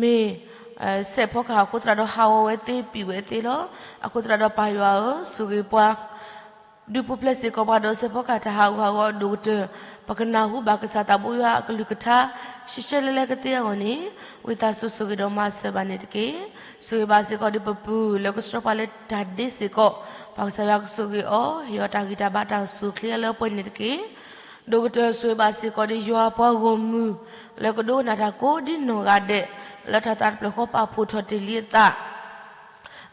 မ့ၢ်စဲးဖီကဟၣ်အဃိသတးဒီး ဟးဂီၤဝဲသ့ ပံာ်ဝဲသ့လီၤ. အဃိသတးဒီး ပၢ်ယွၤဧၢ, ဆိၣ်ဂ့ၤပှၤ, ဒုးပူၤဖျဲးစ့ၢ်ကီးပှၤဒီး စဲးဖီကဟၣ်တၢ်ဟးဂူာ်ဟးဂီၤ အဒိၣ်ကတၢၢ် ပကနၢ်ဟူဘၣ်ကစၢ်သးဘိယွၤအကလုၢ်ကထါ ရှဲရှဲလဲလဲကသ့အဂီၢ်န့ၣ်, ဝံသးစူၤဆိၣ်ဂ့ၤဒီးမၤစၢၤဘၣ်န့ၣ်တက့ၢ်. ဆိၣ်ဂ့ၤဘၣ်စ့ၢ်ကီးဒ်ပပုၢ် လၢကဆှၢပှၤလၢတၢ်ဒ့စ့ၢ်ကီး, ပၢ်ကစၢ်ယွၤကဆိၣ်ဂ့ၤအီၤ, ဟ့ၣ်အီၤတၢ်ဂံၢ်တၢ်ဘါတၢ်အိၣ်ဆူၣ်အိၣ်ချ့လၢပှဲၤန့ၣ်တက့ၢ်. ဒိၣ်ကတၢၢ်ဆိၣ်ဂ့ၤဘၣ်စ့ၢ်ကီးဒ်ယွၤပှၤဂီၢ်မုၢ် လၢကဒိကနၣ်တၢ်ကိးဒ်နီၢ်ဂၤဒဲး, လၢတၢ်သးတဖျၢၣ်ဃီပာ်ဖှိၣ်ထီၣ်တ့ၢ်လံအသး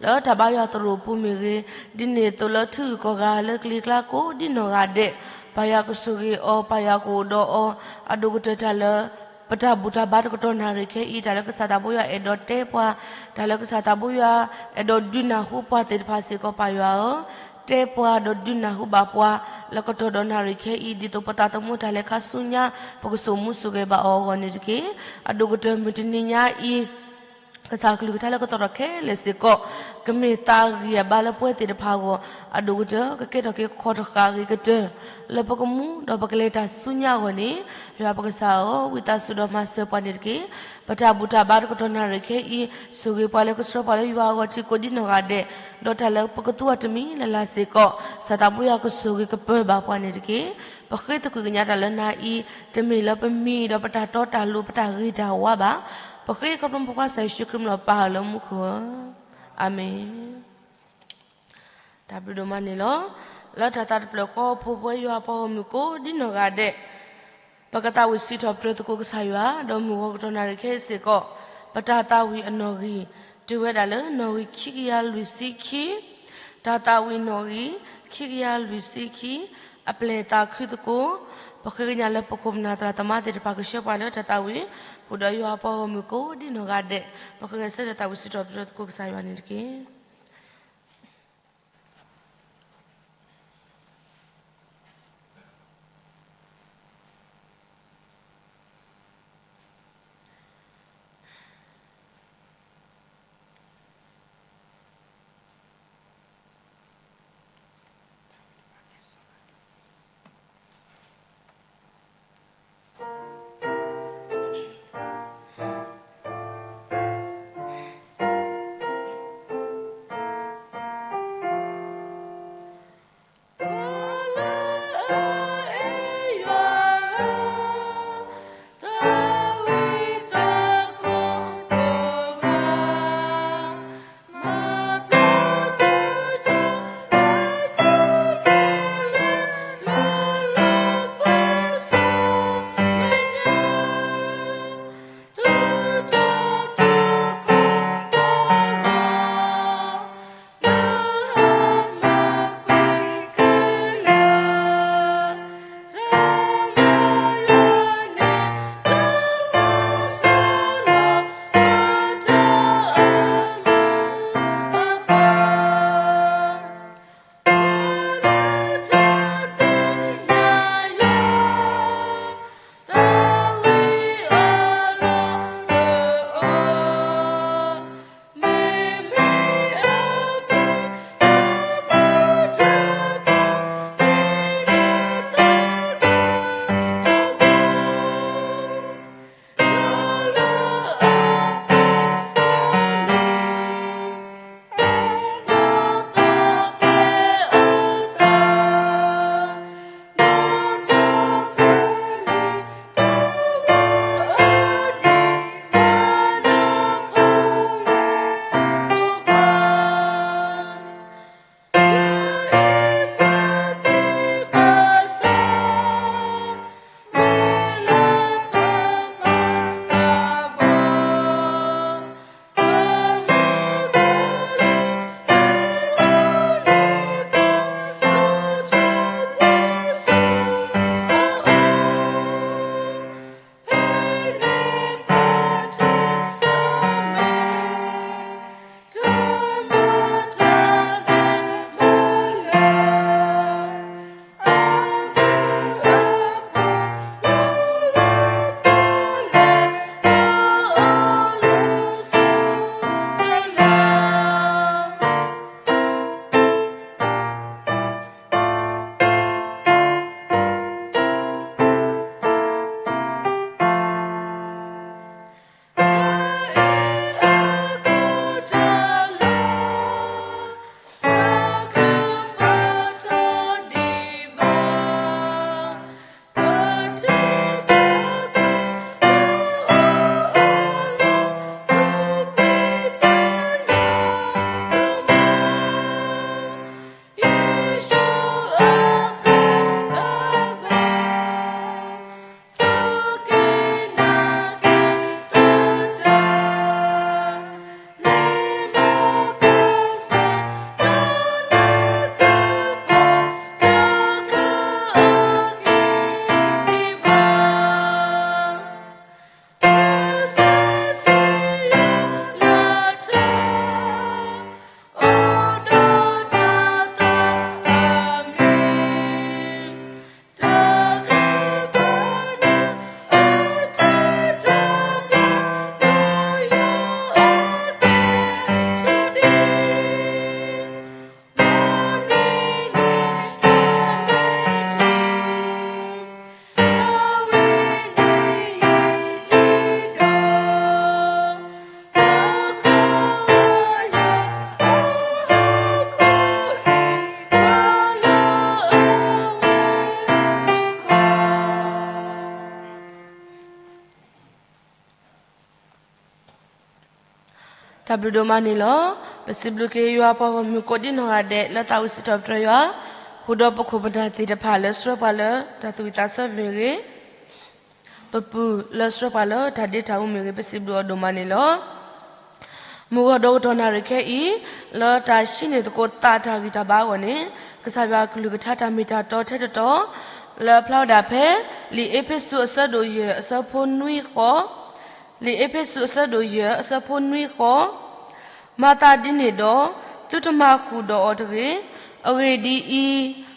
လၢတၢ်ဘါယွၤသရိာ်ပူၤမ့ၢ်ဂ့ၤ, ဒ်န့ၣ်အသိးလၢထူကီၢ်ဂၤလၢကလံၤကျါကိးဒ်နီၢ်ဂၤဒဲး, ပၢ်ယွၤကဆိၣ်ဂ့ၤအီၤ, ပၢ်ယွၤကအိၣ်ဒီးအီၤ, အဒိၣ်ကတၢၢ်တၢ်လၢ ပတၢ်ဘူၣ်တၢ်ဘါတကတီၢ်နၣ်ရံၣ်ခဲအံၤ, တၢ်လၢကစၢ်သးဘိယွၤအဲၣ်ဒိးတဲပှၤ, တၢ်လၢကစၢ်သးဘိယွၤအဲၣ်ဒိးဒုးနၢ်ဟူပှၤသ့ၣ်တဖၣ်စ့ၢ်ကီး ပၢ်ယွၤဧၢ, တဲပှၤဒီးဒုးနၢ်ဟူဘၣ်ပှၤ လၢကတီၢ်ဒီးနၣ်ရံၣ်ခဲအံၤ, ဒ်သိးပသးသမူတၢ်လဲၤခါဆူညါ ပကစိာ်မူစိာ်ဂဲၤဘၣ်အီၤအဂီၢ်န့ၣ်တက့ၢ်. အဒိၣ်ကတၢၢ်မုၢ်တနံၤညါအံၤ ကစၢ်ကလုၢ်ကထါလၢကသီၣ်ထီၣ်ခဲလၢာ်စ့ၢ်ကီး ကမ့ၢ်သးဂံၢ်အဘါလၢပဝဲသ့ၣ်တဖၣ်အဂီၢ်, အဒိၣ်ကတၢၢ် ကကဲထီၣ်က့ၤခီၣ်တဃာ်အဂ့ၤကတၢၢ် လၢပကမူဒီးပကလဲၤတၢ်ဆူညါအဂီၢ်န့ၣ်, ယွၤပကစၢ်ဧၢ, ဝံသးစူၤဒီးမၤစၢၤပှၤန့ၣ်တက့ၢ်. ပတၢ်ဘူၣ်တၢ်ဘါတကတီၢ်နၣ်ရံၣ်ခဲအံၤ, ဆိၣ်ဂ့ၤပှၤလၢကဆှၢပှၤလၢယွၤအဂီၢ်ထံးကိးဒ်နီၢ်ဂၤဒဲး, ဒီးတၢ်လၢပကသူအီၤတမံၤလၢ်လၢ်စ့ၢ်ကီး, ကစၢ်သးဘိယွၤကဆိၣ်ဂ့ၤကပၢၤဘၣ်ပှၤန့ၣ်တက့ၢ်. ပဃ့သကွံၢ်ကညးတၢ်လၢနၤအံၤ, တမ့ၢ်လၢပမံၤဒီးပတၢ်တီတၢ်လိၤပတၢ်ဂ့ၤတၢ်ဝါဘၣ်. ပဃ့ခီဖျိမုၢ်ဖိခွါကစၢ်ယ့ၣ်ၡူးခရံာ်မံၤလီၤပၢ်လၢမူခိၣ်ဧၢ, အၤမ့ၣ်. တၢ်ဘျုးဒိၣ်မးန့ၣ်လီၤ. လၢတၢ်သးတဖျၢၣ်ဃီအပူၤပဝဲယွၤပှၤဂီၢ်မုၢ်ကိးဒ်နီၢ်ဂၤဒဲး, ပကသးဝံၣ်စံးထီၣ်ပတြၢၤသကိးကစၢ်ယွၤ, ဒီးမုၢ်ဂီၤကတီၢ်နၣ်ရံၣ်ခဲအံၤစ့ၢ်ကီး, ပတၢ်သးဝံၣ်အနီၣ်ဂံၢ်, တုၤဝဲဒၣ်လၢနီၣ်ဂံၢ်ခံကယၤလွံၢ်ဆံခံ, တၢ်သးဝံၣ်နီၣ်ဂံၢ်, ခံကယၤလွံၢ်ဆံခံ, အပျဲၢ်သးခုသကိး, ပဃ့ကညးလၢပခိၣ်ပနၢ်သရၣ်သမါသ့ၣ်တဖၣ်ကဆှၢပှၤလၢတၢ်သးဝံၣ်, ဃုာ်ဒီးယွၤပှၤဂီၢ်မုၢ်ကိးဒ်နီၢ်ဂၤဒဲး, ပဃ့ဂဲၤဆၢထၢၣ်သးဝံၣ်စံးထီၣ်ပတြၢၤသကိးကစၢ်ယွၤန့ၣ်တက့ၢ်. တၢ်ဘျုးဒိၣ်မးန့ၣ်လီၤ. ပစံးဘျုးက့ၤယွၤပှၤဂီၢ်မုၢ်ကိးဒံနီၢ်ဂၤဒဲး လၢသးဝံၣ်စံးထီၣ်ပတြၢၤယွၤ, ဃုာ်ဒီးပခိၣ်ပနၢ်သ့ၣ်တဖၣ်လၢဆှၢပှၤလၢတၢ်သူၣ်ဝံၣ်သးဆၢမ့ၢ်ဂ့ၤ, ပပုၢ်လၢဆှၢပှၤလၢတၢ်ဒ့တၢ်အူမ့ၢ်ဂ့ၤ, ပစံးဘျုးအီၤဒိၣ်မးန့ၣ်လီၤ. မုၢ်ဂီၤဒီးကတီၢ်နၣ်ရံၣ်ခဲအံၤ, လၢတၢ်ဟံးန့ၢ်သကိးသးတၢ်ဂံၢ်တၢ်ဘါအဂီၢ်န့ၣ်, ကစၢ်ယွၤကလုၢ်ကထါတၢ်မ့ၢ်တၢ်တီထဲတတီၤ, လၢအဖျါဝဲဒၣ်ဖဲ လံာ်အ့းဖ့းစူးအဆၢဒိၣ်ယဲၢ်အဆၢဖိနွံဃိး, လံာ်အ့းဖ့းစူးအဆၢဒိၣ်ယဲၢ်အဆၢဖိနွံဃိး, မၤသးဒ်န့ၣ်ဒီး, သုတမၤဃုာ်ဒီးအီၤတဂ့ၤ. အဂ့ၢ်ဒ်အံ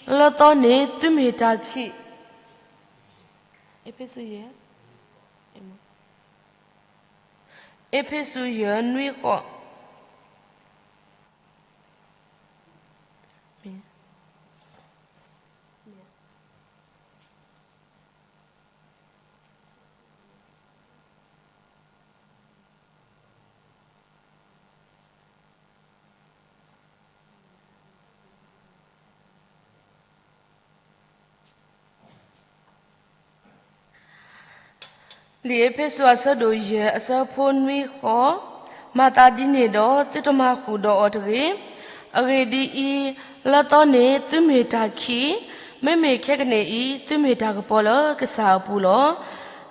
ၤ, လၢသီန့ၣ်သုမ့ၢ်တၢ်ခံး အ့းဖ့းစူးယဲၢ်, အ့းဖ့းစူးယဲၢ်နွံဃိး. လံာ်အ့းဖ့းစူးအဆၢဒိၣ်ယဲၢ်အဆၢဖိနွံဃိး, မၤသးဒ်န့ၣ်ဒီး သုတမၤဃုာ်ဒီးအီၤတဂ့ၤ. အဂ့ၢ်ဒ်အံၤ, လၢသီန့ၣ်သုမ့ၢ်တၢ်ခံး, မ့မ့ၢ်ခဲကနံၣ်အံၤ သုမ့ၢ်တၢ်ကပီၤလၢကစၢ်အပူၤလီၤ.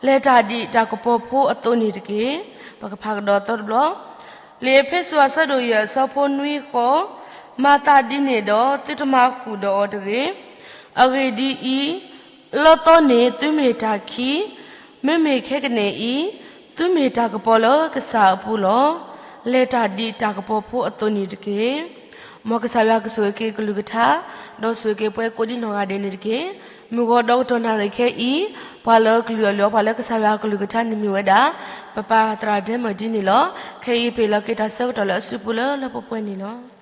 လဲၤတၢ်ဒ်တၢ်ကပီၤဖိအသိးန့ၣ်တက့ၢ်. ပကဖးကဒီးသီတဘျီ. လံာ်အ့းဖ့းစူးအဆၢဒိၣ်ယဲၢ်အဆၢဖိနွံဃိး, မၤသးဒ်န့ၣ်ဒီး သုတမၤဃုာ်ဒီးအီၤတဂ့ၤ. အဂ့ၢ်ဒ်အံၤ, လၢသီန့ၣ်သုမ့ၢ်တၢ်ခံး, မ့မ့ၢ်ခဲကနံၣ်အံၤ သုမ့ၢ်တၢ်ကပီၤလၢကစၢ်အပူၤလီၤ. လဲၤတၢ်ဒ်တၢ်ကပီၤဖိအသိးန့ၣ်တက့ၢ်. မ်ကစၢ်ယွၤကဆိၣ်ဂ့ၤက့ၤကလုၢ်ကထါ, ဒီးဆိၣ်ဂ့ၤက့ၤပှၤကိးဒံနီၢ်ဂၤဒဲးန့ၣ်တက့ၢ်. မုၢ်ဂီၤဒီးကတီၢ်နၣ်ရံၣ်ခဲအံၤ, ပှၤလၢကလုၢ်အီၣ်လုၢ်အီပှၤလၢကစၢ်ယွၤကလုၢ်ကထါန့ၣ်မ့ၢ်ဝဲဒၣ် ပပၢ်သရၣ်ဒဲမၢၢ်ဒ်န့ၣ်လီၤ. ခဲအံၤပဟ့ၣ်လီၤက့ၤတၢ်ဆၢကတီၢ်လၢအစုပူၤလၢလၢပှဲၤပှဲၤန့ၣ်လီၤ.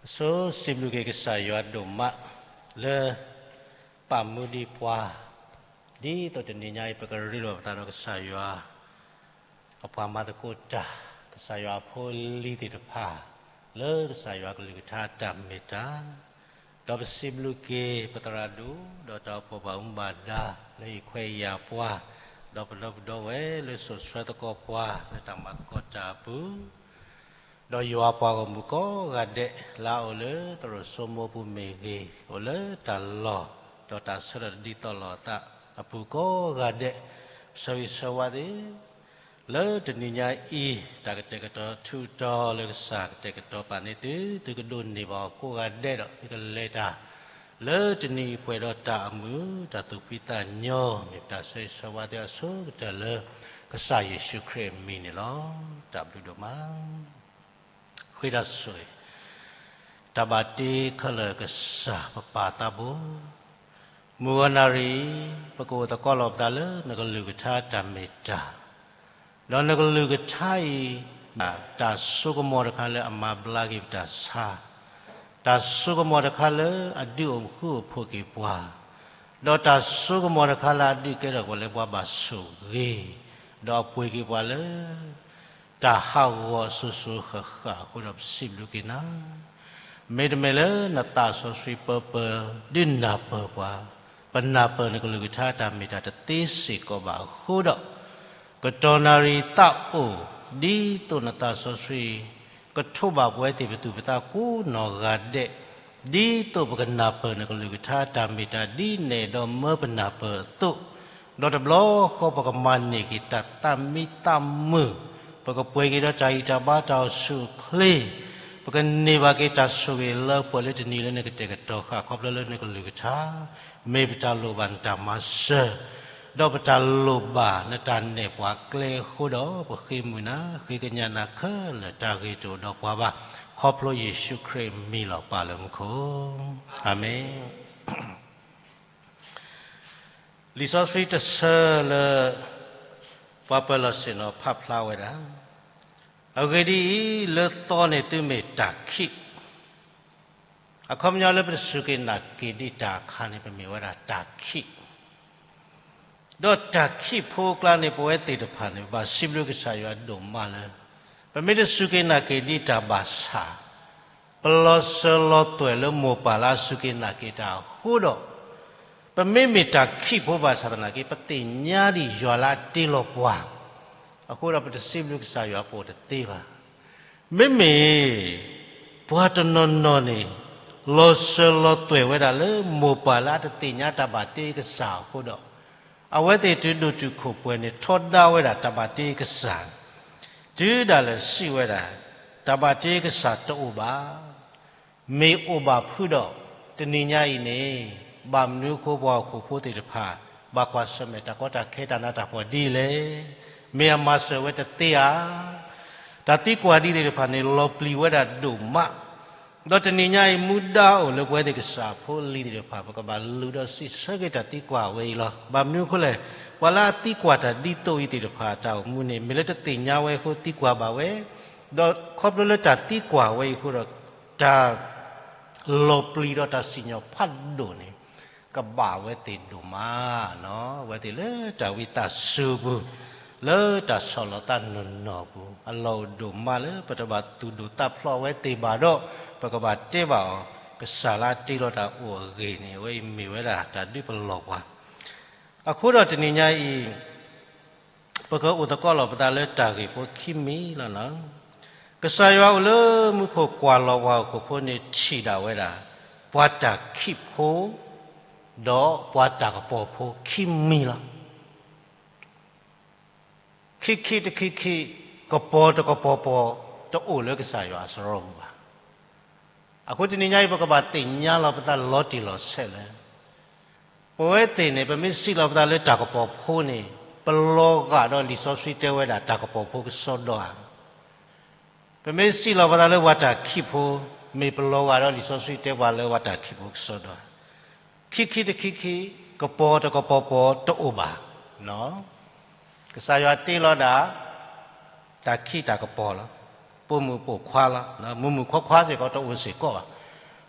အဆိစံးဘျုးက့ၤကစၢ်ယွၤဒိၣ်မး လၢပာ်မူဒံးပှၤ ဒ်သိးတနံၤညါအံၤ ပကရ့လိာ်ပသးဒီးကစၢ်ယွၤ အပှၤမၤသကိးတၢ်, ကစၢ်ယွၤအဖိအလံၤသ့ၣ်တဖၣ် လၢကစၢ်ယွၤကလုၢ်ကထါတၢ်မ့ၢ်တၢ်, ဒီးပစံးဘျုးက့ၤပသရၣ်ဒိၣ် ဒီးတၢ်အိၣ်ဖှိၣ်ဘၣ်မူဘၣ်ဒါ လၢဟ့ၣ်ခွဲးယာ်ပှၤ, ဒီးပဒီပုၢ်ဒီဝဲၢ်လၢစိာ်ဆှၢသကိးပှၤ လၢတၢ်မၤသကိးတၢ်အပူၤ ဒီးယွၤပှၤဂီၢ်မုၢ်ကိးဂၤဒဲး လၢအအိၣ်လၢသရိာ်စိမိပူၤမ့ၢ်ဂ့ၤ, အိၣ်လၢတၢ်လီၢ် ဒီးတၢ်ဆၢထၢၣ်တဒ်သိးလိာ်အသးအပူၤကိးဂၤဒဲး, ဆၢဂ့ၤဆၢဝါသ့ၣ်, လၢတနံၤညါအံၤ တၢ်ကတဲာ်ကတီၤထူးတီၤလၢကစၢ်ကတဲာ်ကတီၤပာ်န့ၢ်သု, သုကဒိးန့ၢ်ဘၣ်အီၤကိးဂၤဒဲးဒီး သုကလဲၤတၢ် လၢတနံၤအံၤပှဲၤဒီးတၢ်အမုာ် တၢ်သူၣ်ဖှံသးညီ, မ့ၢ်ပတၢ်ဆၢဂ့ၤဆၢဝါသ့ၣ်အဆိကတၢၢ်လၢ ကစၢ်ယ့ၣ်ၡူးခရံာ်အမံၤန့ၣ်လီၤ. တၢ်ဘျုးဒိၣ်မး ဃ့တၢ်ဆိၣ်ဂ့ၤ, တၢ်ဘၣ်တ့ခဲလၢာ်ကစၢ်ပပၢ်သးဘိ, မုၢ်ဂီၤနၣ်ရံၣ်အံၤ ပကအိၣ်သကိးလိာ်ပသးလၢနကလုၢ်ကထါတၢ်မ့ၢ်တၢ်, ဒီးနကလုၢ်ကထါအံၤ တၢ်စိကမီၤတခါလၢအမၤဘျါက့ၤပတၢ်ဆါ, တၢ်စိကမီၤတခါလၢအဒုးအိၣ်ဃူအိၣ်ဖိးက့ၤပှၤ, ဒီးတၢ်စိကမီၤတခါလၢအဒုးကဲထီၣ်ပှၤလၢပှၤဘၣ်ဆိၣ်ဂ့ၤ, ဒီးအပှ့ၤက့ၤပှၤလၢ တၢ်ဟးဂီၤစိၤစိၤဃၣ်ဃၣ်အဃိဒီး ပစံးဘျုးက့ၤနၤ, မ့တမ့ၢ်လၢနသးစီဆှံပၢပၢဒုးနၢ်ပၢၢ်ပှၤ, ပနၢ်ပၢၢ်နကလုၢ်ကထါတၢ်မ့ၢ်တၢ်တသ့စ့ၢ်ကီးဘၣ်အဃိဒီး, ကတီၢ်နၣ်ရံၣ်သးအိၣ် ဒ်သိးနသးစီဆှံ ကထိးဘၣ်ပဝဲသ့ၣ်ပသူၣ်ပသးကိးနီၢ်ဂၤဒဲး, ဒ်သိးပကနၢ်ပၢၢ်နကလုၢ်ကထါတၢ်မ့ၢ်တၢ်ဒ်နဲၣ်ဒီးမၢပနၢ်ပၢၢ်အသိး, ဒီးတဘျီဃီပကမၤန့ၢ်က့ၤတၢ်သးမံသးမုာ်, ပကပှ့ၤက့ၤဒီးတၢ်ဂံၢ်တၢ်ဘါတၢ်အိၣ်ဆူၣ်အိၣ်ချ့, ပကန့ၢ်ဘၣ်က့ၤတၢ်ဆိၣ်ဂ့ၤလၢပှဲၤလၢတနံၤလၢနကတဲာ်ကတီၤဃာ်ခီဖျိလၢနကလုၢ်ကထါ, မ့ၢ်ပတၢ်လိၣ်ဘၣ်နတၢ်မၤစၢၤ, ဒီးပတၢ်လိၣ်ဘၣ်နတၢ်နဲၣ်ပှၤကျဲအဃိဒီး ပဃ့မုာ်နၤ ဃ့ကညးနၤခဲလၢာ်တၢ်ဂ့ၤတအိၣ်ဒီးပှၤဘၣ်, ခီဖျိယ့ၣ်ၡူးခရံာ်အမံၤလီၤ ပၢ်လၢမူခိၣ်, အၤမ့ၣ်. လံာ်စီဆှံတဆၢလၢ ပှၤပၢၤလီၢ်ဆ့ၣ်နီၤဖးဖျါဝဲဒၣ်, အဂ့ၢ်ဒ်အံၤ, လၢသီန့ၣ်သုမ့ၢ်တၢ်ခံး, အခီပညီလၢပတစူၢ်က့ၤနာ်က့ၤဒံးတၢ်အခါန့ၣ် ပမ့ၢ်ဝဲဒၣ်တၢ်ခံး ဒီးတၢ်ခံးဖိအကျါန့ၣ် ပဝဲသ့ၣ်တဖၣ်န့ၣ် ပဘၣ်စံးဘျုးကစၢ်ယွၤဒိၣ်မးလၢ ပမ့ၢ်တစူၢ်က့ၤနာ်က့ၤဒံးတၢ်ဘၣ်ဆၣ်, ပလီၤစၢၤလီၤသွဲၣ်လၢမိၢ်ပၢ်လၢအစူၢ်က့ၤနာ်က့ၤတၢ်အဃိဒီး, ပမ့မ့ၢ်တၢ်ခံးဖိဘၣ်ဆၣ်သနာ်က့ ပသ့ၣ်ညါဒံးယွၤလၢအတ့လီၤပှၤ, အဃိဒီးပတစံးဘျုးကစၢ်ယွၤပအိၣ်တသ့ဘၣ်. မ့မ့ၢ် ပှၤတနီၤနီၤန့ၣ် လီၤစၢၤလီၤသွဲၣ်ဝဲဒၣ်လၢမိၢ်ပၢ်လၢအတသ့ၣ်ညါတၢ်ဘၣ်တ့ကစၢ်အဃိဒီး, အဝဲသ့ၣ်တုၤဒိၣ်တုာ်ခိၣ်ပှဲၤန့ၣ် ထီဒါဝဲဒၣ်တၢ်ဘၣ်တ့ကစၢ်, တုၤဒၣ်လဲာ်စံးဝဲဒၣ်, တၢ်ဘၣ်တ့ကစၢ်တအိၣ်ဘၣ် မ့ၢ်အိၣ်ဘၣ်ဖုဒီး တနံၤညါအံၤန့ၣ် ဘၣ်မနုၤအဃိပှၤဟီၣ်ခိၣ်ဖိသ့ၣ်တဖၣ် ဘၣ်ကွၢ်ဆၢၣ်မဲာ်တၢ်ကီတၢ်ခဲတၢ်နးတၢ်ဖှီၣ်ဒ်လဲၣ်, မ့ၢ်အမၤစၢၤဝဲတသ့ဧါ. တၢ်သံကွၢ်ဒ်သ့ၣ်တဖၣ်န့ၣ် လီၤပျံၤဝဲဒၣ်ဒိၣ်မး, ဒီးတနံၤညါအံၤ မူဒါအိၣ်လၢပဝဲသ့ၣ်ကစၢ်ဖိလံၤသ့ၣ်တဖၣ် ပကဘၣ်လူၤဒီးစံးဆၢက့ၤတၢ်သံကွၢ်ဝဲအံၤလီၤ. ဘၣ်မနုၤအဃိလဲၣ်, ပှၤလၢအသံကွၢ်တၢ်ဒ်သိးအံၤသ့ၣ်တဖၣ်အတၢ်အိၣ်မူန့ၣ် မ့ၢ်လၢတသ့ၣ်ညါဝဲအဃိသံကွၢ်ဘၣ်ဝဲ, ဒီးခီဖျိလၢတၢ်သံကွၢ်ဝဲအံၤအဃိဒီး တၢ် လီၤပျံၤဒီးတၢ်စံၣ်ညီၣ်ဖးဒိၣ်န့ၣ် ကဘၣ်ဝဲသ့ၣ်ဒိၣ်မး, အဝဲသ့ၣ်လၢတၢ်ဝံသးစူၤအပူၤ, လၢတၢ်ဆီၣ်လီၤသးနီၢ်နီၢ်အပူၤ, အလီၢ်အိၣ်ဒိၣ်မးလၢပတဘၣ်သူၣ်ဒိၣ်သးဖျိးအဝဲသ့ၣ်ဘၣ်ဒီး, ပကဘၣ်တဲဘၣ်အီၤ, ကစၢ်လၢအတ့လီၤတၢ်အိၣ်အဂ့ၢ်န့ၣ် အဝဲအံၤမ့ၢ်ဝဲဒၣ်တၢ်ဒုးပလီၢ်ပှၤ အဃိဒီးတနံၤညါအံၤ ပကအိၣ်သကိးလီၤပသးလၢတၢ်ဂ့ၢ်ဖိခံမံၤလီၤ. ကစၢ်ယွၤအိၣ်လၢမူခိၣ်ကွၢ်လီၤပှၤဟီၣ်ခိၣ်ဖိန့ၣ်ထံၣ်ဒၣ်ဝဲဒၣ် ပှၤတၢ်ခံးဖိ ဒီးပှၤတၢ်ကပီၤဖိခံမံၤလီၤ. ခံခံတခံခံ, ကပီၤတကပီၤပီၤ, တအိၣ်လၢကစၢ်ယွၤအစရီပူၤဘၣ်. အဃိတနံၤညါအံၤ ပကဘၣ်သ့ၣ်ညါလီၤပသးလီၤတံၢ်လီၤဆဲးလၢ ပဝဲသ့ၣ်န့ၣ် ပမ့ၢ်စံးလီၤပသးလၢတၢ်ကပီၤဖိန့ၣ် ပလီၤဂာ်ဒီးလံာ်စီဆှံတဲဝဲဒၣ်တၢ်ကပီၤဖိကစီဒီဧါ. ပမ့ၢ်စံးလီၤပသးလၢပှၤတၢ်ခံးဖိ, မ့ၢ်ပလီၤဂာ်ဒီးလံာ်စီဆှံတဲပှၤလၢပှၤတၢ်ခံးဖိကစီဒီဧါ. ခံခံတခံခံ, ကပီၤတကပီၤပီၤတအိၣ်ဘၣ်. ကစၢ်ယွၤတ့လီၤဒၣ် တၢ်ခံးတၢ်ကပီၤလီၤ. ပိာ်မုၣ်ပိာ်ခွါလီၤ. မုၣ်မုၣ်ခွါခွါစ့ၢ်ကီးတအိၣ်စ့ၢ်ကီးဘၣ်.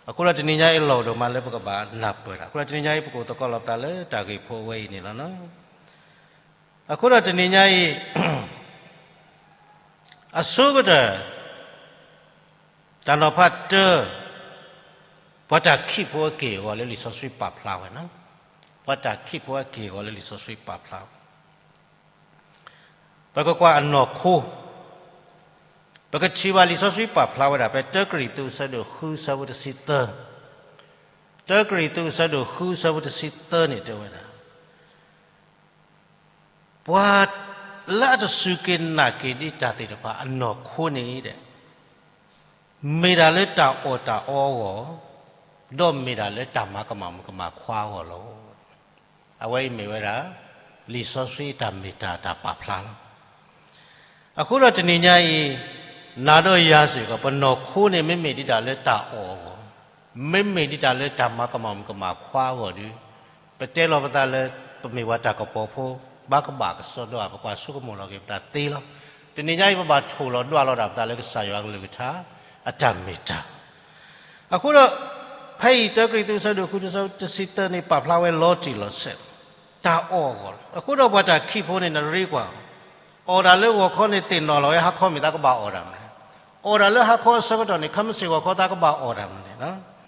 အဃိဒီးတနံၤညါအံၤလီၢ်ဒိၣ်မးလၢပကဘၣ်နၢ်ပၢၢ်တၢ်. အဃိဒီးတနံၤညါအံၤ ပကအိၣ်သကိးလီၤပသးလၢတၢ်ဂ့ၢ်ဖိအဝဲအံၤန့ၣ်လီၤ. အဃိဒီးတနံၤညါအံၤ အဆိကတၢၢ် တၢ်နီၤဖးတၢ, ပှၤတၢ်ခံးဖိအက့ၢ်အဂီၤလၢလံာ်စီဆှံပာ်ဖျါဝဲန့ၣ်, ပှၤတၢ်ခံးဖိအက့ၢ်အဂီၤလၢလံာ်စီဆှံပာ်ဖျါဝဲ, ပကကွၢ်အနီၢ်ခိ, ပကထံၣ်ဘၣ်လံာ်စီဆှံပာ်ဖျါဝဲဒၣ် ဖဲတၢကရံၣ်သူး အဆၢဒိၣ်ဃု အဆၢဖိတဆံသၢ, တၢကရံၣ်သူး အဆၢဒိၣ်ဃု အဆၢဖိတဆံသၢန့ၣ်တဲဝဲဒၣ် ပှၤလၢအတစူၢ်က့ၤနာ်က့ၤဒံးတၢ်သ့ၣ်တဖၣ်အနီၢ်ခိန့ၣ်, မ့ၢ်ဒၣ်လၢတၢ်အီၣ်တၢ်အီအဂီၢ်, ဒီးမ့ၢ်ဒၣ်လၢတၢ်မၤကမၣ်မုၣ်ကမၣ်ခွါအဂီၢ်လီၤ. အဝဲအံၤမ့ၢ်ဝဲဒၣ် လံာ်စီဆှံအတၢ်မ့ၢ်တၢ်တၢ်ပာ်ဖျါလီၤ. အဃိဒီးတနံၤညါအံၤ, နၤဒီးယၤစ့ၢ်ကီး ပနီၢ်ခိန့ၣ် မ့မ့ၢ်ဒံးတၢ်လၢတၢ်အီၣ်အဂီၢ်, မ့မ့ၢ်ဒံးတၢ်လၢတၢ်မၤကမၣ်မုၣ်ကမၣ်ခွါအဂီၢ်ဒီး, ပတဲလီၤပသးလၢ ပမ့ၢ်ပှၤတၢ်ကပီၤဖိ, ဘၣ်ကဘၣ်ကစီဒီဧါ, ပကွၢ်ဆိကမိၣ်လီၤက့ၤပသးသ့လီၤ. တနံၤညါအံၤ ပဘၣ်ထိၣ်လီၤဒွးလီၤဒၣ်ပသးလၢကစၢ်ယွၤအကလုၢ်ကထါ အတၢ်မ့ၢ်တၢ် အဃိဒီး, ဖဲအံၤတၢကရံၣ်သူး အဆၢဒိၣ်ဃု တဆံသၢန့ၣ် ပာ်ဖျါဝဲလီၤတံၢ်လီၤဆဲး, တၢ်အီၣ်အဂီၢ်လီၤ. အဃိဒီးပှၤတၢ်ခံးဖိန့ၣ် နရ့ကွၢ်, အီၣ်တၢ်လၢဂီၤခီန့ၣ် သ့ၣ်နီၣ်လီၤဝဲ ဟါခီမ့ၢ်သးကဘၣ်အီၣ်တၢ်မနုၤလဲၣ်. အီၣ်တၢ်လၢဟါခီအဆၢကတီၢ်န့ၣ် ခဲမုၢ်ဆ့ၣ်ဂီၤခီသးကဘၣ်အီၣ်တၢ်မနုၤလဲၣ်.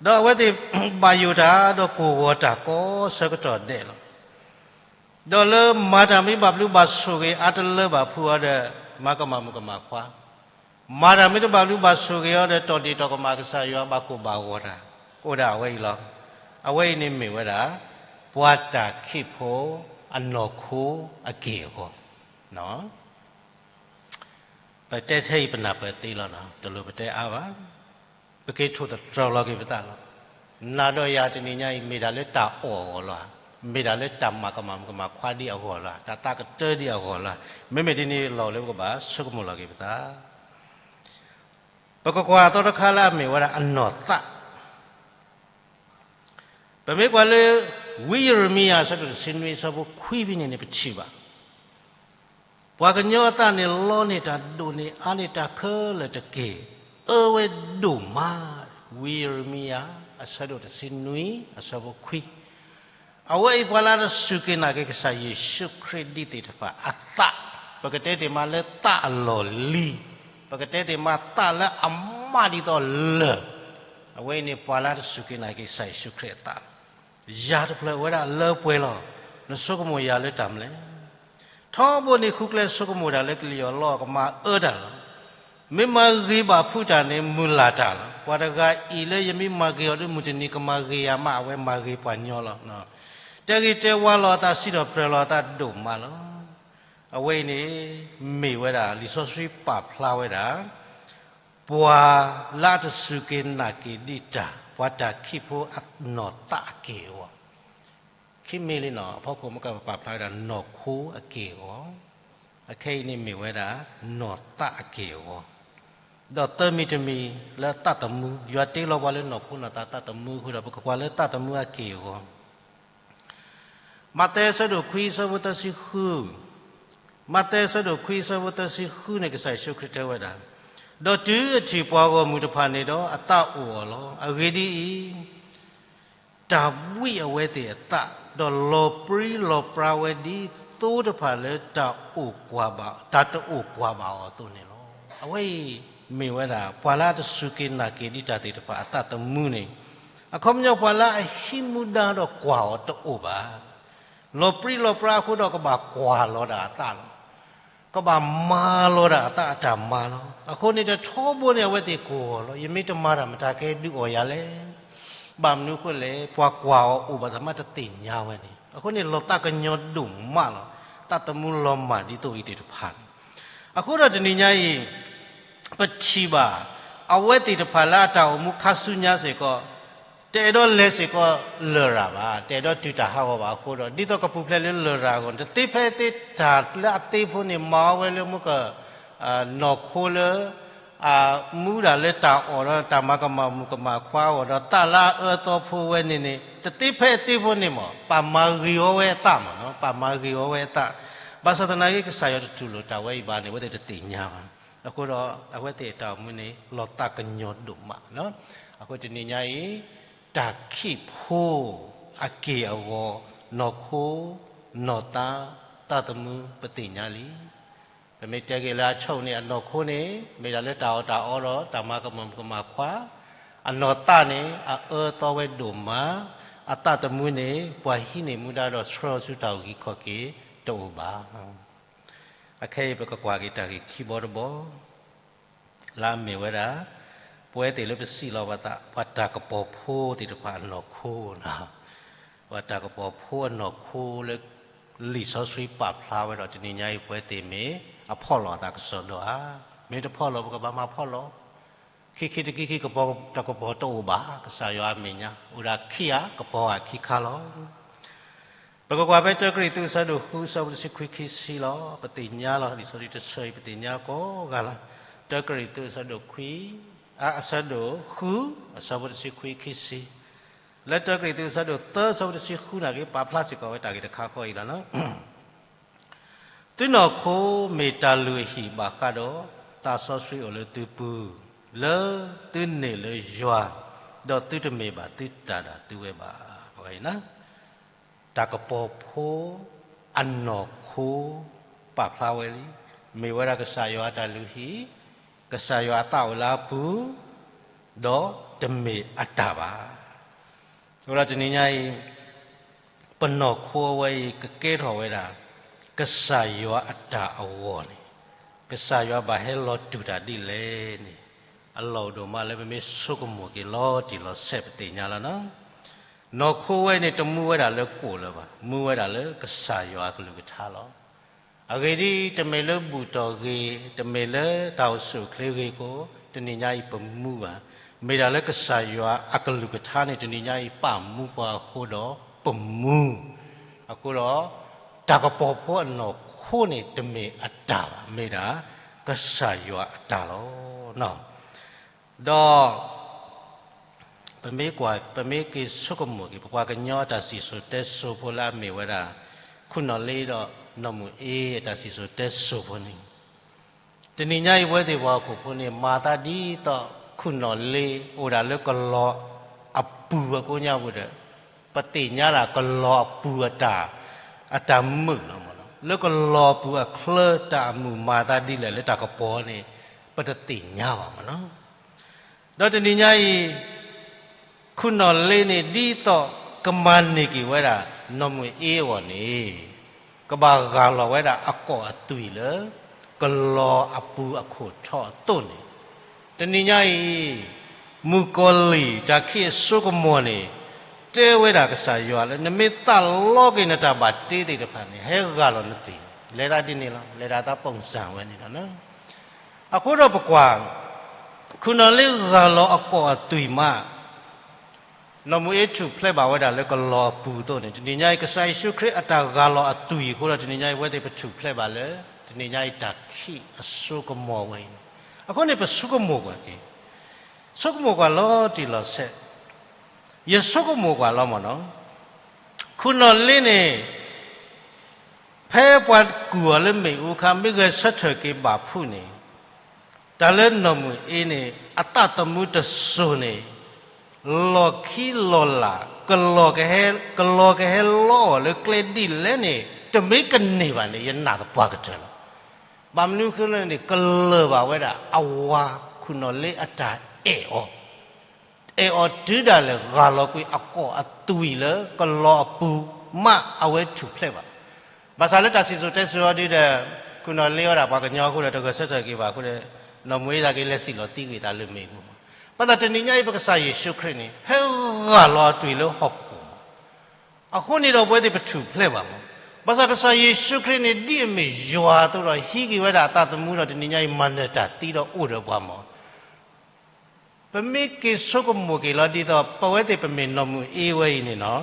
ဒီးအဝဲသ့ၣ်ဘၣ်ယိၣ်တၢ်ဒီးကိၢ်ဂီၤတၢ်ကိးဆၢကတီၢ်ဒဲးလီၤ. ဒီးလၢမၤတၢ်မ့ၢ်ဘၣ်ဘျုးဘၣ်ဆိၣ်ဂ့ၤအါတလၢဘၣ်ဖုးအီၤဒီး မၤကမၣ်မုၣ်ကမၣ်ခွါ, မၤတၢ်မ့ၢ်တဘၣ်ဘျုးဘၣ်ဆိၣ်ဂ့ၤအီၤဒီး တီၢ်ဒ့ၣ်တီၢ်ကမၣ်ကစၢ်ယွၤ ဘၣ်ကိၢ်ဘၣ်ဂီၤတၢ်, အိၣ်ဒၣ်အဝဲအံၤလီၤ. အဝဲအံၤန့ၣ်မ့ၢ်ဝဲဒၣ် ပှၤတၢ်ခံးဖိအနီၢ်ခိအက့ၢ်အဂီၤ ပတဲထဲအံၤပနၢ်ပၢၢ်သ့လီၤ, တလိၣ်ပတဲအါဘၣ်. ပက့ၤထိၣ်သတြီၤလီၤက့ၤပသးလီၤ. နၤဒီးယၤတနံၤညါအံၤ မ့ၢ်ဒၣ်လၢတၢ်အီၣ်အဂီၢ်လီၤဧါ, မ့ၢ်ဒၣ်လၢတၢ်မၤကမၣ်မုၣ်ကမၣ်ခွါဒ်အဂီၢ်လီၤဧါ, တၢ်သးကတၢၢ်ဒ်အဂီၢ်လီၤဧါ. မ့မ့ၢ်ဒ်န့ၣ်လီၢ်လၢပကဘၣ်ဆိကမိၣ်လီၤက့ၤပသး ပကကွၢ်အသီတခါလၢအမ့ၢ်ဝဲဒၣ်အနီၢ်သး ပမ့ၢ်ကွၢ်လၢ ဝံယံးရမံယၤ အဆၢဒိၣ်တဆံနွံ အဆၢဖိခွံဖဲန့ၣ်န့ၣ် ပထံၣ်ဘၣ်, ပှၤကညီအသးန့ၣ် လီန့ၢ်တၢ်ဒိၣ်န့ၢ်အါန့ၢ်တၢ်ခဲလၢာ်တက့ၢ်, အၢဝဲဒိၣ်မး ဝံယံးရမံယၤ အဆၢဒိၣ်တဆံနွံ အဆၢဖိခွံ, အဝဲအံၤပှၤလၢအတစူၢ်က့ၤနာ်က့ၤကစၢ်ယ့ၣ်ၡူးခရံာ်ဒံးသ့ၣ်တဖၣ်အသး, ပကတဲသ့ၣ်မးလၢသးအလီၢ်လံၤ, ပကတဲသ့ၣ်မးသးလၢအမးဒ်သိးလၢၢ်, အဝဲအံၤန့ၣ် ပှၤလၢအတစူၢ်က့ၤနာ်က့ၤကစၢ်ယ့ၣ်ၡူးခရံာ်အသးလီၤ. ယၤတဖျၢၣ်ဝဲဒၣ်လၢပှဲၤလီၤ. နဆိကမိၣ်ယၤလၢတၢ်မနုၤလဲၣ်. ထီဘိန့ၣ် ဃုကျဲဆိကမိၣ်တၢ်လၢကလံၤအီၣ်လီအီၣ် ကမၤအၢတၢ်လီၤ. မ့ၢ်မၤဂ့ၤဘၣ်ဖုးတၢ်န့ၣ် မုာ်လၤတၢ်လီၤ. ပှၤတဂၤအံၤလၢယမ့ၢ်မၤဂ့ၤအီၤဒီး မုၢ်တနံၤကမၤဂ့ၤယၤမး အဝဲမၤဂ့ၤပှၤညီလီၤ. တဲဂ့ၤတဲဝါလီၤအသး စံးထီၣ်ပတြၢၤလီၤအသးဒိၣ်မးလီၤ. အဝဲအံၤန့ၣ် မ့ၢ်ဝဲဒၣ် လံာ်စီဆှံပာ်ဖျါဝဲဒၣ် ပှၤလၢအတစူၢ်က့ၤနာ်က့ၤဒံးတၢ် ပှၤတၢ်ခံးဖိအနီၢ်သးအက့ၢ်အဂီၤ, ခံမံၤလံနီၤ အဖီခိၣ်မ့ၢ်ကပာ်ဖျါဝဲဒၣ်နီၢ်ခိအက့ၢ်အဂီၤ, အခဲအံၤန့ၣ်မ့ၢ်ဝဲဒၣ် နီၢ်သးအက့ၢ်အဂီၤ, ဒီးသၢမံၤတမံၤလၢသးသမူ ယွၤတ့လီၤပှၤလၢနီၢ်ခိနီၢ်သးသးသမူအဃိဒီး ပကကွၢ်လၢသးသမူအက့ၢ်အဂီၤ မးသဲအဆၢဒိၣ်ခွံအဆၢဖိသၢဆံဃု, မးသဲအဆၢဒိၣ်ခွံအဆၢဖိသၢဆံဃုန့ၣ် ကစၢ်ယ့ၣ်ၡူးခရံာ်တဲဝဲဒၣ်, ဒီးတုၤအထံၣ်ပှၤဂီၢ်မုၢ်တဖၣ်န့ၣ်ဒီး အသးအိၣ်အီၤလီၤ. အဂ့ၢ်ဒ်အံၤ, တၢ်ဘှံးအဝဲသ့ၣ်အသး, ဒီးလီၤပြံလီၤပြါဝဲဒ်သိတဖၣ်လၢတၢ်အိၣ်ကွၢ်ဘၣ်, တၢ်တအိၣ်ကွၢ်ဘၣ်အီၤအသိးန့ၣ်လီၤ. အဝဲအံၤမ့ၢ်ဝဲဒၣ် ပှၤလၢအတစူၢ်က့ၤနာ်က့ၤဒံးတၢ်သ့ၣ်တဖၣ်အသးသမူန့ၣ်, အခီပညီပှၤလၢအဟံးမူဒါဒီးကွၢ်အီၤတအိၣ်ဘၣ်. လီၤပြံလီၤပြါအဃိဒီးကဘၣ်ကွၢ်လီၤဒၣ်အသးလီၤ. ကဘၣ်မၤလီၤဒၣ်အသးအတၢ်မၤလီၤ. အဃိန့ၣ်ဒီးထီဘိန့ၣ် အဝဲသ့ၣ်ကိၢ်ဂီၤလီၤ. ယမ့ၢ်တမၤတၢ်မတၤကဟဲဒုးအီၣ်ယၤလဲၣ်. ဘၣ်မနုၤအဃိလဲၣ်, ပှၤကွၢ်အီၤအိၣ်ဘၣ်သးမးတသ့ၣ်ညါဝဲန့ၣ်. အဃိန့ၣ် လီၤသးကညီၤဒိၣ်မးလီၤ. သးသမူလီၤမၢ်ဒ်သိးအံၤသ့ၣ်တဖၣ်န့ၣ်, အဃိဒီးတနံၤညါအံၤ ပထံၣ်ဘၣ် အဝဲသ့ၣ်တဖၣ်လၢအတၢ်အိၣ်မူခါဆူညါစ့ၢ်ကီး တအဲၣ်ဒိးလဲၤစ့ၢ်ကီးလရာ်ဘၣ်, တအဲၣ်ဒိးတုၤတၢ်ဟးဂီၤဘၣ်အဃိဒီး ဒ်သိးကပူၤဖျဲးလၢလရာ်အဂီၢ် တသ့ဖဲသ့တၢ်လၢအသ့ဖိန့ၣ် မၤအီၤဝဲလၢမူက နီၢ်ခိလၢ အမူဒၣ်လၢတၢ်အီၣ်ဒီးတၢ်မၤကမၣ်မုၣ်ကမၣ်ခွါအဂီၢ်ဒီး သးလၢအအၢအသီဖိဝဲန့ၣ်န့ၣ် တသ့ဖဲအသ့ဖိန့ၣ်မး ပာ်မၤဂ့ၤအီၤဝဲအသးမးနီၤ, ပာ်မၤဂ့ၤအီၤဝဲအသး, ဘၣ်ဆၣ်သနာ်က့ ကစၢ်ယွၤတတူၢ်လိာ်တၢ်ဝဲအံၤဘၣ်န့ၣ် အဝဲသ့ၣ်တသ့ၣ်ညါဘၣ်. အဃိဒီး အဝဲသ့ၣ်အတၢ်အိၣ်မူန့ၣ် လီၤသးကညီၤဒိၣ်မးနီၤ. အဃိတနံၤညါအံၤ တၢ်ခံးဖိအက့ၢ်အဂီၤ နီၢ်ခိ နီၢ်သး သးသမူ ပသ့ၣ်ညါလံ. ပမ့ၢ်တဲဂ့ၤလၢအဆိန့ၣ် အနီၢ်ခိန့ၣ် မ့ၢ်ဒၣ်လၢတၢ်အီၣ်တၢ်အီဒီးတၢ်မၤကမၣ်မုၣ်ကမၣ်ခွါ, အနီၢ်သးန့ၣ် အအၢအသီဝဲဒိၣ်မး, အသးသမူန့ၣ် ပှၤဟံးန့ၢ်မူဒါဒီးဆှၢအီၤဆူတၢ်အုၣ်က့ၤခီၣ်က့ၤတအိၣ်ဘၣ်. အခဲအံၤပကကွၢ်က့ၤတၢ်ဂ့ၢ်ခံဘီတဘီ လၢအမ့ၢ်ဝဲဒၣ် ပဝဲသ့ၣ်လၢပစံးလီၤပသး ပှၤတၢ်ကပီၤဖိသ့ၣ်တဖၣ်အနီၢ်ခိ, ပှၤတၢ်ကပီၤဖိအနီၢ်ခိလၢ လံာ်စီဆှံပာ်ဖျါဝဲဒီး တနံၤညါအံၤ ပဝဲသ့ၣ်မ့ၢ်အဖီၣ်လီၤအသးကစီၣ်ဒီးဧါ, မ့ၢ်တဖီၣ်လီၤ ပကဘၣ်မၤဖီၣ်လီၤ. ခံခံတခံခံ ကပီၤတၢ်ကပီၤတအိၣ်ဘၣ်, ကစၢ်ယွၤအမဲာ်ညါ အိၣ်ဒၣ်ခံဂၤ ကပီၤဂၤခံခါလီၤ. ပကကွၢ်ဖဲတၢကရံၣ်သူးအဆၢဒိၣ်ဃု အဆၢဖိတဆံခွံခံဆံလီၤ. ပသ့ၣ်ညါလီၤ လံာ်စီဆှံတဆၢအံၤ ပသ့ၣ်ညါကိးဂၤလီၤ. တၢကရံၣ်သူးအဆၢဒိၣ်ခွံ, အ အဆၢဒိၣ်ဃု အဆၢဖိတဆံခွံခံဆံ, လၢတၢကရံၣ်သူးအဆၢဒိၣ်သၢ အဆၢဖိတဆံဃုနာ်က့ ပာ်ဖျါစ့ၢ်ကီးဝဲတၢ်ဂ့ၢ်တခါဃီအံၤလီၤ. သုနီၢ်ခိမ့ၢ်တၢ်လုၢ်အဟံၣ်ဘၣ်ဃးဒီး သးစီဆှံအိၣ်လၢသုပူၤ, လၢသုန့ၢ်လၢယွၤ, ဒီးသုတမ့ၢ်ဘၣ်သုတၢ်ဒၣ်သုဝဲဘၣ်. အဝဲအံၤ တၢ်ကပီၤဖိအနီၢ်ခိ ပာ်ဖျါဝဲလံ, မ့ၢ်ဝဲဒၣ်ကစၢ်ယွၤအတၢ်လုၢ်ဟံၣ်, ကစၢ်ယွၤအသးအိၣ်လၢအပူၤ, ဒီးတမ့ၢ်အတၢ်ဘၣ်. အဃိဒီးတနံၤညါအံၤ ပနီၢ်ခိအဝဲအံၤ ကကဲထီၣ်ဝဲဒၣ် ကစၢ်ယွၤအတၢ်အဂီၢ်န့ၣ်, ကစၢ်ယွၤဘၣ်ဟဲလီၤတူၢ်တၢ်ဒ်လဲၣ်န့ၣ် အလီၢ်အိၣ်ဒိၣ်မးလၢပမ့ၢ်ဆိကမိၣ်က့ၤလီၤတံၢ်လီၤဆဲး ပသ့ၣ်ညါလီၤနီၤ. နီၢ်ခိဝဲန့ၣ် တမူဝဲဒၣ်လၢကိၣ်လၢၤဘၣ်, မူဝဲဒၣ်လၢကစၢ်ယွၤအကလုၢ်ကထါလီၤ. အဂ့ၢ်ဒ်အံၤ, တမ့ၢ်လၢဘူၣ်တီၢ်ဂ့ၤ, တမ့ၢ်လၢတၢ်အိၣ်ဆူၣ်အိၣ်ချ့ဂ့ၤကိး, တနံၤညါအံၤပမူဘၣ်. မ့ၢ်ဒၣ်လၢကစၢ်ယွၤအကလုၢ်ကထါန့ၣ် တနံၤညါအံၤပာ်မူပှၤအဃိဒီးပမူ. အဃိဒီး တၢ်ကပီၤဖိအနီၢ်ခိန့ၣ် တမ့ၢ်အတၢ်ဘၣ်, မ့ၢ်ဒၣ်ကစၢ်ယွၤအတၢ်လီၤ. ဒီး ပမ့ၢ်ကွၢ်, ပမ့ၢ်က့ၤဆိကမိၣ်က့ၤ ပပှၤကညီအတၢ်စံၣ်စိၤတဲစိၤဖိလၢအမ့ၢ်ဝဲဒၣ် ခိၣ်နီၣ်လ့ဒီးနီၢ်မုၢ်အ့အတၢ်စံၣ်စိၤတဲစိၤဖိန့ၣ်, တနံၤညါအံၤပဝဲသ့ၣ်ပှၤဟီၣ်ခိၣ်ဖိန့ၣ် မၤသးဒ်သိး ခိၣ်နီၣ်လ့အိၣ်ဒၣ်လၢကလီၤအပူၤအကိးညါပူၤဒီး ပသ့ၣ်ညါဒၣ်ကလီၤအပူၤအတၢ်, အတၢ်မုာ်လီၤမ့ၢ်နီၤ. လၢကလီၤအပူၤအချၢတၢ်အမုာ်မၤသးဒ်လဲၣ်လၢတၢ်ကပီၤန့ၣ် ပတသ့ၣ်ညါဘၣ်မ့ၢ်နီၤ. ဒီးတနံၤညါအံၤ ခိၣ်နီၣ်လ့န့ၣ် ဒ်သိးကမၤန့ၢ်က့ၤဝဲဒၣ် နီၢ်မုၢ်အ့အဂီၢ်န့ၣ် ကဘၣ်ဂၢ်လီၤဝဲဒၣ်အကီၢ်အသွံၣ်လၢ ကလီၤအပူၤအခိၣ်ထီအသိးန့ၣ်, တနံၤညါအံၤ မုၣ်ကီၤလံၢ်တၢ်ခံးအစိကမီၤန့ၣ် တဲဝဲဒၣ်ကစၢ်ယွၤလၢ နမ့ၢ်သးလီက့ၤနတၢ်ဘၣ်တ့သ့ၣ်တဖၣ်န့ၣ် ဟဲဂၢ်လီၤနသွံၣ်, လဲၤသးဒ်န့ၣ်လီၤ. လဲၤဒၣ်သးပိၢ်စၢ်ဝဲန့ၣ်လီၤ. အဃိဒီးပကွၢ် ခိၣ်နီၣ်လ့ဂၢ်လီၤအကီၢ်အသွံၣ်မး နီၢ်မုၢ်အ့ထူၣ်ဖျဲးဘၣ်ဝဲဒၣ်လၢကလီၤအပူၤအသိးန့ၣ် တနံၤညါအံၤ ကစၢ်ယ့ၣ်ၡူးခရံာ်အတၢ်ဂၢ်လီၤအသွံၣ်အဃိဒီး တနံၤညါအံၤ ပဝဲသ့ၣ်ပထူၣ်ဖျဲးဘၣ်လၢ တနံၤညါအံၤတၢ်ခံးအစိကမီၤဝဲအံၤန့ၣ်, အဃိန့ၣ် ပဆိကမိၣ်ကွၢ်က့ၤ, ဆိကမိၣ်ကွၢ်လီၤတံၢ်လီၤဆဲး, ယဆိကမိၣ်ကွၢ်လီၤမ့ၢ်နီၤ, ခိၣ်နီၣ်လ့န့ၣ် ဖဲပှၤကူၣ်အီၤလၢမ့ၣ်အူအခါ မ့ၢ်ဂဲၤဆၢထၢၣ်က့ၤဘၣ်ဖုးန့ၣ်, တၢ်လၢနီၢ်မုၢ်အ့န့ၣ် အသးသမူတစိၤန့ၣ် လီၢ်ခံလီၢ်လာ် ကလီၤကဟဲလီအီၤလၢကျဲဒ်လဲၣ်န့ၣ် တမ့ၢ်ကန့ၢ်ဘၣ်န့ၣ် ယနာ်သပှၢ်ကတၢၢ်လီၤ. ဘၣ်မနုၤဃိလဲၣ်န့ၣ် ကလၢၢ်ဘၣ်ဝဲဒၣ်အဝၤခိၣ်နီၣ်လ့အတၢ်အဲၣ်အီၤ အဲၣ်အီၤတုၤဒၣ်လဲာ် ဂၢ်လီၤကွံာ်အကီၢ်အသွံၣ်လၢကလီၤအပူၤမး အဝဲထူၣ်ဖျဲးဘၣ်. ဘၣ်ဆၣ်လၢတၢ်စံၣ်စိၤတဲစိၤအီၤဒ်ဒီး ခိၣ်နီၣ်လ့အီၤဒၣ်ပှၤကညီအဃိဒီး တဂဲၤဆၢထၢၣ်က့ၤဘၣ်အဃိဒီး နီၢ်မုၢ်အ့ဒၣ်က့ၤလဲၤစံၣ်လီၤသံကွံာ်သးလၢမ့ၣ်အူမး. ဘၣ်ဆၣ်တနံၤညါအံၤ ပကစၢ်ယ့ၣ်ၡူးခရံာ်န့ၣ် ဟဲဂၢ်လီၤအသွံၣ်လၢဟီၣ်ခိၣ်မး. အဃိန့ၣ်ဒီး ပဝဲသ့ၣ်ပထူၣ်ဖျဲးဘၣ်မး. ဘၣ်ဆၣ်ကစၢ်ယ့ၣ်ၡူးခရံာ်န့ၣ် ဒ်အမ့ၢ်ယွၤအသိးဒီး ဟံးက့ၤဝဲဒၣ်အသးသမူဒီး တနံၤညါအံၤ မၤနၢၤတၢ်သံဒီးအိၣ်ဒီးပှၤမး. ပမ့ၢ်က့ၤဆိကမိၣ်က့ၤလီၤဒ်သိး ပဝဲသ့ၣ်ပမ့ၢ်နီၢ်မုၢ်အ့ဝဲအံၤန့ၣ်နီၤ,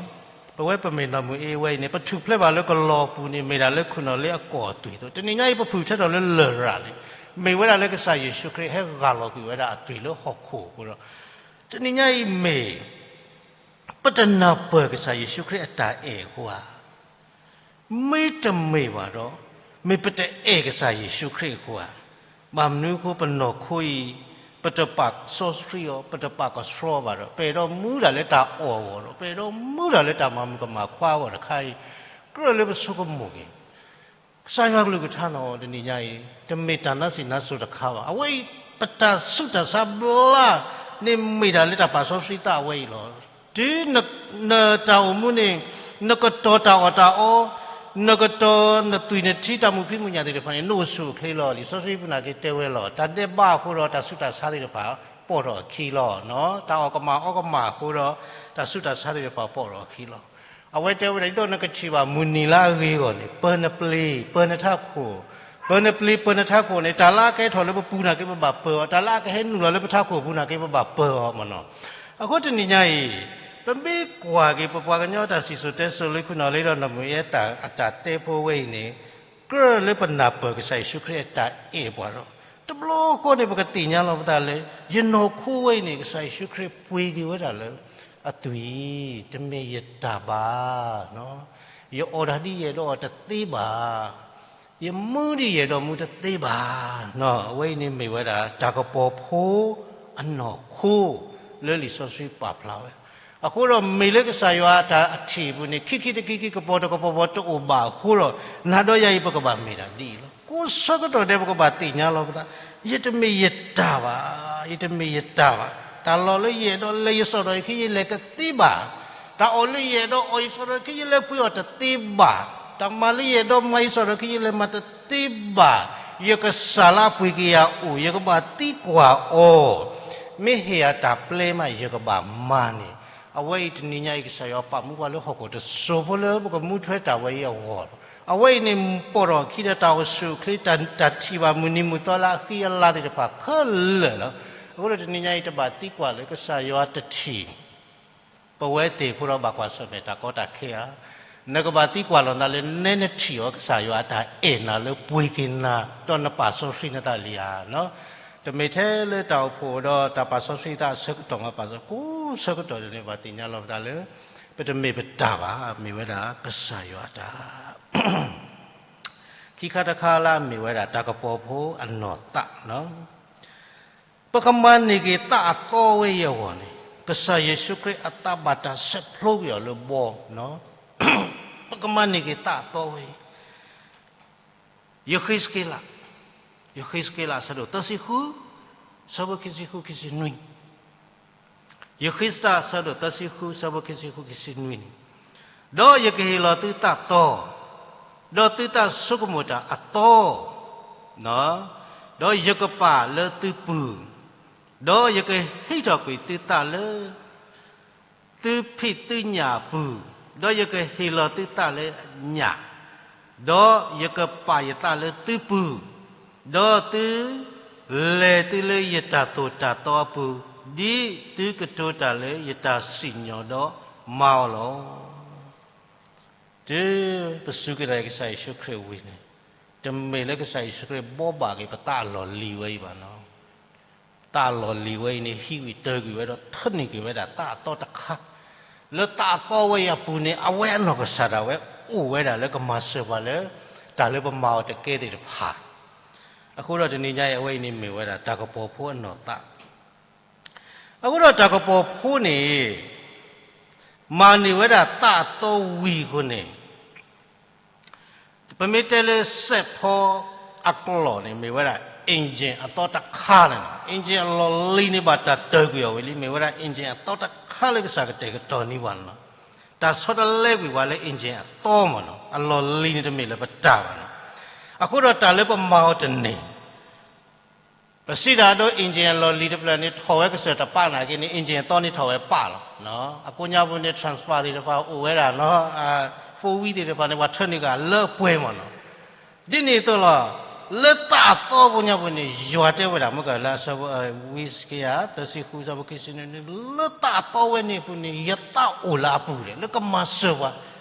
ပဝဲပမ့ၢ်နီၢ်မုၢ်အ့ဝဲအံၤန့ၣ် ပထူၣ်ဖျဲးဘၣ်လၢကလီၤပူၤန့ၣ် မ့ၢ်ဒၣ်လၢခိၣ်နီၣ်လ့အကီၢ်အသွံၣ်အသိး, တနံၤညါအံၤ ပထူၣ်ဖျဲးထီၣ်လၢလရာ်န့ၣ် မ့ၢ်ဝဲဒၣ်လၢကစၢ်ယ့ၣ်ၡူးခရံာ်ဟဲဂၢ်လီၤကွံာ်ဝဲဒၣ်အသွံၣ်လၢဟီၣ်ခိၣ်အဃိဒီး တနံၤညါအံၤမ့ၢ် ပတနၢ်ပၢၢ်ကစၢ်ယ့ၣ်ၡူးခရံာ်အတၢ်အဲၣ်အဃိဧါ. မ့တမ့ၢ်ဘၣ်ဒီး မ့ၢ်ပတအဲၣ်ကစၢ်ယ့ၣ်ၡူးခရံာ်အဃိဧါ. ဘၣ်မနုၤအဃိ ပနီၢ်ခိအံၤ ပတပာ်စီဆှံအီၤ ပတပာ်ကဆှီဘၣ်ဒီး ပအဲၣ်ဒိးမူဒၣ်လၢတၢ်အီၣ်အဂီၢ်ဒီး ပအဲၣ်ဒိးမူဒၣ်လၢတၢ်မၤမုၣ်ကမၣ်ခွါအဂီၢ်တခါအံၤ ကြၢးလၢပဆိကမိၣ်က့ၤ ကစၢ်ယွၤကလုၢ်ကထါနီၤ တနံၤညါအံၤ တမ့ၢ်တၢ်နါစံၣ်နါစိၤတခါဘၣ်. အဝဲအံၤ ပတၢ်ဆူးတၢ်ဆါဘျါန့ၣ်မ့ၢ်ဒၣ်လၢတၢ်ပာ်စီဆှံသးအဝဲအံၤလီၤ. တုၤန နတၢ်အိၣ်မူန့ၣ် နကတီၤတၢ်အီၣ်တၢ်အီ နကတီၤနသွံၣ်နထံတၢ်မုာ်ဖံးမုာ်ညၣ်သ့ၣ်တဖၣ်န့ၣ် နအိၣ်ဆူၣ်အိၣ်ချ့လီၤ. လံာ်စီဆှံပူၤနာ်က့တဲဝဲလီၤ. တၢ်ဒဲးဘးအဃိဒီးတၢ်ဆူးတၢ်ဆါသ့ၣ်တဖၣ် ပိာ်ထီၣ်အခံလီၤ. တၢ်အီၣ်ကမၣ်အီကမၣ်အဃိဒီး တၢ်ဆူးတၢ်ဆါသ့ၣ်တဖၣ်ပိာ်ထီၣ်အခံလီၤ. အဝဲတဲဝဲဒၣ် ဒ်သိးနကထံၣ်ဘၣ်မုၢ်နံၤလၢအဂ့ၤအဂီၢ်န့ၣ် ပၢနပျ့ၤ ပၢနထးခိၣ်, ပၢနပျ့ၤ ပၢနထးခိၣ်န့ၣ် တၢ်လၢအကဟဲထီၣ်လၢပပူၤနာ်က့ ပဘၣ်ပၢအီၤ, တၢ်လၢအကဟဲနုာ်လီၤလၢပထးခိၣ်အပူၤနာ်က့ ပဘၣ်ပၢအီၤမ့ၢ်နီၤ. အဃိတနံၤညါအံၤ ပမ့ၢ်ကွၢ်က့ၤ ပပှၤကညီတၢ်စံၣ်စိၤတဲစိၤလၢခိၣ်နီၣ်လ့ဒီးနီၢ်မုၢ်အ့အတၢ်တဲဖိဝဲအံၤန့ၣ် ကြၢးလၢပနၢ်ပၢၢ်ကစၢ်ယ့ၣ်ၡူးခရံာ်အတၢ်အဲၣ်ပှၤဒီး တဘျီဃီန့ၣ် ပကသ့ၣ်ညါလီၤပသးလၢ ယနီၢ်ခိဝဲအံၤန့ၣ် ကစၢ်ယ့ၣ်ၡူးခရံာ်ပှ့ၤက့ၤဝဲဒၣ်လၢအသွံၣ်, တမ့ၢ်ယတၢ်ဘၣ်, ယအီၣ်တၢ်ဒ်ယအဲၣ်ဒိးအီၣ်တသ့ဘၣ်, ယမူဒ်ယအဲၣ်ဒိးမူတသ့ဘၣ်. အဝဲအံၤန့ၣ်မ့ၢ်ဝဲဒၣ် တၢ်ကပီၤဖိအနီၢ်ခိ လၢလံာ်စီဆှံပာ်ဖျါဝဲ အဃိဒီးမ့ၢ်လၢကစၢ်ယွၤအတၢ်အထံၣ်အပူၤန့ၣ် ခံခံတခံခံ ကပီၤတကပီၤပီၤတအိၣ်ဘၣ်အဃိဒီး နၤဒီးယၤအံၤ ပကဘၣ်မ့ၢ်ဒၣ်ဒ်အံၤလီၤ. ကိးဆၢကတီၢ်ဒဲး ပကဘၣ်သ့ၣ်ညါလီၤပသး, ယတမ့ၢ်ယတၢ်ဘၣ်, ယတမ့ၢ်ယတၢ်ဘၣ်. တၢ်လီၢ်လၢယအဲၣ်ဒိးလဲၤ ယစီၣ်ထီၣ်အခံ ယလဲၤတသ့ဘၣ်. တၢ်အီၣ်လၢယအဲၣ်ဒိးအီၣ် ယစီၣ်ထီၣ်အခံ ယလဲၤပှ့ၤအီၣ်တသ့ဘၣ်. တၢ်မၤလၢယအဲၣ်ဒိးမၤ ယစီၣ်ထီၣ်အခံ ယလဲၤမၤတသ့ဘၣ်. ယကစၢ်လၢအပှ့ၤက့ၤယၤအိၣ်, ယကဘၣ်သံကွၢ်အီၤ, မ့ၢ်ဟ့ၣ်ယၤတၢ်ပျဲမး ယကဘၣ်မၤန့ၣ်. အဝဲအံၤတနံၤညါအံၤ ကစၢ်ယွၤပာ်မူပှၤလၢဟီၣ်ခိၣ်တစိၤဖိလၢ ပကမူထွဲတၢ်ဝဲအံၤအဂီၢ်လီၤ. အဝဲအံၤန့ၣ် ပိာ်ထီၣ်အခံဒီးတၢ်အိၣ်ဆူၣ်အိၣ်ချ့ တၢ်ထံၣ်ဘၣ်မုၢ်နံၤမုၢ်သီလၢအဃံအလၤသ့ၣ်တဖၣ်ခဲလၢာ်လီၤ. အဃိဒီးတနံၤညါအံၤ တဘၣ်သံကွၢ်လၢကစၢ်ယွၤတထံၣ် ပဝဲသ့ၣ်အဃိဒီး ဘၣ်ကွၢ်ဆၢၣ်မဲာ်တၢ်ကီတၢ်ခဲဧါ. နကဘၣ်သံကွၢ်လီၤနသးလၢ နဲနထံၣ်အီၤ ကစၢ်ယွၤအတၢ်အဲၣ်နၤလၢပှ့ၤက့ၤနၤ ဒီးနပာ်စီဆှံနသးလံဧါ. တမ့ၢ်ထဲလၢတၢ်အိၣ်ဖှိၣ်ဒီးတၢ်ပာ်စီဆှံသးအဆၢကတီၢ်မး ပာ်စီ ကိးဆၢကတီၢ်ဒ်န့ၣ် ပဘၣ်သ့ၣ်ညါလီၤပသးလၢ ပတမ့ၢ်ပတၢ်ဘၣ်, မ့ၢ်ဝဲဒၣ်ကစၢ်ယွၤအတၢ် ခံခါတခါလၢအမ့ၢ်ဝဲဒၣ်တၢ်ကပီၤဖိအနီၢ်သးလီၤ. ပကမၤန့ၢ်က့ၤသးအသီဝဲအံၤအဂီၢ်န့ၣ်, ကစၢ်ယ့ၣ်ၡူးခရံာ်အသးဘၣ်တၢ်ဆဲးဖျိကွံာ်အီၤလၢဘီ, ပကမၤန့ၢ်က့ၤသးအသီဝဲအံၤ. ယဃ့းစက့လး, ယဃ့းစက့လးအဆၢဒိၣ်သၢဆံဃု, ဆၢဖိခံဆံဃု ခံဆံနွံ, ယဃ့းစက့လးအဆၢဒိၣ်သၢဆံဃု ဆၢဖိခံဆံဃု ခံဆံနွံန့ၣ်, ဒီးယကဟ့ၣ်လီၤသုသးသီ, ဒီးသုသးဆိကမိၣ်တၢ်အသီ, ဒီးယကပာ်လၢသုပူၤ, ဒီးယကဟံးထီၣ်ကွံာ်သုသးလၢ သုဖံးသုညၣ်အပူၤ, ဒီးယကဟ့ၣ်လီၤသုသးလၢညၣ်, ဒီးယကပာ်ယသးလၢသုပူၤ, ဒီးသု လဲၤသုလၢယတၢ်သိၣ်တၢ်သီအပူၤ, ဒ်သုကတိၤတၢ်လၢယတၢ်စံၣ်ညီၣ်ဒီးမၤအီၤလီၤ. တုၤပစူၢ်က့ၤနာ်က့ၤကစၢ်ယ့ၣ်ၡူးခရံာ်ဝံၤန့ၣ်, တမ့ၢ်လၢကစၢ်ယ့ၣ်ၡူးခရံာ်ဘိးဘၣ်က့ၤပသးအလီၢ်လံၤဝဲအံၤဘၣ်နီၤ. သးအလီၢ်လံၤဝဲအံၤန့ၣ် ဟံးကွံာ်တၢၢ်ကွံာ်ဝဲဒီးထၢနုာ်က့ၤဝဲဒၣ်သးအသီတခါ, လၢသးအသီဝဲအံၤအပူၤန့ၣ် အဝဲအနီၢ်ကစၢ်ဒၣ်ဝဲအိၣ်ဝဲဒၣ်လၢကမၤစၢၤပှၤလၢ တၢ်လၢပမၤအီၤတကဲသ့ၣ်တဖၣ်. အဃိဒီးတနံၤညါအံၤ အဝဲအံၤန့ၣ်မ့ၢ်ဝဲဒၣ်တၢ်ကပီၤဖိအနီၢ်သး အဃိဒီးတၢ်ကပီၤဖိန့ၣ် မၤန့ၢ်ဝဲဒၣ်သးအသီဝံၤအဃိန့ၣ်, ပမ့ၢ်တဲလၢစဲးဖီအကျိာ်န့ၣ် မ့ၢ်ဝဲဒၣ် engine အသီတခါန့ၣ်, engine အလီၢ်လံၤန့ၣ် ဘၣ်တၢ်တၢၢ်ကွံာ်အီၤဝံၤလံ, မ့ၢ်ဝဲဒၣ် engine အသီတခါလၢကစၢ်ကတဲာ်ကတီၤန့ၢ်ပှၤန့ၣ်လီၤ. တၢ်ဆီတလဲကွံာ်ပှၤလၢ engine အသီမ့ၢ်နီၤ, အလီၢ်လံၤန့ၣ်တမ့ၢ်လၢပတၢ်ဘၣ်နီၤ. အဃိဒီးတၢ်လၢပမၤအီၤတန့ၢ် ပစံးတၢ်ဒီး engine အလီၢ်လံၤတဖျၢၣ်န့ၣ် ထီၣ်ဝဲကစၢၢ်တပာ်နာ်က့န့ၣ် engine အသီန့ၣ်ထီၣ်ဝဲပာ်လီၤ. အကိးညါပူၤန့ၣ် transfer သ့ၣ်တဖၣ်အိၣ်ဝဲဒၣ်နီၤ, four wheel သ့ၣ်တဖၣ်န့ၣ် ပှၤထၢနုာ်က့ၤလၢအပှဲၤမ့ၢ်နီၤ. ဒ်န့ၣ်အသိးလီၤ, လၢသးအသီကိးညါပူၤန့ၣ် ယွၤတဲဝဲဒၣ်မ့ၢ်ကလၢအဆၢ, ဝံစက့ယၤ သၢဆံဃု ဆၢဖိခံဆံနွံန့ၣ်, လၢသးအသီဝဲန့ၣ်အပူၤန့ၣ် ယသးအိၣ်လၢအပူၤဒီး လၢကမၤစၢၤပှၤ,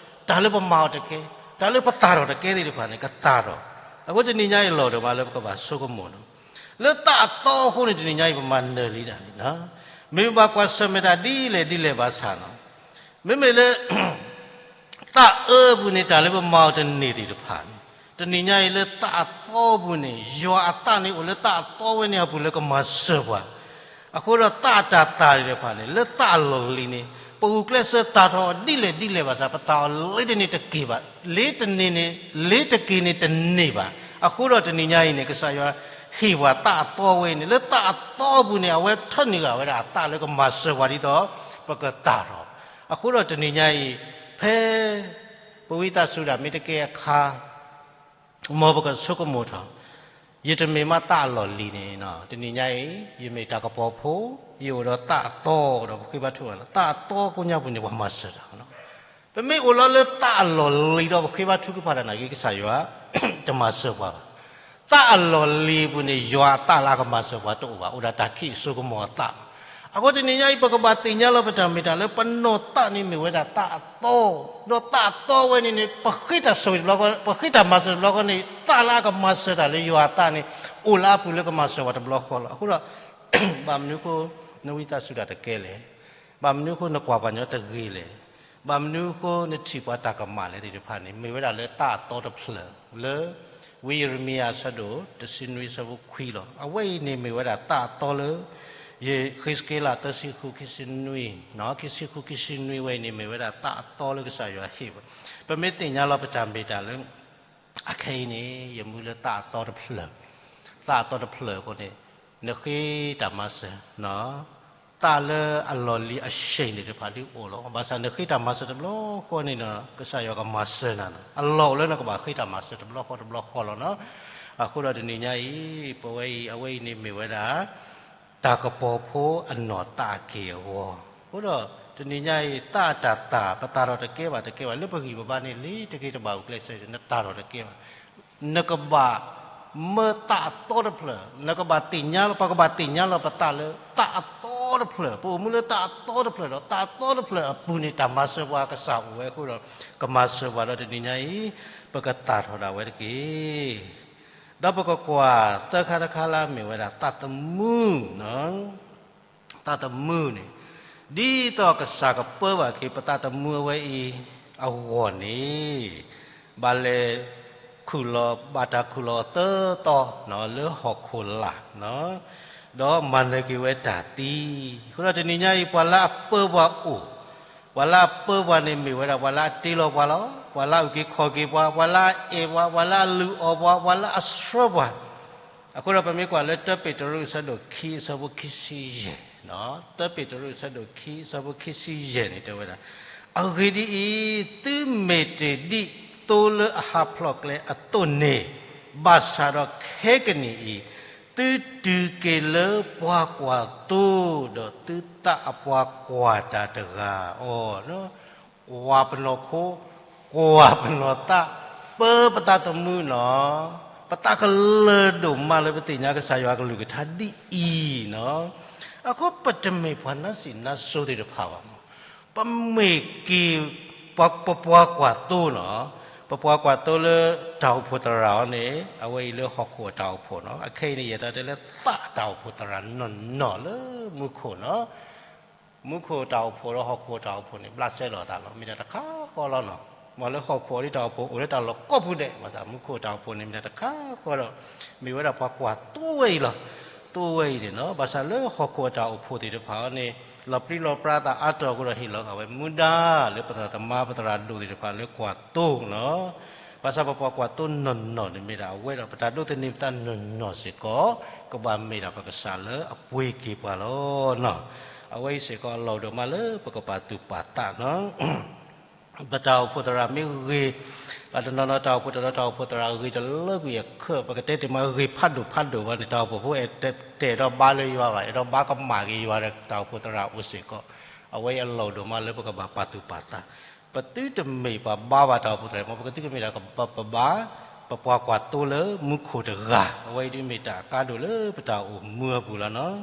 တၢ်လၢပမၤအီၤတကဲ, တၢ်လၢပသၣ်ထီၣ်တကဲသ့ၣ်တဖၣ်န့ၣ် ကသၣ်ထီၣ်. အဃိတနံၤညါအံၤလီၤဒီးဘၣ်လၢပကဘၣ်ဆိကမိၣ်နီၤ, လၢသးအသီအဃိန့ၣ် တနံၤညါအံၤပမၤနၢၤလံတၢ်န့ၣ်, မ့ၢ်ပဘၣ်ကွၢ်ဆၢၣ်မဲာ်တၢ်ဒ်လဲၣ်ဒ်လဲၣ်ဘၣ်ဆၣ်နီၤ, မ့မ့ၢ်လၢ သးအၢအပူၤန့ၣ် တၢ်လၢပမၤအီၤတန့ၢ်သ့ၣ်တဖၣ်န့ၣ်, တနံၤညါအံၤလၢသးအသီအပူၤန့ၣ် ယွၤအသးန့ၣ် အိၣ်လၢသးအသီဝဲန့ၣ်အပူၤလၢကမၤစၢၤပှၤ. အဃိဒီးသးအတၢ်သၣ်သ့ၣ်တဖၣ်န့ၣ် လၢသးအလီၢ်လံၤန့ၣ် ပဂုာ်ကျဲးစၢးသၣ်ထီၣ်ဒ်လဲၣ်ဒ်လဲၣ်ဘၣ်ဆၣ် ပသၣ်အီၤလ့တန့ၢ်တက့ၢ်ဘၣ်, လ့တန့ၢ်န့ၣ် လ့တက့ၤန့ၣ်တန့ၢ်ဘၣ်. အဃိဒီးတနံၤညါအံၤန့ၣ် ကစၢ်ယွၤဟ့ၣ်ပှၤသးအသီဝဲအံၤန့ၣ် လၢသးအသီအပူၤန့ၣ် အဝဲထၢနုာ်ဃာ်ဝဲဒၣ်အသးလၢကမၤစၢၤပှၤဒ်သိး ပကသၣ်ထီၣ်. အဃိဒီးတနံၤညါအံၤ ဖဲ ပဝံသးစူၤဒၣ်မ့ၢ်တကဲအခါ မ်ပကဆိကမိၣ်ထီၣ်, ယတမ့ၢ်မးသးအလီၢ်လံၤန့ၣ်, တနံၤညါအံၤ ယမ့ၢ်တၢ်ကပီၤဖိ, ယအိၣ်ဒီးသးအသီဒီးပဃ့ဘါထုကဖၣ်လီၤ. သးအသီကိးညါပူၤန့ၣ် ပှၤမၤစၢၤတၢ်နီၤ. ပမ့ၢ်အိၣ်လီၤလၢသးအလီၢ်လံၤဒီးပဃ့ဘါထုကဖၣ်တၢ်နာ်က့ ကစၢ်ယွၤ တမၤစၢၤပှၤဘၣ်. သးအလီၢ်လံၤပူၤန့ၣ် ယွၤအသးလၢအကမၤစၢၤပှၤတအိၣ်ဘၣ်, အိၣ်ဒၣ်တၢ်ခံးစိကမီၤအသး. အဃိတနံၤညါအံၤ ပကဘၣ်သ့ၣ်ညါလီၤပတၢ်မ့ၢ်တၢ်လၢပနီၢ်သးန့ၣ်မ့ၢ်ဝဲဒၣ်သးအသီ, ဒီးသးအသီဝဲန့ၣ်န့ၣ် ပဃ့တၢ်ဆိၣ်ဂ့ၤတဘျီဃီ, ပဃ့တၢ်မၤစၢၤတဘျီဃီန့ၣ် သးလၢအကမၤစၢၤတၢ်လၢယွၤအသးန့ၣ် အိၣ်လၢအပူၤလၢကမၤစၢၤပှၤတဘျီဃီလီၤ. အဃိဒီး ဘၣ်မနုၤအဃိ နဝံသးစူၤတၢ်တကဲလဲၣ်, ဘၣ်မနုၤအဃိနကွၢ်ပှၤကညီတဂ့ၤလဲၣ်, ဘၣ်မနုၤအဃိနထံၣ်ပှၤတၢ်ကမၣ်လဲၣ်သ့ၣ်တဖၣ်န့ၣ် မ့ၢ်ဝဲဒၣ်လၢသးအသီတဖျၢၣ် လၢ ဝံယံးရမံယၤအဆၢဒိၣ် တဆံနွံဆၢဖိခွံလီၤ. အဝဲအံၤန့ၣ်မ့ၢ်ဝဲဒၣ်သးအသီလၢ ယဃ့းစက့လး သၢဆံဃု ခံဆံနွံ, ခံဆံဃု ခံဆံနွံဝဲအံၤန့ၣ် မ့ၢ်ဝဲဒၣ်သးအသီလၢကစၢ်ယွၤဟ့ၣ်ဝဲ. ပမ့ၢ်သ့ၣ်ညါလီၤပတၢ်မ့ၢ်တၢ်လၢ အခဲအံၤန့ၣ် ယမူလၢသးအသီတဖျၢၣ်, သးအသီတဖျၢၣ်အဃိန့ၣ် နဃ့တၢ်မၤစၢၤ, သးလၢအလီၢ်လံၤအဆ့ၣ်န့ၣ်တဖၣ်ဒုးအိၣ်လီၤ. ဘၣ်ဆၣ်နဃ့တၢ်မၤစၢၤတဘျီဃီန့ၣ်ဒီး ကစၢ်ယွၤကမၤစၢၤနၤလီၤ. အလီၢ်အိၣ်လၢနကဘၣ်ဃ့တၢ်မၤစၢၤတဘျီဃီတဘျီဃီလီၤနီၤ. အဃိဒီးတနံၤညါအံၤ ပဝဲအံၤ အဝဲအံၤန့ၣ်မ့ၢ်ဝဲဒၣ် တၢ်ကပီၤဖိအနီၢ်သးက့ၢ်အဂီၢ်. အဃိဒီးတနံၤညါအံၤ သးအတၢ်သၣ် ပသၣ်ထီၣ်တကဲဘၣ်တကဲဘၣ် လၢပဂံၢ်ပဘါန့ၣ် လ့ၤတဂ့ၤတဘၣ်ဂုာ်ကျဲးစၢး နသၣ်ထီၣ်တကဲဘၣ်. နကဘၣ်မၢသးအသီတဖျၢၣ်, နကဘၣ်သ့ၣ်ညါလီၤ, ပကဘၣ်သ့ၣ်ညါလီၤပသးလၢသးအသီတဖျၢၣ်, ပအိၣ်မူလၢသးအသီတဖျၢၣ်ဒီး သးအသီတဖျၢၣ်အပူၤန့ၣ် တၢ်မၤစၢၤပှၤကစၢ်အိၣ်ဝဲအဃိဒီး ကမၤစၢၤပှၤဒီးတနံၤညါအံၤ ပကသၣ်ထီၣ်ဒၣ်ဝဲတက့ၢ်. ဒီးပကကွၢ်သၢခါတခါလၢအမ့ၢ်ဝဲဒၣ်သးသမူ သးသမူန့ၣ် ဒ်သိးကစၢ်ကပၢဘၣ်က့ၤပသးသမူအဝဲအံၤအဂီၢ်န့ၣ် ဘၣ်လဲၤခူၣ်လီၤ ဘၣ်တၢ်ခူၣ်လီၤသၢသီ လၢဟီၣ်ခိၣ်လာ် ဒီးမၤနၢၤက့ၤဝဲတၢ်သံ. အဃိဒီးတနံၤညါအံၤ ပှၤလၢအပၢပှၤအိၣ်, ပှၤလၢအပၢပှၤန့ၣ်မ့ၢ်ဝဲဒၣ် ပှၤလၢအတ့လီၤပှၤလီၤ, ပှၤလၢအအုၣ်က့ၤခီၣ်က့ၤပှၤ, ပှၤလၢအအဲၣ်ပှၤ, ပှၤလၢအလုၢ်အီၣ်ပှၤ, ပှၤလၢအဆှၢပှၤ. အဃိဒီးပမ့ၢ်ကွၢ်လၢတၢပ့းတရူးအဆၢဒိၣ်ခံအဆၢဖိခံဆံယဲၢ်, တၢပ့းတရူးအဆၢဒိၣ်ခံအဆၢဖိခံဆံယဲၢ်န့ၣ် တဲဝဲဒၣ်, အဂ့ၢ်ဒ်အံၤ, သုမ့ၢ်တ့ၢ်ဒံးသိလၢအဟးဖျိးကျဲအသိးန့ၣ်, ဘၣ်ဆၣ်ဒီးခဲကနံၣ်အံၤ, သုတုၤက့ၤလၢပှၤကွၢ်သိ, ဒီးသုသးအပှၤကွၢ်တၢ်တဂၤအီၤ ကွၢ်ပနီၢ်ခိ, ကွၢ်ပနီၢ်သး, ပၢပသးသမူနီၤ. ပသးကလၢာ်ဒိၣ်မးလၢပသ့ၣ်ညါကစၢ်ယွၤကလုၢ်ကထါဒ်အံၤနီၤ. အဃိပတမ့ၢ်ပှၤနါစံးနါစိၤသ့ၣ်တဖၣ်ဘၣ်မး, ပမ့ၢ်က့ၤ ပပှၤကွၢ်သိနီၤ. ပပှၤကွၢ်သိလၢတၢ်အိၣ်ဖှိၣ်သရၣ်အီၤန့ၣ် အဝဲအံၤလၢဟီၣ်ခိၣ်အတၢ်အိၣ်ဖှိၣ်နီၤ. အခဲအံၤန့ၣ် ယဲဒၣ်တဲလၢသးအတၢ်အိၣ်ဖှိၣ်သရၣ်နီၢ်နီၢ်လၢမူခိၣ်နီၤ. မူခိၣ်တၢ်အိၣ်ဖှိၣ်ဒီးဟီၣ်ခိၣ်တၢ်အိၣ်ဖှိၣ်န့ၣ် ဘျးစဲလိာ်အသးလီၤ. မ့ၢ်ဒၣ်တခါဃီလီၤနီၤ. မ့ၢ်လၢဟီၣ်ခိၣ်အီၤဒ်တၢ်အိၣ်ဖှိၣ်အိၣ်လၢတၢ်လီၢ်ကိးပူၤဒဲး, ဘၣ်ဆၣ်မူခိၣ်တၢ်အိၣ်ဖှိၣ်န့ၣ် မ့ၢ်ဒၣ်တခါဃီဒီး မ့ၢ်ဝဲဒၣ်ပှၤကွၢ်သိဝဲအံၤလီၤ. သိဝဲအံၤန့ၣ်နီၤ. ဘၣ်ဆၣ်လၢဟီၣ်ခိၣ်အတၢ်အိၣ်ဖှိၣ်သ့ၣ်တဖၣ်အီၤန့ၣ် လီၤပြံလီၤပြါသးအါတီၤအဃိဒီးဟ့ၣ်လီၤဃာ်ဝဲမူဒါလၢပသရၣ်သမါပသရၣ်ဒိၣ်သ့ၣ်တဖၣ်လၢကွၢ်သိနီၤ. ဘၣ်ဆၣ်ပပှၤကွၢ်သိနီၢ်နီၢ်န့ၣ်မ့ၢ်ဒၣ်အဝဲဒီး ပတၢ်ဒိးသန့ၤပသးနီၢ်နီၢ်စ့ၢ်ကီး ကဘၣ်မ့ၢ်ဒၣ်ပကစၢ်လၢအပှ့ၤက့ၤပှၤလီၤနီၤ. အဝဲအံၤစ့ၢ်ကီးအလီၢ်ဒိၣ်မးလၢပကပာ်သူၣ်ပာ်သးနီၤ. ပတၢ်အိၣ်ဖှိၣ်သရၣ်မ့ၢ်ဂ့ၤ, ပှၤတနီၤနီၤတၢ်အိၣ်ဖှိၣ်တနီၤတၢ်အိၣ်ဖှိၣ်သရၣ်ဂ့ၤတလၢကွံာ်အခၢး, ပကတဲတ့ၢ်မးဂ့ၤဖးဒိၣ်ဖးဒိၣ်ဘၣ်န့ၣ် တၢ်အိၣ်ဖှိၣ်ဖိတအဲၣ်ဒိးဘါလၢယွၤဘၣ်, အဲၣ်ဒိးဘါကမၣ်က့ၤယွၤဒီးတၢ်အိၣ်ဖှိၣ်သရၣ်အိၣ်စ့ၢ်ကီး. အဝဲအံၤအလီၢ်ဒိၣ်မးလၢပကဘၣ်ပာ်သူၣ်ပာ်သး. ပသုတမ့ၢ်ပှၤဘါဘၣ်တၢ်အိၣ်ဖှိၣ်သရၣ်, မ်ပကသုကမ့ၢ်ဒၣ်ပဘါ ပပှၤကွၢ်သိလၢမူခိၣ်တဂၤ, အဝဲအံၤဒ်မ့ၢ်တၢ်အကါဒိၣ်လၢပတၢ်အိၣ်မူအပူၤလီၤနီၤ.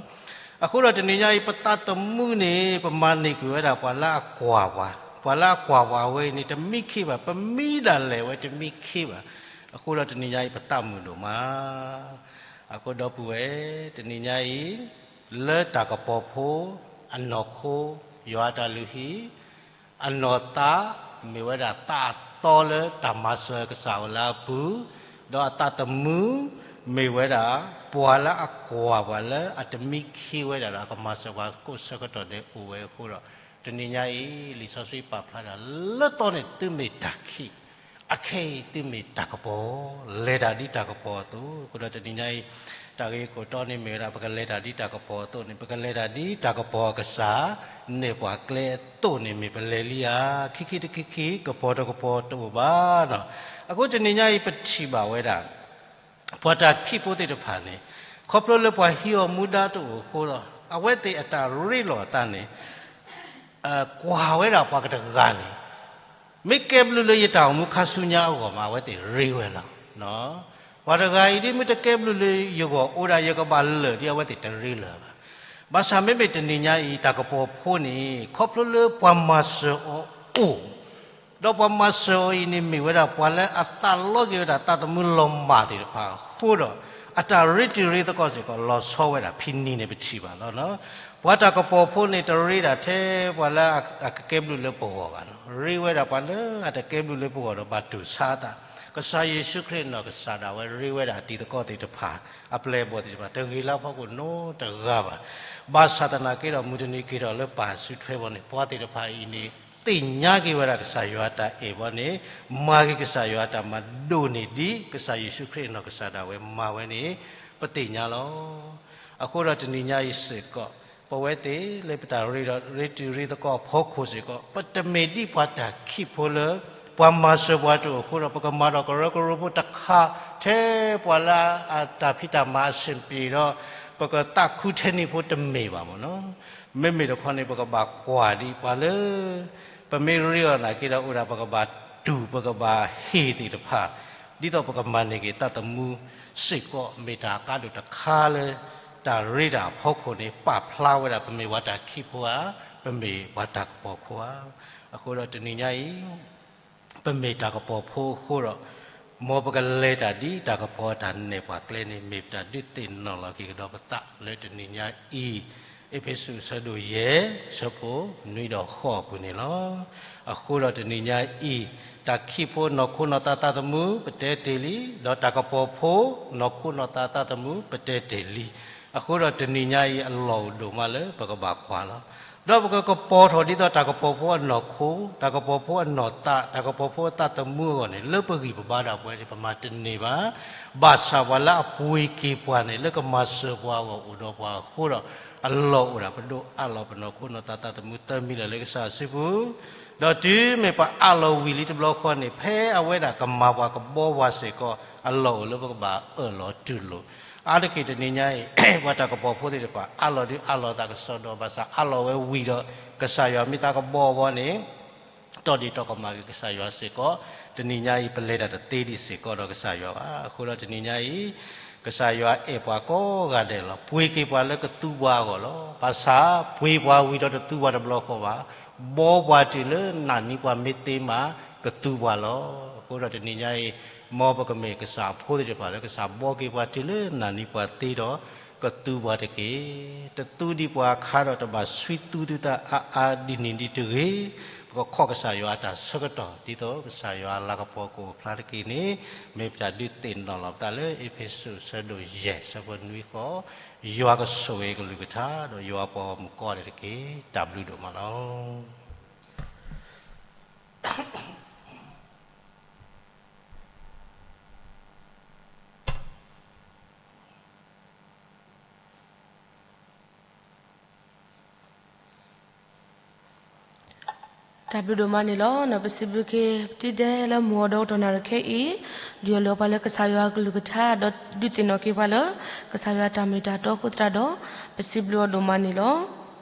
အဃိဒီးတနံၤညါအံၤ ပသးသမူန့ၣ် ပမၤန့ၢ်ကွံာ်ဝဲဒၣ်ပှၤလၢအကွၢ်ပှၤ, ပှၤလၢအကွၢ်ပှၤဝဲအံၤန့ၣ် တမံခ့ဘၣ်, ပမံဒၣ်လဲာ်ဝဲတမံခ့ဘၣ်. အဃိဒီးတနံၤညါအံၤ ပသးမုာ်ဒိၣ်မး. အဃိဒီပုၢ်ဝဲၢ်, တနံၤညါအံၤ လၢတၢ်ကပီၤဖိအနီၢ်ခိ, ယွၤအတၢ်လုၢ်ဟံၣ်, အနီၢ်သး မ့ၢ်ဝဲဒၣ်သးအသီလၢတၢ်မၤစၢၤကစၢ်အိၣ်လၢအပူၤ, ဒီးအသးသမူ မ့ၢ်ဝဲဒၣ် ပှၤလၢအကွၢ်ပှၤလၢအတမံခ့ဝဲဒၣ်ဒီး အကမၤစၢၤပှၤကိးဆၢကတီၢ်ဒဲးအိၣ်ဝဲအဃိဒီး, တနံၤညါအံၤ လံာ်စီဆှံပာ်ဖျါဒၣ် လၢသီန့ၣ်သုမ့ၢ်တၢ်ခံး, အခဲအံၤသုမ့ၢ်တၢ်ကပီၤ, လဲၤတၢ်ဒ်တၢ်ကပီၤအသိး. အဃိဒီးတနံၤညါအံၤ တၢ်ဂ့ၢ်ခိၣ်တီန့ၣ်မ့ၢ်ဝဲဒၣ် ပကလဲၤတၢ်ဒ်တၢ်ကပီၤအသိးန့ၣ်, ပကလဲၤတၢ်ဒ်တၢ်ကပီၤအကစၢ်, နဲၣ်ပှၤကျဲအသိးန့ၣ်မ့ၢ်ပလဲၤလံဧါ, ခံခံတခံခံ ကပီၤတကပီၤတအိၣ်ဘၣ်နီၤ. အဃိတနံၤညါအံၤ ပထံၣ်ဘၣ်ဝဲဒၣ် ပှၤတၢ်ခံးဖိသ့ၣ်တဖၣ်န့ၣ်, ခီဖျိလၢပှၤဟံးအီၤမူဒါတအိၣ်အဃိဒီး အဝဲသ့ၣ်အတၢ်ရ့လိာ်အသးန့ၣ် ကွၢ်ဝဲဒၣ်ပှၤတဂၤန့ၣ် မ့ၢ်ကဲဘျုးလၢယတၢ်အိၣ်မူခါဆူညါအဂီၢ်မး အဝဲသ့ၣ်ရ့ဝဲလီၤ. ပှၤတဂၤအံၤဒ်မ့ၢ်တကဲဘျုးလၢယဂီၢ်အိၣ်ဒၣ် ယကဘၣ်လၢာ်ဒ်အဝဲသ့ၣ်တရ့လၢၤဘၣ်. ဘၣ်ဆၣ်မ့မ့ၢ်တနံၤညါအံၤ တၢ်ကပီၤဖိန့ၣ် ခီဖျိလၢပှၤမၤစၢၤအီၤအိၣ် ဒီးပှၤမၤစၢၤအီၤအံၤန့ၣ် မ့ၢ်ဝဲဒၣ်ပှၤလၢအသးလီက့ၤဝဲဒၣ်သးသမူလီၤမၢ်သ့ၣ်တဖၣ်အဃိဒီး အတၢ်ရ့တံၤရ့သကိးစ့ၢ်ကီး လီၤဆီဝဲဒၣ်ဖဲန့ၣ်န့ၣ် ပထံၣ်ဘၣ်လီၤ. ပှၤတၢ်ကပီၤဖိန့ၣ် တရ့ဒၣ်ထဲပှၤလၢအကကဲဘျုးလၢပဂီၢ်ဘၣ်နီၤ, ရ့ဝဲဒၣ်ပှၤလၢအတကဲဘျုးလၢပဂီၢ်ဒီးဘၣ်တူၢ်ဆါအသး. ကစၢ်ယ့ၣ်ၡူးခရံာ်အနီၢ်ကစၢ်ဒၣ်ဝဲရ့ဝဲဒၣ်တံၤသကိးသ့ၣ်တဖၣ် အပျဲၢ်အဘီၣ်သ့ၣ်တဖၣ် တဂ့ၤလၢအဖီခိၣ်နီတဂၤဘၣ်. ဘၣ်ဆၣ်သနာ်က့ဒီး မုၢ်တနံၤက့ၤထီၣ်လၢပၢ်စုထွဲဘီန့ၣ် ပှၤသ့ၣ်တဖၣ်အံၤန့ၣ် သ့ၣ်ညါက့ၤဝဲဒၣ်ကစၢ်ယွၤအတၢ်အဲၣ်ဘီန့ၣ် မၤက့ၤကစၢ်ယွၤအတၢ်မၤဒိၣ်န့ၢ်ဒ် ကစၢ်ယ့ၣ်ၡူးခရံာ်အနီၢ်ကစၢ်ဒၣ်ဝဲမၤဝဲန့ၣ် ပသ့ၣ်ညါလီၤ. အဃိဒီးတနံၤညါအံၤစ့ၢ်ကီး ပဝဲသ့ၣ်လၢပတၢ်ရ့ဒီးရ့တံၤရ့သကိးအဖီခိၣ်စ့ၢ်ကီး ပတမ့ၢ်ဒ်ပှၤတၢ်ခံးဖိလၢ ပှၤမၤစၢၤပှၤတအိၣ်အဃိဒီး ပကမၤဒီးကရၢကရိဖိတခါ ထဲပှၤလၢအတၢ်ဖံးတၢ်မၤအဆင်ပြေဒီး ပကသးခုထဲန့ၣ်ဖိတမ့ၢ်ဘၣ်မ့ၢ်နီၤ. မ့မ့ၢ်တခီန့ၣ် ပကဘၣ်ကွၢ်ဒံးပှၤလၢ ပမ့ၢ်ရ့အီၤနာ်က့ဒီး အိၣ်ဒၣ်ပကဘၣ်တူၢ်ပကဘၣ်ဟ့ၣ်သ့ၣ်တဖၣ် ဒ်သိးပကမၤန့ၢ်က့ၤသးသမူစ့ၢ်ကီး မ့ၢ်တၢ်အကါဒိၣ်တခါလၢ တၢ်ရ့တၢ်အဖီခိၣ်န့ၣ် ပာ်ဖျါဝဲဒၣ် ပမ့ၢ်ပှၤတၢ်ခံးဖိဧါ, ပမ့ၢ်ပှၤတၢ်ကပီၤဖိဧါ. အဃိဒီးတနံၤညါအံၤ ပမ့ၢ်တၢ်ကပီၤဖိအဃိဒီး မ်ပကလဲၤတၢ်ဒ်တၢ်ကပီၤအတၢ်နဲၣ်ပှၤကျဲန့ၣ် မ့ၢ်ပတၢ်ဒုးသ့ၣ်နီၣ်လီၤက့ၤကဒီးပသးလၢတနံၤညါအံၤ, အ့းဖ့းစူးအဆၢဒိၣ်ယဲၢ် အဆၢဖိနွံဒီးဃိးအပူၤန့ၣ်လီၤ. အဃိဒီးတနံၤညါအံၤ တၢ်ခံးဖိနီၢ်ခိနီၢ်သးသးသမူ ပတဲတ့ၢ်လံ, ဒီးတၢ်ကပီၤဖိနီၢ်ခိနီၢ်သးသးသမူ ပတဲတ့ၢ်လံ. အဃိဒီးတနံၤညါအံၤအလီၢ်အိၣ်ဒိၣ်မးလၢပကဘၣ်ကွၢ်လီၤ. ဒီးပကကပီၤထီၣ်ဒ်သိးတၢ်ကပီၤဖိအနီၢ်ခိ, တၢ်ကပီၤဖိအနီၢ်သး, တၢ်ကပီၤဖိအသးသမူအဂီၢ်န့ၣ် လၢပဂံၢ်ပဘါဒၣ်ပှဲၤန့ၣ် ပမၤတန့ၢ်ဘၣ်. ဘၣ်ဆၣ်ပှၤလၢအပှ့ၤက့ၤပှၤန့ၣ် လၢကမၤစၢၤပှၤအဂီၢ်အိၣ်ဒီးပှၤအဃိဒီး အလီၢ်အိၣ်ဒၣ် ပဒိးအးလီၤပနီၢ်ခိနီၢ်သးသးသမူ သၢမံၤလၢာ်လၢကစၢ်စုပူၤ ဒီးတုၤမ့ၢ်ပှၤအးလီၤဝံၤလံတဘျီဃီန့ၣ် ဖဲအဝဲဒၣ်ကမၤပှၤကဘီပှၤစ့ၢ်ကီး အလီၢ်အိၣ်လၢပကဘၣ်အၢၣ်လီၤတူၢ်လိာ်. အါတက့ၢ်တနံၤညါအံၤ ပှၤတၢ်ကပီၤဖိသ့ၣ်တဖၣ် အးလီၤဒုးအးလီၤသးကစီဒီ ဘၣ်ဆၣ်အးလီၤဝဲဝံၤဒီး ကစၢ်ယွၤမ့ၢ်သးကဘီအဘီန့ၣ် တီၢ်ဒ့ၣ်တီၢ်ကမၣ်ဂ့ၤကစၢ်ယွၤစ့ၢ်ကီး, တနံၤညါအံၤ ပလဲၤတၢ်တသ့ဒံးစ့ၢ်ကီးဒီးကစၢ်ယွၤဘၣ်. အဃိဒီးတနံၤညါအံၤ ကစၢ်ယွၤအဲၣ်ပှၤကိးဂၤဒဲးလီၤ. ပှ့ၤက့ၤပှၤလၢကသူပှၤအဂီၢ်လီၤ. ဘၣ်ဆၣ်ပှ့ၤပှၤဝံၤဒီးတသူပှၤတဘျီဃီဘၣ်. ဘီပှၤတုၤလၢနၢ်နံပှၤမ့ၢ်သ့မး ကသူပှၤလီၤ. အဃိဒီးတနံၤညါအံၤ မ်ပကမ့ၢ်ကစၢ်အဖိသ့ၣ်တဖၣ်လၢကစၢ်ဘီက့ၤပှၤတုၤလၢနၢ်နံပှၤသ့ဒီး ကသူပှၤတက့ၢ်. တသူဒံးပှၤအခါဒီးတဘၣ်ဆှံသူသုသးအါအါဒ်န့ၣ်ဒံးတဂ့ၤ. ပကခီၣ်ကစၢ်ယွၤအတၢ်ဆၢကတီၢ် ဒ်သိးကစၢ်ယွၤအလၤကပီၤကအိၣ်ဖျါတက့ၢ်န့ၣ် မ့ၢ်ပတၢ်ဒုးသ့ၣ်နီၣ်လီၤပသးလၢအ့းဖ့းစူး အဆၢဒိၣ်ယဲၢ် အဆၢဖိနွံဃီ, ယွၤကဆိၣ်ဂ့ၤကလုၢ်ကထါ ဒီးယွၤပှၤဂီၢ်မုၢ်ကိးဂၤဒဲးတက့ၢ်. တၢ်ဘျုးဒိၣ်မးလီၤ. တၢ်ဘျုးဒိၣ်မးန့ၣ်လီၤ. ပစံးဘျုးက့ၤ ပတံၤဒဲးလၢမုၢ်ဂီၤဒီကတီၢ်နၣ်ရံၣ်ခဲအံၤ, ဒုးအီၤလၢပှၤလၢကစၢ်ယွၤကလုၢ်ကထါ ဒီးဒုးသ့ၣ်နီၣ်က့ၤပှၤလၢ ကစၢ်ယွၤတၢ်မ့ၢ်တၢ်တီအဃိသတးဒီး ပစံးဘျုးအီၤဒိၣ်မးန့ၣ်လီၤ.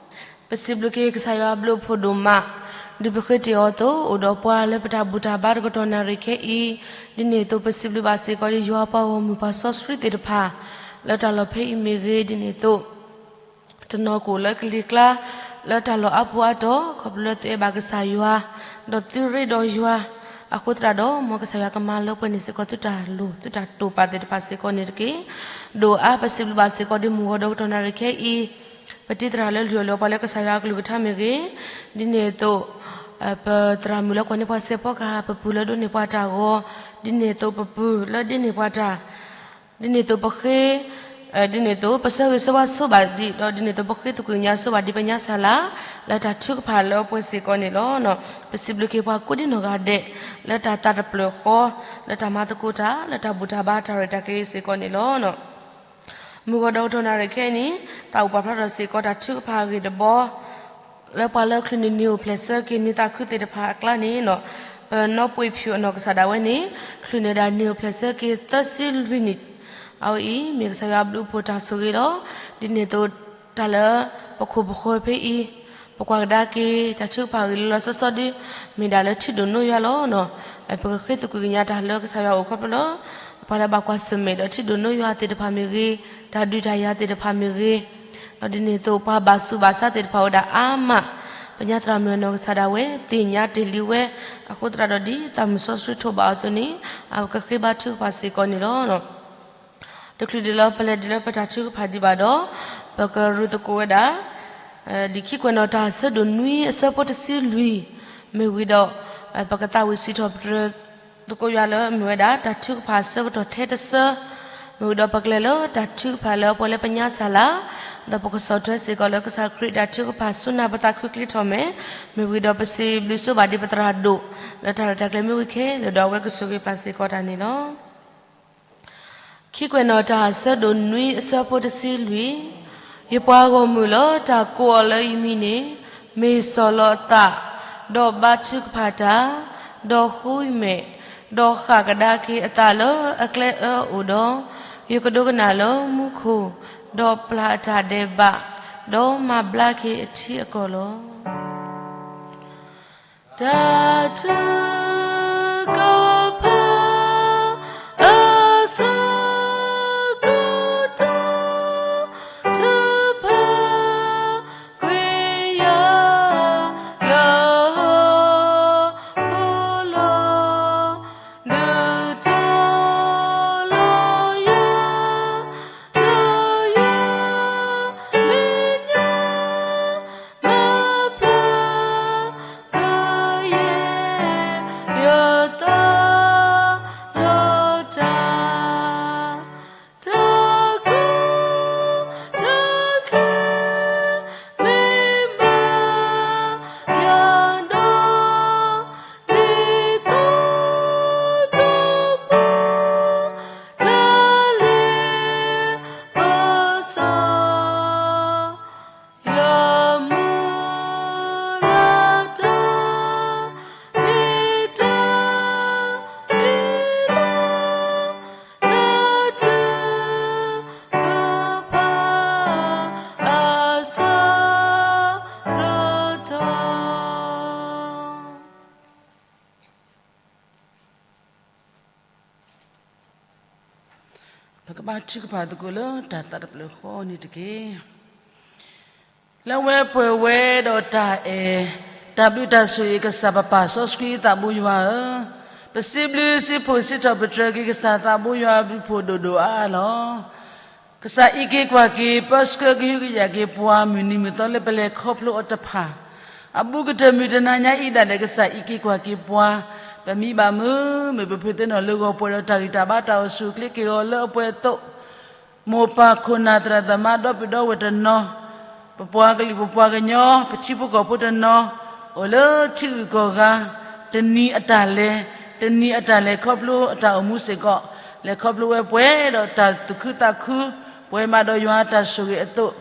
ပစံးဘျုးက့ၤကစၢ်ယွၤအဘျုးအဖှိၣ်ဒိၣ်မး ဒ်ပဃ့တ့ၢ်အီၤအသိး အိၣ်ဒီးပှၤလၢပတၢ်ဘူၣ်တၢ်ဘါတကတီၢ်နၣ်ရံၣ်ခဲအံၤ, ဒ်န့ၣ်အသိးပစံးဘျုးဘၣ်စ့ၢ်ကီး ယွၤပှၤဂီၢ်မုၢ်ပှၤစီဆှံသ့ၣ်တဖၣ် လၢတၢ်လီၢ်ဖဲအံၤမ့ၢ်ဂ့ၤ, ဒ်န့ၣ်အသိး တနီၤကအိၣ်လၢကလံၤကျါ လၢတၢ်လီၢ်အါပူၤအါတီၤ ခီဖျိလၢသုအဲၣ်ဘၣ်ကစၢ်ယွၤ ဒီးသုရ့ဒီးယွၤ အဃိသတးဒီး မ်ကစၢ်ယွၤကမၤလၢပှဲၤန့ၢ်စ့ၢ်ကီးသုတၢ်လိၣ် သုတၢ်တိာ်ပာ်သ့ၣ်တဖၣ်စ့ၢ်ကီးန့ၣ်တက့ၢ်. ဒိၣ်အါပစံးဘျုးဘၣ်စ့ၢ်ကီး ဒ်မုၢ်ဂီၤဒီကတီၢ်နၣ်ရံၣ်ခဲအံၤ, ပတံၤသရၣ်လၢလုၢ်အီၣ်လၢပှၤလၢကစၢ်ယွၤအကလုၢ်ကထါမ့ၢ်ဂ့ၤ, ဒ်န့ၣ်အသိး ပသရၣ်မုၣ်လၢကွၢ်န့ၢ်ပှၤစဲးဖီကဟၣ်, ပပုၢ်လၢဒိးန့ၢ်ပှၤတၢ်ဂီၤ, ဒ်န့ၣ်အသိးပပုၢ်လၢဒ့န့ၢ်ပှၤတၢ် ဒ်န့ၣ်အသိးပဃ့, ဒ်န့ၣ်အသိး ပဆၢဂ့ၤဆၢဝါဆိဘၣ်ဒံး ဒီးဒ်န့ၣ်အသိးပဃ့သကွံာ်ကညးဆိဘၣ်ဒံးပညါဆၢ်လၢ် လၢတၢ်ထုကဖၣ်လၢပှဲၤစ့ၢ်ကီးန့ၣ်လီၤ. ပစံးဘျုးက့ၤပှၤကိးဒံနီၢ်ဂၤဒဲး လၢတၢ်သးတဖျၢၣ်ဃီ လၢတၢ်မၤသကိးတၢ် လၢတၢ်ဘူၣ်တၢ်ဘါတၢ်ရဲၣ်တၢ်ကျဲၤစ့ၢ်ကီးန့ၣ်လီၤ. မုၢ်ဂီၤဒီကတီၢ်နၣ်ရံၣ်ခဲအံၤန့ၣ် သးအိၣ်ပာ်ဖျါထီၣ်စ့ၢ်ကီးတၢ်ထုကဖၣ်အဂ့ၢ်တဘီ လၢပှၤလၢချုးန့ၢ်နံၤအိၣ်ဖျဲၣ်ဆၢက့ၤန့ၢ်သးခုသ့ၣ်တဖၣ်အကျါန့ၣ် ပနီၢ်ပှ့ၤဖၠူၣ်အနီၢ်ကစၢ်ဒၣ်ဝဲန့ၣ် ချုးန့ၢ်ဒၣ်နံၤအိၣ်ဖျဲၣ်ဆၢက့ၤသၢဆံလွံၢ်နံၣ်, အဝဲအံၤမ့ၢ်ကစၢ်ယွၤအဘျုးအဖှိၣ်တၢ်ဆိၣ်ဂ့ၤလီၤ. ဒ်န့ၣ်အသိး တၢ်လၢပခိၣ်ပဃၢၤဖဲအံၤ ပကွၢ်ကဒါက့ၤ တၢ်ထုကဖၣ်ဂ့ၢ်လၢလီၤလီၤဆီဆီဒု မ့ၢ်ဒၣ်လၢထံၣ်ဒိၣ်နိယွၤလီၤ. ပကဃ့သကွံာ်ကညးတၢ်လၢကစၢ်ယွၤအိၣ်ခီဖျိလၢ ပှၤလၢဘၣ်ကွၢ်ဆၢၣ်မဲာ်ဒီးထံၣ်ဒိၣ်နိယွၤသ့ၣ်တဖၣ်မ့ၢ်ဂ့ၤ, တၢ်ဒုးတၢ်ယၤသ့ၣ်တဖၣ်မ့ၢ်ဂ့ၤ, ဒီးဒ်န့ၣ်အသိးပှၤဘၣ်ဆူးဘၣ်ဆါသ့ၣ်တဖၣ်အိၣ်ဒၣ်အါမး, ပညါသရၣ်မုၣ်အနီၢ်ကစၢ်ဒၣ်ဝဲ သ့ၣ်ညါတ့ၢ်လံဝဲ, အဃိသတးဒီးဒ်သးမုၢ်စီဆှံထိးဘၣ်အီၤအသိးန့ၣ် အကဃ့ဘါထုကဖၣ်စ့ၢ်ကီးန့ၣ်လီၤ. တချုးဒံးလၢပလဲၤဒံးလၢပတၢ်ထုကဖၣ်ဒံးဘၣ်ဒီး ပကရူၢ်သကိးဝဲဒၣ် လံာ်ခံကွဲးနီၣ်တၢ်အဆၢဒိၣ်နွံအဆၢဖိတဆံလွံၢ် မ့ၢ်ဝံၤဒီး ပကသးဝံၣ်စံးထီၣ်ပတြၢၤသကိးယွၤလၢအမ့ၢ်ဝဲဒၣ်တၢ်ထုကဖၣ်အဆၢကတီၢ်ထဲတဆၢ, မ့ၢ်ဝံၤဒီးပကလဲၤလၢတၢ်ထုကဖၣ်လၢပှဲၤလၢပညါဆၢ်လၢ်, ဒီးပကဆီၣ်ထွဲစ့ၢ်ကီးလၢကစၢ်ခရံာ်တၢ်ထုကဖၣ်ဆူနၢ်ပသးခုချ့ထီၣ်မဲာ်, မ့ၢ်ဝံၤဒီးပစံးဘျုးဆိဘၣ်ဒံးပသရၣ်ဒိၣ် လၢတၢ်ရဲၣ်တၢ်ကျဲၤမ့ၢ်ဝံၤခဲလၢာ်ဒီးအဝဲကဆိၣ်ဂ့ၤပာ်စ့ၢ်ကီးတၢ်န့ၣ်လီၤ. ခံကွဲးနီၣ်တၢ်အဆၢဒိၣ်နွံအဆၢဖိတဆံလွံၢ်, ယပှၤဂီၢ်မုၢ်လၢတၢ်ကိးအီၤလၢယမံၤန့ၣ် မ့ၢ်စီၢ်လီၤအသး, ဒီးဘါထုကဖၣ်တၢ်, ဒီးဃုမဲာ်, ဒီးဃၣ်ကဒါက့ၤအသးလၢအကျဲအၢအအိၣ်ဒီး, ယကဒိကနၣ်လၢမူခိၣ်, ဒီးပျၢ်အတၢ်ဒဲးဘး, ဒီးမၤဘျါက့ၤအထံအကီၢ်လီၤ. တၢ်ထုကဖၣ်အဆၢကတီၢ် ထုကဖၣ်ကွံာ်ယၤလၢဟီၣ်ခိၣ်လီၤ. ဒုးတီၤလီၤယၤ လၢယွၤမဲာ်ညါ မၤပျၢ်ကယဲၢ် ပကဘါထုကဖၣ်သကိးလၢတၢ်သးတဖျၢၣ်ဃီန့ၣ်တက့ၢ်. လၢဝဲပှဲၤဝဲဒီးတၢ်အဲၣ်, တၢ်ဘျုးတၢ်ဆိၣ်ဂ့ၤ ကစၢ်ပပၢ်စီဆှံသးဘိယွၤဧၢ, ပစံးဘျုးစံးဖှိၣ်စံးထီၣ်ပတြၢၤက့ၤ ကစၢ်သးဘိယွၤအဘျုးအဖှိၣ်ဒိၣ်ဒိၣ်အါအါလီၤ. ကစၢ်အံးက့ၤကွၢ်က့ၤ ပၢဆှၢကဟုကယာ်က့ၤပှၤ မုၢ်နံၤမုၢ်သီလၢပလဲၤခီဖျိအီၤတဖၣ် အဘူးကတၢၢ်မုၢ်တနၤညါအံၤဒၣ်လဲာ် ကစၢ်အံးက့ၤကွၢ်က့ၤပှၤ, ပမံဘၣ်မုာ်မုာ် ပဖုးသ့ၣ်နီၣ်လၢဂီၤပှဲၤဒီးတၢ်ဂံၢ်တၢ်ဘါ တၢ်အိၣ်ဆူၣ်အိၣ်ချ့က့ၤအီၤလၢအပှဲၤအသိး, မိၢ်ပၢ်ခိၣ်နၢ်သရၣ်သမါဒီပုၢ်ဒီဝဲၢ်တနီၤ, ပပှၤကလုာ်ပပှၤကညီ ပထံဖိကီၢ်ဖိတနီၤ, အိၣ်လၢထံဂုၤကီၢ်ဂၤ, တနံၤအတၢ်လဲၤ, တနံၤအတၢ်လဲၤခီဖျိအတၢ်အိၣ်မူစ့ၢ်ကီး, လဲၤခီဖျိဝဲပှဲၤဒီးတၢ်သူၣ်ခုသးခု, ပှဲၤမးဒီးယွၤအတၢ်ဆိၣ်ဂ့ၤအသိး,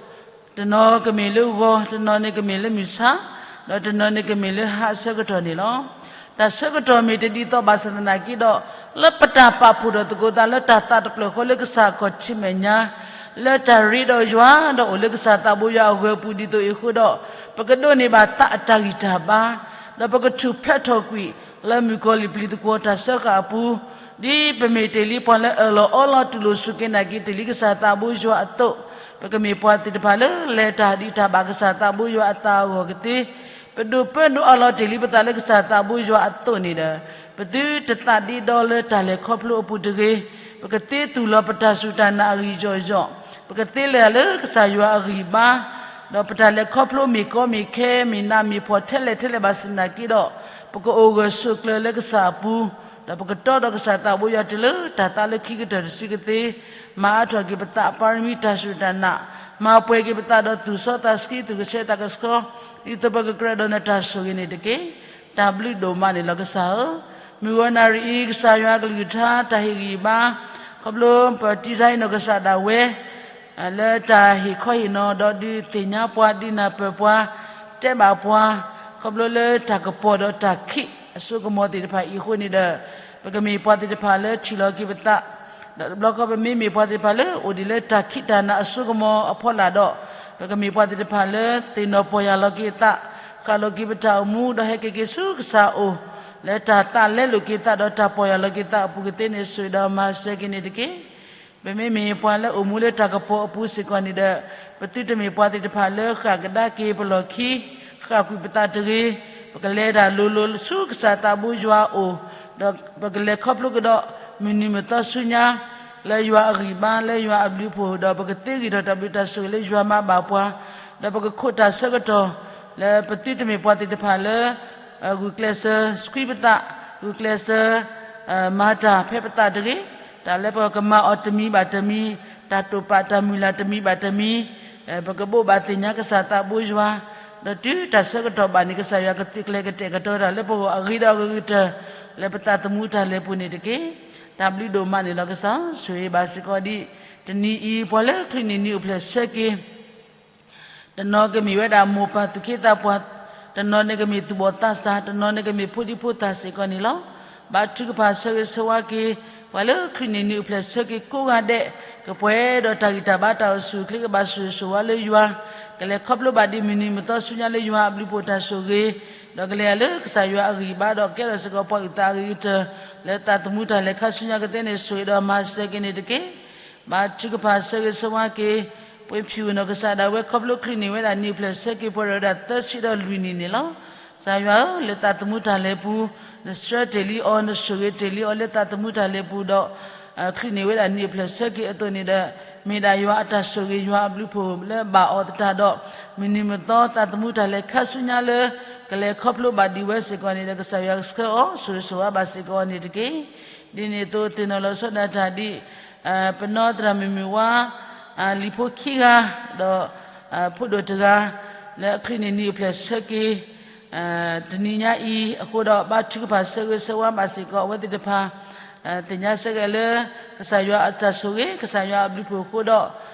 တနီၤကမ့ၢ်လၢဂီၤ, တနီၤန့ၣ်ကမ့ၢ်လၢမုၢ်ဆါ, ဒီးတနီၤန့ၣ်ကမ့ၢ်လၢဟါအဆၢကတီၢ်န့ၣ်လီၤ. တၢ်ဆၢကတီၢ်မ့ၢ်တဒ်သိးဘၣ်ဆၣ်သနာ်က့ဒီး, လၢပတၢ်ပာ်ဖှိၣ်ထီၣ်သကိးသးလၢတၢ်သးတဖျၢၣ်ဃီလၢကစၢ်အခီၣ်ထံးမဲာ်ညါ, လၢတၢ်ရ့ဒီးယွၤဒီးအိၣ်လၢကစၢ်သးဘိယွၤအဂၢၤအပူၤဒ်သိးအံၤအဃိဒီး, ပကဒိးန့ၢ်ဘၣ်သးအတၢ်ဂံၢ်တၢ်ဘါ, ဒီးပကထူၣ်ဖျဲးထီၣ်ကွံာ်လၢမုၣ်ကီၤလံၢ်ပျံၤသကွီၤတၢ်စၢဃာ်အပူၤ, ဒ်ပမ့ၢ်တ့ၢ်လံပှၤလၢအၢၣ်လီၤအီလီၤတူၢ်လိာ်စူၢ်က့ၤနာ်က့ၤတ့ၢ်လံကစၢ်သးဘိယွၤအသိး, ပကမ့ၢ်ပှၤသ့ၣ်တဖၣ်လၢလဲၤတၢ်ဒံးတၢ်ဘၣ်ကစၢ်သးဘိယွၤအသးအဂီၢ်ကသ့, ပဒိးပၢဒိးအးလီၤတ့ၢ်လံပသးလၢကစၢ်သးဘိယွၤအသိးန့ၣ်ဒီး, ပသုတသးဒ့ဒီလၢတၢ်လဲၤခီဖျိအပူၤတဂ့ၤ, ပကသ့သူၣ်လီၤပတၢ်စူၢ်တၢ်နာ်အဂံၢ်ယီၣ်ယီၣ်, ပကသ့လဲၤတၢ်လၢကစၢ်ယွၤအဂံၢ်ဘါ, ဒီးပတၢ်လဲၤခီဖျိမ့ၢ်ကီမ့ၢ်ခဲ မ့ၢ်နးမ့ၢ်ဖှီၣ်ထဲလဲၣ်ထဲလဲၣ်ဘၣ်ဆၣ်သနာ်က့ဒီး, ပကအိၣ်ဂၢၢ်ဆိးကျၢၤလၢကစၢ်အပူၤ, ဒီးပကတီဒီးကစၢ်သးဘိယွၤတုၤလၢတၢ်သးလၢခံကတၢၢ်တစုကသ့, မၤအါထီၣ်က့ၤပသးအပၢ်ရမံတၢ်စူၢ်တၢ်နာ်, မၤပှဲၤက့ၤပသးဒီးသူၣ်စီသးဆှံသူၣ်ကဆှီသးကဆှီ, ဒ်သိးပကကြၢးဒီးနတၢ်ဆိၣ်ဂ့ၤန့ၣ်တက့ၢ်. တၢ်ဘျုးဒိၣ်မးန့ၣ်လီၤကစၢ်ဧၢ, မုၢ်ဂီၤနၣ်ရံၣ်အံၤ ကစၢ်ယွၤအကလုၢ်ကထါ တၢ်ဟ့ၣ်ဂံၢ်ဘါ, ခီဖျိပတံထါအံၤနီၢ်ကစၢ်ဒၣ်ဝဲ လၢတၢ်ဟ့ၣ်ခီဟ့ၣ်နီၤဒီးဒုးသ့ၣ်ညါပှၤ ဒုးနၢ်ပၢၢ်ပှၤ, တဲဘၣ်ပှၤ, ခီဖျိလၢတၢ်ကပီၤဒီးတၢ်ခံးအစိကမီၤသ့ၣ်တဖၣ်အံၤအဃိန့ၣ်ဒီး, ပကမ့ၢ်ပှၤသ့ၣ်တဖၣ်လၢထံၣ်လီၤက့ၤပသး, ဒီးတဘျီဃီပမ့မ့ၢ်ပှၤသ့ၣ်တဖၣ်လၢအိၣ်ဒံးလၢတၢ်ခံးတၢ်နးအစိကမီၤအဖီလာ်ဒီး, ပကမ့ၢ်ပှၤသ့ၣ်တဖၣ်လၢသ့ၣ်နီၣ်ပီၢ်ယၢ်လီၤက့ၤသး, ဃၣ်လီၤက့ၤပတၢ်အိၣ်မူ ဒီးဟဲက့ၤက့ၤဆူကစၢ်အအိၣ်, လၢတၢ်သးလဲလိာ်က့ၤသးဒီးတၢ်ပီၢ်ယၢ်လီၤက့ၤသးအပူၤကသ့န့ၣ် ဆိၣ်ဂ့ၤဒီးမၤစၢၤက့ၤန့ၣ်တက့ၢ်. ပမ့မ့ၢ်ပှၤလၢအိၣ်မူလၢတၢ်ကပီၤအပူၤစ့ၢ်ကီးန့ၣ်ဒီး, ပသုတမ့ၢ်ပှၤသ့ၣ်တဖၣ်လၢဃၣ်ကဒါက့ၤပလီၢ်ခံ, ဃၣ်ကွံာ်ပသးတဂ့ၤ, ပကလဲၤတၢ်လိၤလိၤဆူကစၢ်သးဘိယွၤအအိၣ်, ဒီးပကလဲၤခီဖျိကဒီး မုၢ်နံၤမုၢ်သီဆူညါ, လၢယွၤအဂံၢ်ဘါ လၢယွၤအဘျုးအဖှိၣ်, ဒီးပကသ့ဂံၢ်ထီၣ်တၢ်ဘျုးတၢ်ဆိၣ်ဂ့ၤလၢယွၤမၤဘၣ်ပှၤ, ဒီးပကခိးတၢ်ဆၢကတီၢ်, လၢပသုတမ့ၢ်ပှၤသ့ၣ်တဖၣ်လၢ ဂုာ်ကျဲးစၢးဆှံပသး, ဂုာ်ကျဲးစၢး မၤတၢ်ဖဲပသးတဂ့ၤ, တၢ်လၢပကမၤအီၤတမံၤဘၣ်တမံၤ, တၢ်တိာ်ပာ်တၢ်မုၢ်လၢ်တမံၤဘၣ်တမံၤ, ပကဘိးဘၣ်သ့ၣ်ညါကစၢ်သးဘိယွၤ, ဒီးတုၤတၢ်ဆၢကတီၢ်ဘၣ်န့ၣ် ကစၢ်ယွၤကသုးကျဲၤကတဲာ်ကတီၤတၢ်လၢပဂီၢ် အဂ့ၤဒီးအဂ့ၤကတၢၢ်, လၢပသးသမူတၢ်လဲၤပူၤန့ၣ်တက့ၢ်. တၢ်ဘျုးဒိၣ်မးန့ၣ်လီၤကစၢ်, ဆိၣ်ဂ့ၤဘၣ်စ့ၢ်ကီးဒ်တနံၤအံၤ ပှၤလၢချုးန့ၢ်နံၤအိၣ်ဖျဲၣ်ဆၢက့ၤ တနီၤကမ့ၢ်ဝဲဒၣ်မိၢ်ပၢ်သူၣ်က့သးပှၢ်, တနီၤန့ၣ်ကမ့ၢ်သူၣ်ဘီၣ်သးစၢ်, တနီၤန့ၣ်ကမ့ၢ်ဖိဒံဖိသၣ်စ့ၢ်ကီးန့ၣ်လီၤ. ဘါထုကဖၣ်ဆၢဂ့ၤဆၢဝါက့ၤ ပှၤလၢချုးန့ၢ်နံၤအိၣ်ဖျဲၣ်ဆၢက့ၤကိးဂၤဒဲး, ကပှဲၤဒီးတၢ်ဂံၢ်တၢ်ဘါတၢ်အိၣ်ဆူၣ်အိၣ်ချ့ ကဘၣ်ဆိၣ်ဂ့ၤဆိၣ်ဝါလၢယွၤ, ကလဲၤခီဖျိဘၣ်ဒံးမုၢ်နံၤမုၢ်သီဆူညါလၢယွၤအဘျုးအဖှိၣ်တၢ်ဆိၣ်ဂ့ၤ, ဒီးကလဲၤလၢကစၢ်ယွၤအဂံၢ်ဘါဒီး ကဲထီၣ်စ့ၢ်ကီးပှၤအုၣ်သးအဂ့ၤကတၢၢ်, လၢသးသမူတၢ်လဲၤခါဆူညါကသ့န့ၣ် ဆိၣ်ဂ့ၤဒီးမၤစၢၤက့ၤန့ၣ်တက့ၢ်. ဘါထုကဖၣ်ဆၢဂ့ၤဆၢဝါက့ၤ ပှ့ၤဖၠူၣ်နီၢ်ကစၢ်ဒၣ်ဝဲ ခီဖျိချုးန့ၢ်ဝဲဒၣ်နံၣ်အိၣ်ဖျဲၣ်ဆၢက့ၤပှဲၤဒီးဝဲဒၣ်သၢဆံဒီးလွံၢ်နံၣ်န့ၣ်လီၤ. ကစၢ်ယွၤဧၢ, လၢသးသမူတၢ်လဲၤပူၤ, နဆှၢတ့ၢ်လံအီၤ, နဆိၣ်ဂ့ၤတ့ၢ်လံအီၤ လၢသးသမူတၢ်လဲၤပူၤဒီး ချုးန့ၢ်ဝဲဒၣ်နံၣ်အိၣ်ဖျဲၣ်ဆၢက့ၤအသိးန့ၣ်ဒီး, မ့ၢ်ဒၣ်ယွၤအတၢ်ဆိၣ်ဂ့ၤ ယွၤအဘျုးအဖှိၣ်လၢဘၣ်အီၤသတးဒီး, မုၢ်နံၤမုၢ်သီသးသမူတၢ်လဲၤခါဆူညါလၢ ကလဲၤခီဖျိဘၣ်ဒံးဝဲစ့ၢ်ကီးန့ၣ်ဒီး ကစၢ်ယွၤကဆှၢအီၤ ဆိၣ်ဂ့ၤဆိၣ်ဝါဘၣ်စ့ၢ်ကီးအီၤန့ၣ်တက့ၢ်. ဒ်န့ၣ်အသိးသ့ၣ်နီၣ်လီၤဆီဒၣ်တၢ်ဒ် ပနီၢ်သရၣ်မုၣ်မုၢ်ဝါ, လံၤဖိခံဂၤ, ဒီး ဖိဒိၣ်တဂၤ, လၢအချုးန့ၢ်နံၣ်အိၣ်ဖျဲၣ်ဆၢက့ၤ တနံၤညါအံၤအဃိဒီး ဘါထုကဖၣ်ဆၢဂ့ၤဆၢဝါဘၣ်စ့ၢ်ကီးအဝဲသ့ၣ်တဖၣ်, သ့ၣ်ညါဆၢက့ၤလၢ ကစၢ်ယွၤအတၢ်ဆိၣ်ဂ့ၤ ကစၢ်ယွၤအဘျုးအဖှိၣ်အဃိဒ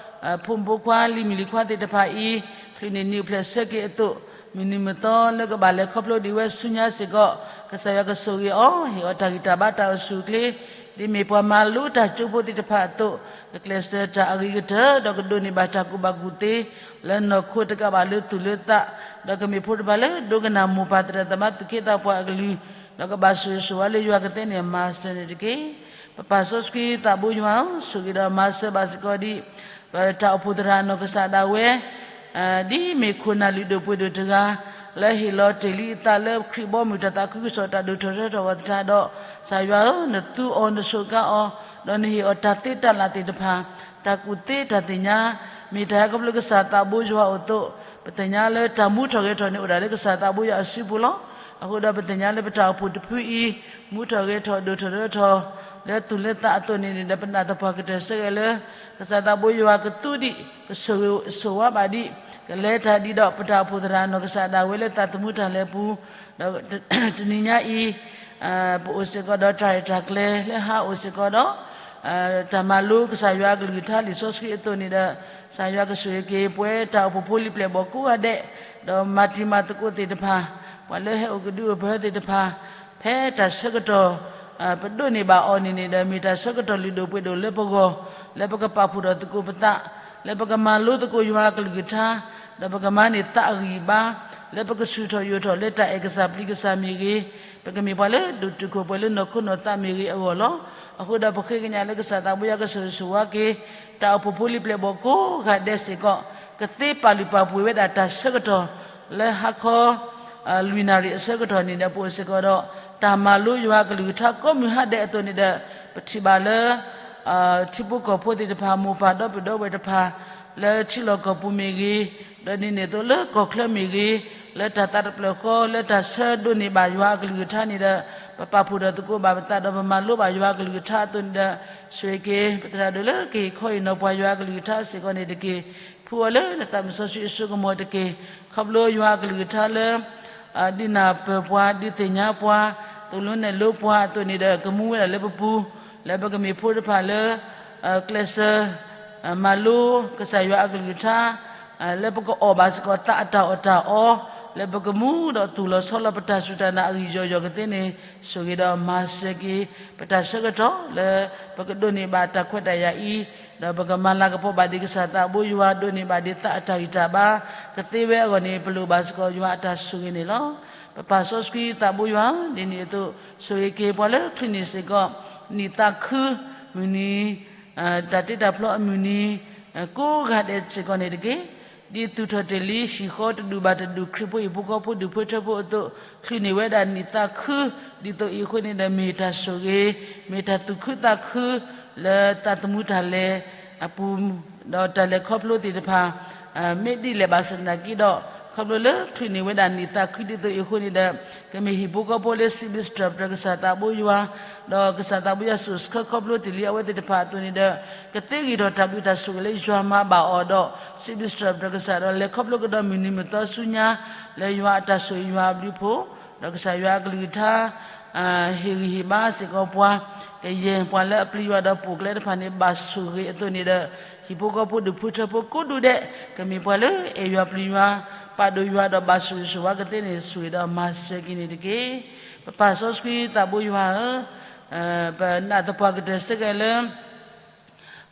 ီး, ဖိမုၣ်ဖိခွါလံၤမုၣ်လံၤခွါသ့ၣ်တဖၣ်အံၤ ချုးန့ၢ်နံၣ်အိၣ်ဖျဲၣ်ဆၢက့ၤအသိး, မုၢ်နံၤမုၢ်သီလၢကဘၣ်လဲၤခီဖျိဒံးဝဲဆူညါစ့ၢ်ကီး, ကစၢ်ယွၤကဆိၣ်ဂ့ၤအီၤ, ဟ့ၣ်အီၤတၢ်ဂံၢ်တၢ်ဘါတၢ်အိၣ်ဆူၣ်အိၣ်ချ့, ဒ်မ့ၢ်ပှၤမၤလိတၢ်ကၠိဖိသ့ၣ်တဖၣ်အသိး, ကကျဲးစၢးတၢ်အဂ့ၤကတၢၢ် ဒီးကဒိးန့ၢ်ဘၣ်တၢ်ကူၣ်ဘၣ်ကူၣ်သ့ လၢနီၢ်ခိတကးဘၣ်လၢသူၣ်လၢသး, ဒီးကမ့ၢ်ဖိတဖၣ်လၢဒိကနၣ်မိၢ်ပၢ်သရၣ်သမါသူၣ်က့သးပှၢ်အကလုၢ် ဒီးကဘၣ်ဆိၣ်ဂ့ၤဆိၣ်ဝါလၢယွၤကသ့န့ၣ် မၤစၢၤန့ၣ်တက့ၢ်. ပပၢ်စီဆှံသးဘိယွၤဧၢ, ဆိၣ်ဂ့ၤဒီးမၤစၢၤဘၣ်စ့ၢ်ကီးဒံး ပတၢ်အိၣ်ဖှိၣ်သရၣ်နီၢ်ကစၢ်ဒၣ်ဝဲ ဒ်မ့ၢ်ခိၣ်နၢ်လုၢ်ဒိၣ်ပှ့ၤဒိၣ်တဂၤ လၢဟ့ၣ်လီၤတ့ၢ်လံအသးလၢခရံာ်ဘီမုၢ်တၢ်သးခုကစီၣ်တၢ်ဒိၣ်ထီၣ်ထီထီၣ်အဂီၢ်သတးဒီး, ကစၢ်ယွၤဧၢ, နသူအီၤနဆိးကါအီၤ, ဒီးနဟ့ၣ်အီၤတၢ်သ့တၢ်လၢ်သ့ၣ်တဖၣ်, တၢ်ကူၣ်သ့တၢ်သ့ၣ်ညါ, မ့ၢ်တၢ်ဟဲခီဖျိကစၢ်သးဘိယွၤအသိး, ပသ့ၣ်ညါလၢတၢ်မူထီၣ်ဂဲၤထီၣ်န့ၣ်အိၣ်ဒၣ်လၢကစၢ်သးဘိယွၤအစုပူၤလီၤ. အဃိဒီးပသ့ၣ်ညါလၢပတၢ်အိၣ်ဖှိၣ်တဖုအံၤ မူထီၣ်ဂဲၤထီၣ်ဒိၣ်ထီၣ်ထီထီၣ် လၢသူၣ်လၢသးအသိးန့ၣ်န့ၣ်ဒီး ပနာ်သပှၢ်ကတၢၢ်ဆၢဂ့ၤလၢ ကစၢ်သးဘိယွၤကသူဒံး ကဆိၣ်ဂ့ၤဆိၣ်ဝါဘၣ်ဒံး ကလဲၤတၢ်ဒံးဒီးပတၢ်အိၣ်ဖှိၣ်သရၣ်နီၢ်ကစၢ်ဒၣ်ဝဲလၢသးသမူတၢ်လဲၤပူၤ, ဒီးတနံၤညါအံၤ ပအိၣ်စ့ၢ်ကီးဒီးတၢ်ရဲၣ်တၢ်ကျဲၤလၢဟးအိၣ်စ့ၢ်ကီးဒီး တၢ်မၤလိကစၢ်ယွၤအကလုၢ်ကထါလံာ်စီဆှံအသိးန့ၣ်ဒီး ကစၢ်ယွၤကဆိၣ်ဂ့ၤက့ၤ ပဝဲတၢ်အိၣ်ဖှိၣ်ဖိလံၤပျဲၢ်ဘီၣ်ကိးဂၤဒဲး, ဒီးမၤတံၤမၤသကိးသ့ၣ်တဖၣ်, ပှၤလၢဟဲအိၣ်ကဒုအိၣ်ပၢၤသ့ၣ်တဖၣ်, ဖဲတၢ်ဆၢကတီၢ် ပဒိးန့ၢ်ဘၣ်အီၤန့ၣ်န့ၣ်ဒီး မ့ၢ်တၢ်ဆၢကတီၢ်လုၢ်ဒိၣ်ပှ့ၤဒိၣ်လၢပဂီၢ်, လၢပကပာ်ဖှိၣ်ထီၣ်သကိးပသး, လၢပကမၤလိသကိးယွၤအကလုၢ်ကထါ, ဒီးပကမၤန့ၢ်သးအဂံၢ်အဘါ, လၢပကဆူၣ်ထီၣ်ယိာ်ထီၣ်လၢတၢ်အဲၣ်ကစၢ်ပျံၤကစၢ်မ့ၢ်ဂ့ၤ, ပကမ့ၢ်ပှၤလၢဒိၣ်တုာ်ခိၣ်ပှဲၤလၢနီၢ်ခိနီၢ်သးမ့ၢ်ဂ့ၤအဂီၢ်လီၤ. အဃိဒီးပဃ့ကညးလၢကစၢ်သးဘိယွၤကဆိၣ်ဂ့ၤဆိၣ်ဝါက့ၤ တၢ်အိၣ်ဖှိၣ်ဖိလံၤပျဲၢ်ဘီၣ်ကိးဂၤဒဲးစ့ၢ်ကီး, ကသ့ပာ်လုၢ်ပာ်ပှ့ၤဝဲဒၣ်တၢ်ဆၢကတီၢ် လၢဟါခီ လွံၢ်နၣ်ရံၣ်အဆၢကတီၢ်န့ၣ်ဒီး ပအိၣ်စ့ၢ်ကီးဒီး တၢ်မၤလိယွၤအကလုၢ်ကထါကိးမုၢ်ဟါဒဲးအသိးန့ၣ်ဒီး ပထံၣ်ဘၣ်လၢ ထံဖိကီၢ်ဖိသ့ၣ်တဖၣ် မိၢ်ပၢ်ဒီပုၢ်ဒီဝဲၢ်တဖၣ် လၢထံလီၢ်ကီၢ်ပူၤမ့ၢ်ဂ့ၤ, ဒီးဒ်န့ၣ်အသိးလၢကီၢ်ချၢမ့ၢ်ဂ့ၤ, လၢတၢ်သးတဖျၢၣ်ဃီ လၢတၢ်ဆၢဒိးန့ၢ်ဘၣ်ယွၤအကလုၢ်ကထါန့ၣ်ဒီး ပပာ်ဖှိၣ်ထီၣ်သကိးဘၣ်ပသးဒီးပမၤလိဘၣ်ယွၤအကလုၢ်ကထါအသိးန့ၣ်ဒီး ဆိၣ်ဂ့ၤက့ၤ ပသရၣ်ဒိၣ်လၢကဟ့ၣ်ခီဟ့ၣ်နီၤပှၤယွၤအကလုၢ်ကထါစ့ၢ်ကီးန့ၣ်တက့ၢ်. ဖှူအီၤလၢနသးမုၢ်စီဆှံအစိကမီၤတက့ၢ်. ခီဖျိယွၤအကလုၢ်ကထါလၢ ဒုးနၢ်ပၢၢ်ပှၤ ဒုးသ့ၣ်ညါပှၤ သိၣ်လိနဲၣ်လိပှၤအသိးန့ၣ်ဒီး ကမူဝဲဒၣ်လၢပပူၤ လၢပကမ့ၢ်ဖိတဖၣ်လၢ ကျဲးစၢး မၤလိကစၢ်ယွၤအကလုၢ်ကထါ လၢပကအီၣ်ဘၣ်စ့ၢ်ကီးသးအတၢ်အီၣ်တၢ်အီ လၢပကမူဒီးသူၣ်လီၤဆီလီၤပတၢ်စူၢ်တၢ်နာ်အဂံၢ်ယီၢ်ယီၢ်ကသ့န့ၣ် ဆိၣ်ဂ့ၤဒီးမၤစၢၤက့ၤ ပတၢ်ဆၢကတီၢ်လၢ ပကဒိးန့ၢ်ဘၣ်တၢ်ခွဲးတၢ်ယာ်အံၤ ဒီးပကမၤလၤကပီၤဘၣ်ဒံးကစၢ်သးဘိယွၤ ဒိးန့ၢ်ဘၣ်ဒံးသးအတၢ်ဂံၢ်တၢ်ဘါ ကသ့ဝဲအဂီၢ်န့ၣ် ပလိၣ်ဘၣ်စ့ၢ်ကီးယွၤအတၢ်ဆိၣ်ဂ့ၤန့ၣ်လီၤ. ပပၢ်စီဆှံသးဘိယွၤ ဒ်န့ၣ်အသိး ဆိၣ်ဂ့ၤက့ၤပှၤလၢချုးန့ၢ်စ့ၢ်ကီး နံၣ်သးခု မုၢ်နံၤ တၢ်တ့တၢ်ဖျီအမုၢ်နံၤ ကိးဂၤဒဲးစ့ၢ်ကီးန့ၣ်တက့ၢ်. ဒ်သူၣ်ထီၣ်တ့ၢ်လံ ဟံၣ်ဃီတဒူၣ်ဘၣ်တဒူၣ် ခရံာ်ဖိဟံၣ်ဖိဃီဖိဒူၣ်ဖိထၢဖိအသိး ချုးန့ၢ်ဝဲဒၣ်နံၣ်သးခု ဒ်သိးအံၤအဃိန့ၣ်ဒီး မ့ၢ်တၢ်ဆိၣ်ဂ့ၤ မ့ၢ်တၢ်သူၣ်ခုသးခု လၢသးသမူတၢ်လဲၤအပူၤ ဒီးတၢ်လဲၤခီဖျိသ့ၣ်တဖၣ် မ့ၢ်ဒ်လဲၣ်ဘၣ်ဆၣ်သနာ်က့ဒီး ခီဖျိလၢချုးန့ၢ်ဝဲဒၣ်နံၣ်သးခုဒ်သိးအံၤအဃိန့ၣ်ဒီး ကမ့ၢ်ဟံၣ်ဖိဃီဖိလၢ စံးဘျုးစံးထီၣ်ပတြၢၤကစၢ်သးဘိယွၤ ဒီးကစၢ်သးဘိယွၤစိာ်ဆှၢခီဖျိတ့ၢ်လံအဝဲသ့ၣ်တဖၣ်အသိးန့ၣ်ဒီး ကသ့ဂ့ၤထီၣ်တၢ်ဘျုးတၢ်ဆိၣ်ဂ့ၤလၢယွၤမၤဘၣ်အီၤဒီး စံးဘျုးစံးထီၣ်ပတြၢၤကစၢ်ဒီး လဲၤခီဖျိကဒီးမုၢ်နံၤမုၢ်သီဆူညါ လၢယွၤအတၢ်ဆိၣ်ဂ့ၤယွၤအဘျုးအဖှိၣ် ဒီးကစၢ်ယွၤအကလုၢ်ကထါ ဟ့ၣ်ဂံၢ်ဟ့ၣ်ဘါစ့ၢ်ကီးပှၤ ကယဲၢ်ပှၤလၢအပျံၤယွၤဒီးပိာ်ကျဲတဖၣ်န့ၣ် ဘၣ်ဆိၣ်ဂ့ၤအသိးန့ၣ်ဒီး ဟံၣ်ဖိဃီဖိဒူၣ်ဖိထၢဖိကိးဒူၣ်ဒဲး ကမ့ၢ်ပှၤလၢအဲၣ်ယွၤပျံၤယွၤ ပာ်ဒိၣ်ယွၤဒီးဘၣ်ဆိၣ်ဂ့ၤဆိၣ်ဝါကသ့န့ၣ် ဆိၣ်ဂ့ၤဒီးမၤစၢၤက့ၤန့ၣ်တက့ၢ်. ပပၢ်စီဆှံသးဘိယွၤဧၢ, ပနာ်သပှၢ်ကတၢၢ်စ့ၢ်ကီးလၢ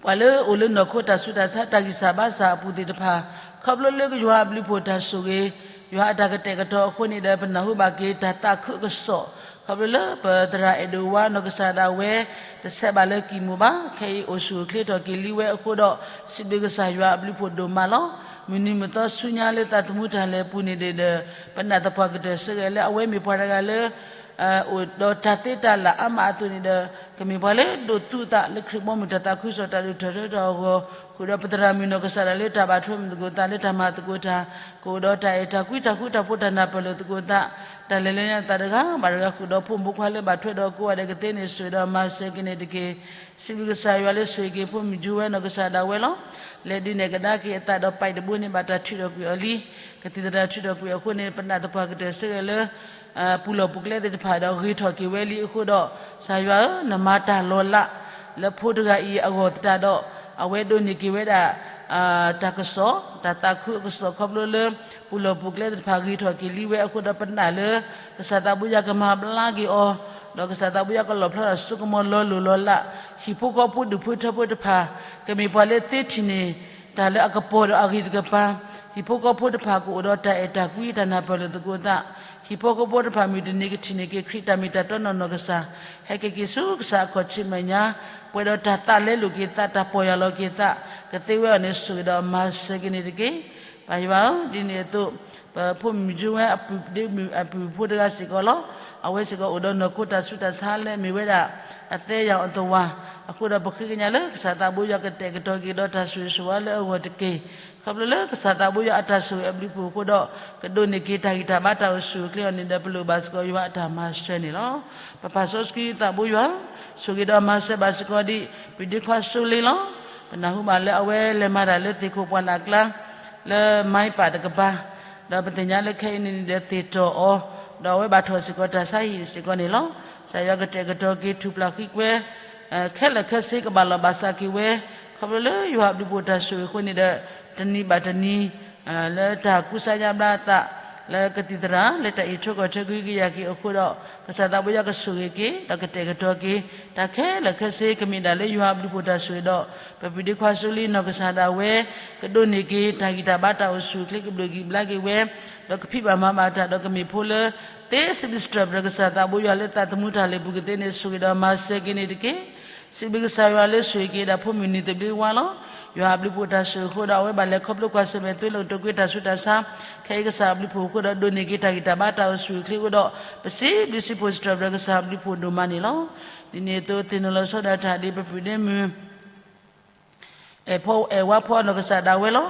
ပှၤလၢအအိၣ်လၢနီၢ်ခိတၢ်ဆူးတၢ်ဆါတၢ်ဂံၢ်စၢ်ဘါစၢ်အပူၤသ့ၣ်တဖၣ် ခီဖျိလၢယွၤအဘျုးအဖှိၣ်တၢ်ဆိၣ်ဂ့ၤ ယွၤအတၢ်ကတဲာ်ကတီၤအဃိန့ၣ်ဒီး ပနၢ်ဟူဘၣ်က့ၤတၢ်သးခုအကစီၣ် ခီဖျိလၢပသရၣ်အဲၣ်ဒိးဝါနီၢ်ကစၢ်ဒၣ်ဝဲ တဆဲးဘၣ်လၢကံၢ်မူၤဘၣ် ခဲအံၤအိၣ်ဆူၣ်အိၣ်ချ့ထီၣ်က့ၤလံဝဲအဃိဒီး စံးဘျုးကစၢ်ယွၤအဘျုးအဖှိၣ်ဒိၣ်မးလီၤ. မုၢ်နံၤမုၢ်သီဆူညါလၢသးသမူတၢ်လဲၤပူၤန့ၣ်ဒီး ပနာ်သပှၢ်ကတၢၢ်စ့ၢ်ကီးလၢအဝဲမ့ၢ်ပှၤတဂၤလၢ အိၣ်ဒီးတၢ်သ့တၢ်လၢ်အါမးအသိးန့ၣ်ဒီး ကမ့ၢ်ပှၤလၢဒိးသူအသးလၢခရံာ်ဘီမုၢ်တၢ်သးခုကစီၣ်တၢ်ဒိၣ်ထီၣ်ထီထီၣ်အဂီၢ် ဃုာ်ဒီးပသရၣ်မုၣ်နီၢ်ကစၢ်ဒၣ်လၢတၢ်ဘၣ်ထွဲမုၢ်သကိးသးလၢတၢ်မၤသကိးတၢ် ကအိၣ်ဒီးတၢ်အဲၣ်တၢ်ကွံတၢ်ဃူတၢ်ဖိးတၢ်နၢ်ပၢၢ်လိာ်သကိးသး တၢ်လဲၤလၢညါသးတဂၤဘၣ်တဂၤဃုာ်ဒီးဖိမုၣ်ဖိခွါလၢဘၣ်ထွဲဒီးကိးဂၤဒဲးကသ့န့ၣ် ဆိၣ်ဂ့ၤဒီးမၤစၢၤက့ၤန့ၣ်တက့ၢ်. စံးဘျုးကစၢ်ယွၤလၢဆိၣ်ဂ့ၤက့ၤဖိမုၣ်ကၠိဝဲနီၢ်ကစၢ်ဒၣ်ဝဲလီၤ. လဲၤဒုးနဲၣ်ကဒါက့ၤအသးဒီးပာ်တဘိန့ၣ် ဘၣ်တၢ်ထုးထီၣ်ကွံာ်အီၤလံ. ကသံၣ်သရၣ်ထုးထီၣ်ကွံာ်အဃိန့ၣ် ပနာ်သပှၢ်ကတၢၢ်စ့ၢ်ကီးလၢ ပူၤလီၢ်ပူၤကျဲသ့ၣ်တဖၣ်ဒီးဂ့ၤထီၣ်က့ၤဝဲလံအဃိဒီး ကစၢ်ယွၤဧၢ, နမၤတၢ်လီၤလး လၢဖိတဂၤအံၤအဂီၢ်သတးဒီး အဝဲဒိးန့ၢ်က့ၤဝဲဒၣ် တၢ်ကစီၣ် တၢ်သးခုအကစီၣ်ခီဖျိလၢ ပူၤလီၢ်ပူၤကျဲသ့ၣ်တဖၣ်ဂ့ၤထီၣ်က့ၤလံဝဲအဃိဒီးပနာ်လၢ ကစၢ်သးဘိယွၤကမၤဘျါက့ၤအီၤ ဒီးကစၢ်သးဘိယွၤကလီၣ်ဖျါထီၣ်စိကမီၤလီၤလိၢ်လီၤလး ဟံၣ်ဖိဃီဖိဒူၣ်ဖိထၢဖိတဖၣ် ကမ့ၢ်ပှၤလၢသ့ထံၣ်န့ၢ် တၢ်လၢအကပီၤဒီးအဂ့ၤတကပၤ ဟံၣ်ဖိဃီဖိတဖၣ်ကအိၣ်ဒီးတၢ်အဲၣ်တၢ်ကွံတၢ်နၢ်ပၢၢ်လိာ်သကိးသး ဟံၣ်ဖိဃီဖိတဖၣ်မုၢ်တနံၤကထံၣ်န့ၢ်က့ၤခရံာ်တၢ်မ့ၢ်တၢ်တီနီၢ်နီၢ်ကစၢ်, ဟဲက့ၤက့ၤဆူကစၢ်အခီၣ်ထံးမဲာ်ညါ, ပှဲၤဒီးတၢ်သးလဲလိာ်က့ၤသး တၢ်ပီၢ်ယၢ်လီၤက့ၤသး, ကသ့ဝဲအီၤန့ၣ် ဆိၣ်ဂ့ၤဒီးမၤစၢၤက့ၤန့ၣ်တက့ၢ်. ပၢ်ယွၤဧၢ, ဒ်န့ၣ်အသိး ပဖိမုၣ်ကၠိဝဲအပုၢ်ဒ့မုၣ်အပုၢ်ဖိတဂၤစ့ၢ်ကီးလီၤ. အဝဲစ့ၢ်ကီးအိၣ်ဒီးနီၢ်ခိတၢ်ဆူးတၢ်ဆါလၢအမ့ၢ်ဝဲဒၣ် အသဲယၢ်အီၤသဝၢ်, အဃိဒီးပဃ့ကညးလၢကစၢ်သးဘိယွၤကတဲာ်ကတီၤက့ၤဒီးတၢ်ဆိၣ်ဂ့ၤဆိၣ်ဝါလၢအဂီၢ်တက့ၢ်. ခီဖျိလၢကစၢ်သးဘိယွၤအတၢ်ဆိၣ်ဂ့ၤအဘျုးအဖှိၣ်အဃိဒီး ကဒိးန့ၢ်က့ၤတၢ်ဂံၢ်တၢ်ဘါတၢ်အိၣ်ဆူၣ်အိၣ်ချ့အီၤန့ၣ်ဒီး ပလိၣ်ဘၣ်စ့ၢ်ကီးယွၤအတၢ်မၤစၢၤန့ၣ်လီၤ. ပပၢ်စီဆှံသးဘိယွၤ, ဆိၣ်ဂ့ၤဒီးမၤစၢၤဘၣ်စ့ၢ်ကီးဒ် ပဒ့ခွါစိလ့လီၤ. ပနၢ်ဟူဘၣ်လၢအဝဲလဲၤမၤတၢ်လၢသ့ၣ်ခိၣ်ပှၢ်လၢ်အကျါ လၢမါပၢ်တကပၤ, ဒီးပသ့ၣ်ညါလၢခဲအံၤန့ၣ်ဒီးသ့ၣ်တီၢ်အီၤ, ဒီးအဝဲဘၣ်ထီၣ်စ့ၢ်ကီးတၢ်ဆါဟံၣ်စ့ၢ်ကီးန့ၣ်လီၤ. ကစၢ်ယွၤကတဲာ်ကတီၤက့ၤထူၣ်ပျၢ်ဃံကွဲ ခဲလၢာ်ခဲဆ့ကဘၣ်လီၢ်ဘၣ်စးက့ၤဝဲ, ခီဖျိလၢယွၤအဘျုးအဖှိၣ်တၢ်ဆိၣ်ဂ့ၤအဃိန့ၣ်ဒီး တနံၤဘၣ်တနံၤ လၢတၢ်ကူစါယါဘျါအသး လၢကသံၣ်သရၣ် လၢတၢ်အံးထွဲကွၢ်ထွဲကဟုကယာ်က့ၤအဃိဒီး ကစၢ်သးဘိယွၤကဆိၣ်ဂ့ၤက့ၤ ဒီးကတဲာ်ကတီၤက့ၤ တၢ်ခဲလၢာ်ခဲဆ့ကမ့ၢ်ဒၣ်လၢယွၤအဘျုးအဖှိၣ်တၢ်ဆိၣ်ဂ့ၤဒီး ပပုၢ်ဒ့ခွါစိလ့နီၢ်ကစၢ်ဒၣ်ဝဲ ကဒိးန့ၢ်က့ၤတၢ်ဂံၢ်တၢ်ဘါတၢ်အိၣ်ဆူၣ်အိၣ်ချ့ကဘျိးကံၣ်ဘျါက့ၤဝဲ, ဒီးကဖံးဘၣ်မၤဘၣ်တၢ်ဒီးကမ့ၢ်ဖိလၢ သ့စံးဘျုးစံးထီၣ်ပတြၢၤကစၢ်သးဘိယွၤလၢသးသမူတၢ်လဲၤပူၤကသ့န့ၣ် ဆိၣ်ဂ့ၤဒီးမၤစၢၤက့ၤန့ၣ်တက့ၢ်. စံးဘျုးကစၢ်ယွၤလၢဆိၣ်ဂ့ၤက့ၤဒၣ်ဖိမုၢ်နံၤသဘျ့ဝါလီၤ. ယွၤအဘျုးဖှိၣ်တၢ်ဆိၣ်ဂ့ၤအဃိဒီး အဝဲဘၣ်လဲၤခီဖျိကွၢ်ဆၢၣ်မဲာ်သွ့လိာ်တိာ်ကွံာ်တၢ်ဆူးတၢ်ဆါ, ခဲအံၤကစၢ်အဘျုးဖှိၣ်အဃိဒီး ဒိးန့ၢ်က့ၤတၢ်ဂံၢ်တၢ်ဘါတၢ်အိၣ်ဆူၣ်အိၣ်ချ့အဃိဒီး ပစံးဘျုးစံးဖှိၣ်စံးထီၣ်ပတြၢၤကစၢ်အဘျုးဖှိၣ်ဒိၣ်မးန့ၣ်လီၤ. ဒ်န့ၣ်အသိးသ့ၣ်နီၣ်လီၤဆီဒၣ်တၢ်ဒ်ပပုၢ်ဒ့မုၣ် အဲၣ်ဝါဖီနီၢ်ကစၢ်ဒၣ်ဝဲလီၤ.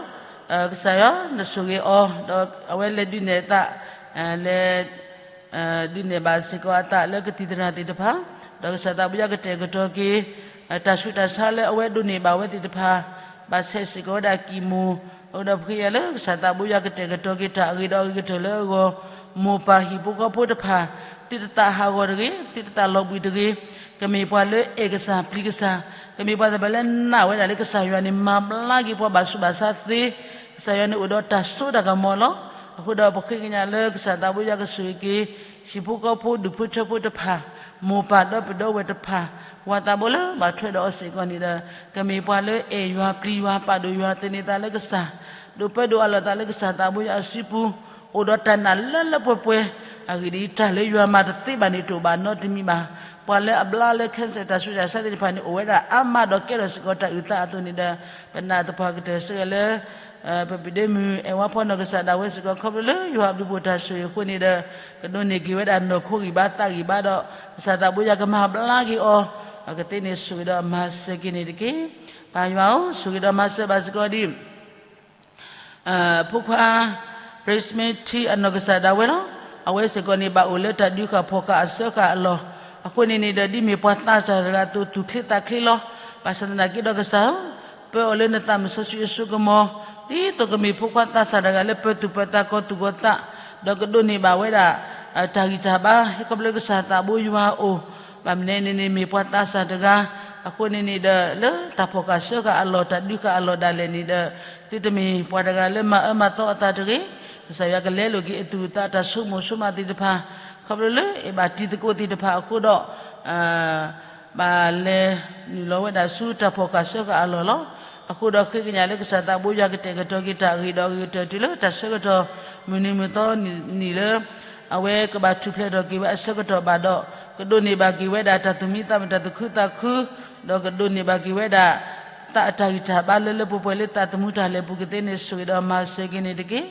ကစၢ်ယွၤနဆိၣ်ဂ့ၤအီၤ ဒီးအဝဲလဲၤဒုးနဲၣ်အသး လဲၤ ဒုးနဲၣ်ဘၣ်စ့ၢ်ကီးအသးလၢကသံၣ်သရၣ်သ့ၣ်တဖၣ်, ဒီးကစၢ်သးဘိယွၤကတဲာ်ကတီၤက့ၤ တၢ်ဆူးတၢ်ဆါလၢအဝဲဒိးန့ၢ်ဘၣ်ဝဲသ့ၣ်တဖၣ်, ဘၣ်ဆဲးစ့ၢ်ကီးဝဲဒၣ်ကံၢ်မိၢ်, အဃိဒီးပဃ့ကညးလၢကစၢ်သးဘိယွၤကတဲာ်ကတီၤက့ၤတၢ်အဂ့ၤဒီးအဂ့ၤကတၢၢ်လၢအဂီၢ်, မိၢ်ပၢ်ဟံၣ်ဖိဃီဖိတဖၣ်, သုတသးဟးဂီၤတဂ့ၤ, သုတသးလီၤဘှံးတဂ့ၤ, ကမ့ၢ်ပှၤလၢအဲၣ်ကစၢ်ပျံၤကစၢ်, ကမ့ၢ်ပှၤသ့ၣ်တဖၣ်လၢနာ်ဝဲဒၣ်လၢကစၢ်ယွၤန့ၣ် မၤဘျါက့ၤပှၤဘၣ်ဆူးဘၣ်ဆါသ့, ကစၢ်ယွၤန့ၣ်အိၣ်ဒီးတၢ်စိတၢ်ကမီၤလီၤ. အဃိဒီးပဃ့ကညးလၢကစၢ်သးဘိယွၤကဆိၣ်ဂ့ၤက့ၤ ဟံၣ်ဖိဃီဖိဒူၣ်ဖိထၢဖိတဖၣ်, မိၢ်ပၢ်ဒီပုၢ်ဒီဝဲၢ်တဖၣ်, ပှၤသးဘိလၢဘၣ်ထွဲဒီးအီၤစ့ၢ်ကီးန့ၣ်ဒီး ကမ့ၢ်ပှၤလၢအဲၣ်ယွၤပျံၤယွၤပာ်ဒိၣ်ယွၤသန့ၤသးလၢကစၢ်, ဒိးပၢဒိၣ်အးလီၤသးလၢကစၢ်သးဘိယွၤအစုပူၤ, အိၣ်ဒီးတၢ်နာ်လၢလၢပှဲၤပှဲၤ, အဂ့ၢ်ဒ်အံၤ, တၢ်လၢယွၤမၤတသ့ဘၣ်န့ၣ်တအိၣ်ဘၣ်နီတမံၤဘၣ်. ပှၤလၢအဘျါလၢ cancer တၢ်ဆူးတၢ်ဆါသ့ၣ်တဖၣ်န့ၣ် အိၣ်ဝဲဒၣ်အါမးဒီးကဲထီၣ်စ့ၢ်ကီးတၢ်အုၣ်သးအသိးန့ၣ်ဒီး ပနာ်သပှၢ်ကတၢၢ်ဆၢဂ့ၤလၢ ပပုၢ်ဒ့မုၣ် အဲၣ်ဝါဖီနီၢ်ကစၢ်ဒၣ်ဝဲစ့ၢ်ကီး ခီဖျိလၢယွၤအဘျုးဖှိၣ်တၢ်ဆိၣ်ဂ့ၤအဃိန့ၣ်ဒီး ကဒိးန့ၢ်က့ၤဝဲဒၣ်နီၢ်ခိဂံၢ်ဘါသးဂံၢ်ဘါဒီး ကစၢ်သးဘိယွၤကမၤဘျါက့ၤအီၤ, ဒီးကသ့န့ၣ်ဆိၣ်ဂ့ၤဒီးမၤစၢၤက့ၤန့ၣ်တက့ၢ်. ပၢ်ယွၤဧၢ, ဆိၣ်ဂ့ၤဒီးမၤစၢၤဘၣ်စ့ၢ်ကီးဒ် ဖိခွါ ရ့ၣ်မ့ထံအနီၢ်ကစၢ်ဒၣ်ဝဲလီၤ. အဝဲစ့ၢ်ကီးန့ၣ် ဘၣ်အိၣ်လၢတၢ်ဒုးဃာ်ဖီၣ်ဃာ်အစၢဃာ်အလီၢ်, အဃိန့ၣ်န့ၣ်ဒီး ဒ်မ့ၢ်ပှၤသးစၢ်တဂၤအသိး သူၣ်ချ့သးချ့လီၤ. ဘၣ်ဆၣ်သနာ်က့ဒီးကစၢ်ဧၢ, ပၢအီၤလၢနသးမုၢ်စီဆှံအစိကမီၤ, ဒ်သိးကမ့ၢ်ဖိခွါသးစၢ်တဂၤလၢပၢသူၣ်ပၢသးကီၢ်သူၣ်ကီၢ်သး, ဒီးကဒိးန့ၢ်ဘၣ်ဝဲဒၣ် တၢ်ဂံၢ်တၢ်ဘါ ဟဲခီဖျိကစၢ်သးဘိယွၤအအိၣ်, ဘၣ်မနုၤန့ၣ်န့ၣ် မ့ၢ်ပှၤသးစၢ်တဂၤ, အဃိန့ၣ်န့ၣ်ဒီး လၢတၢ်ဖီၣ်ဃာ်စၢဃာ်အလီၢ် တၢ်ဒုးဃာ်အလီၢ်ဒၣ်လဲာ်န့ၣ်ဒီး သုတမ့ၢ်ပှၤတဂၤလၢမၤအၢမၤသီအသးတဂ့ၤ, ကစၢ်ယွၤကလဲလိာ်က့ၤအသူၣ်အသးတၢ်ဆိကမိၣ်ဆိကမးသ့ၣ်တဖၣ်, ခီဖျိလၢအဲၣ်ဘၣ်တံၤသကိးသ့ၣ်တဖၣ်အဃိဒီး ဘၣ်လဲၤနုာ်လီၤဝဲဒၣ်ဆူတၢ်ဖီၣ်ဃာ်စၢဃာ်အလီၢ်လီၤ. အဃိဒီးဃ့ကညးလၢကစၢ်သးဘိယွၤကတဲာ်ကတီၤက့ၤတၢ်အဂ့ၤဒီးအဂ့ၤကတၢၢ်တုၤလၢတၢ်ဆၢကတီၢ်မုၢ်နံၤမုၢ်သီနံၤလၢ အဝဲကဘၣ်ထူၣ်ဖျဲးထီၣ်က့ၤဝဲအဆၢကတီၢ်ဘၣ်ဒီး ကဒိးန့ၢ်ဘၣ်က့ၤဝဲဒၣ်တၢ်သူၣ်မံသးမုာ်တၢ်သူၣ်ခုသးခု, ဒီးကဒိးန့ၢ်ဘၣ်က့ၤဝဲဒၣ် သးအတၢ်ဂံၢ်တၢ်ဘါလၢလၢပှဲၤပှဲၤလၢသးသမူတၢ်လဲၤပူၤကသ့န့ၣ် ဆိၣ်ဂ့ၤဒီးမၤစၢၤက့ၤန့ၣ်တက့ၢ်.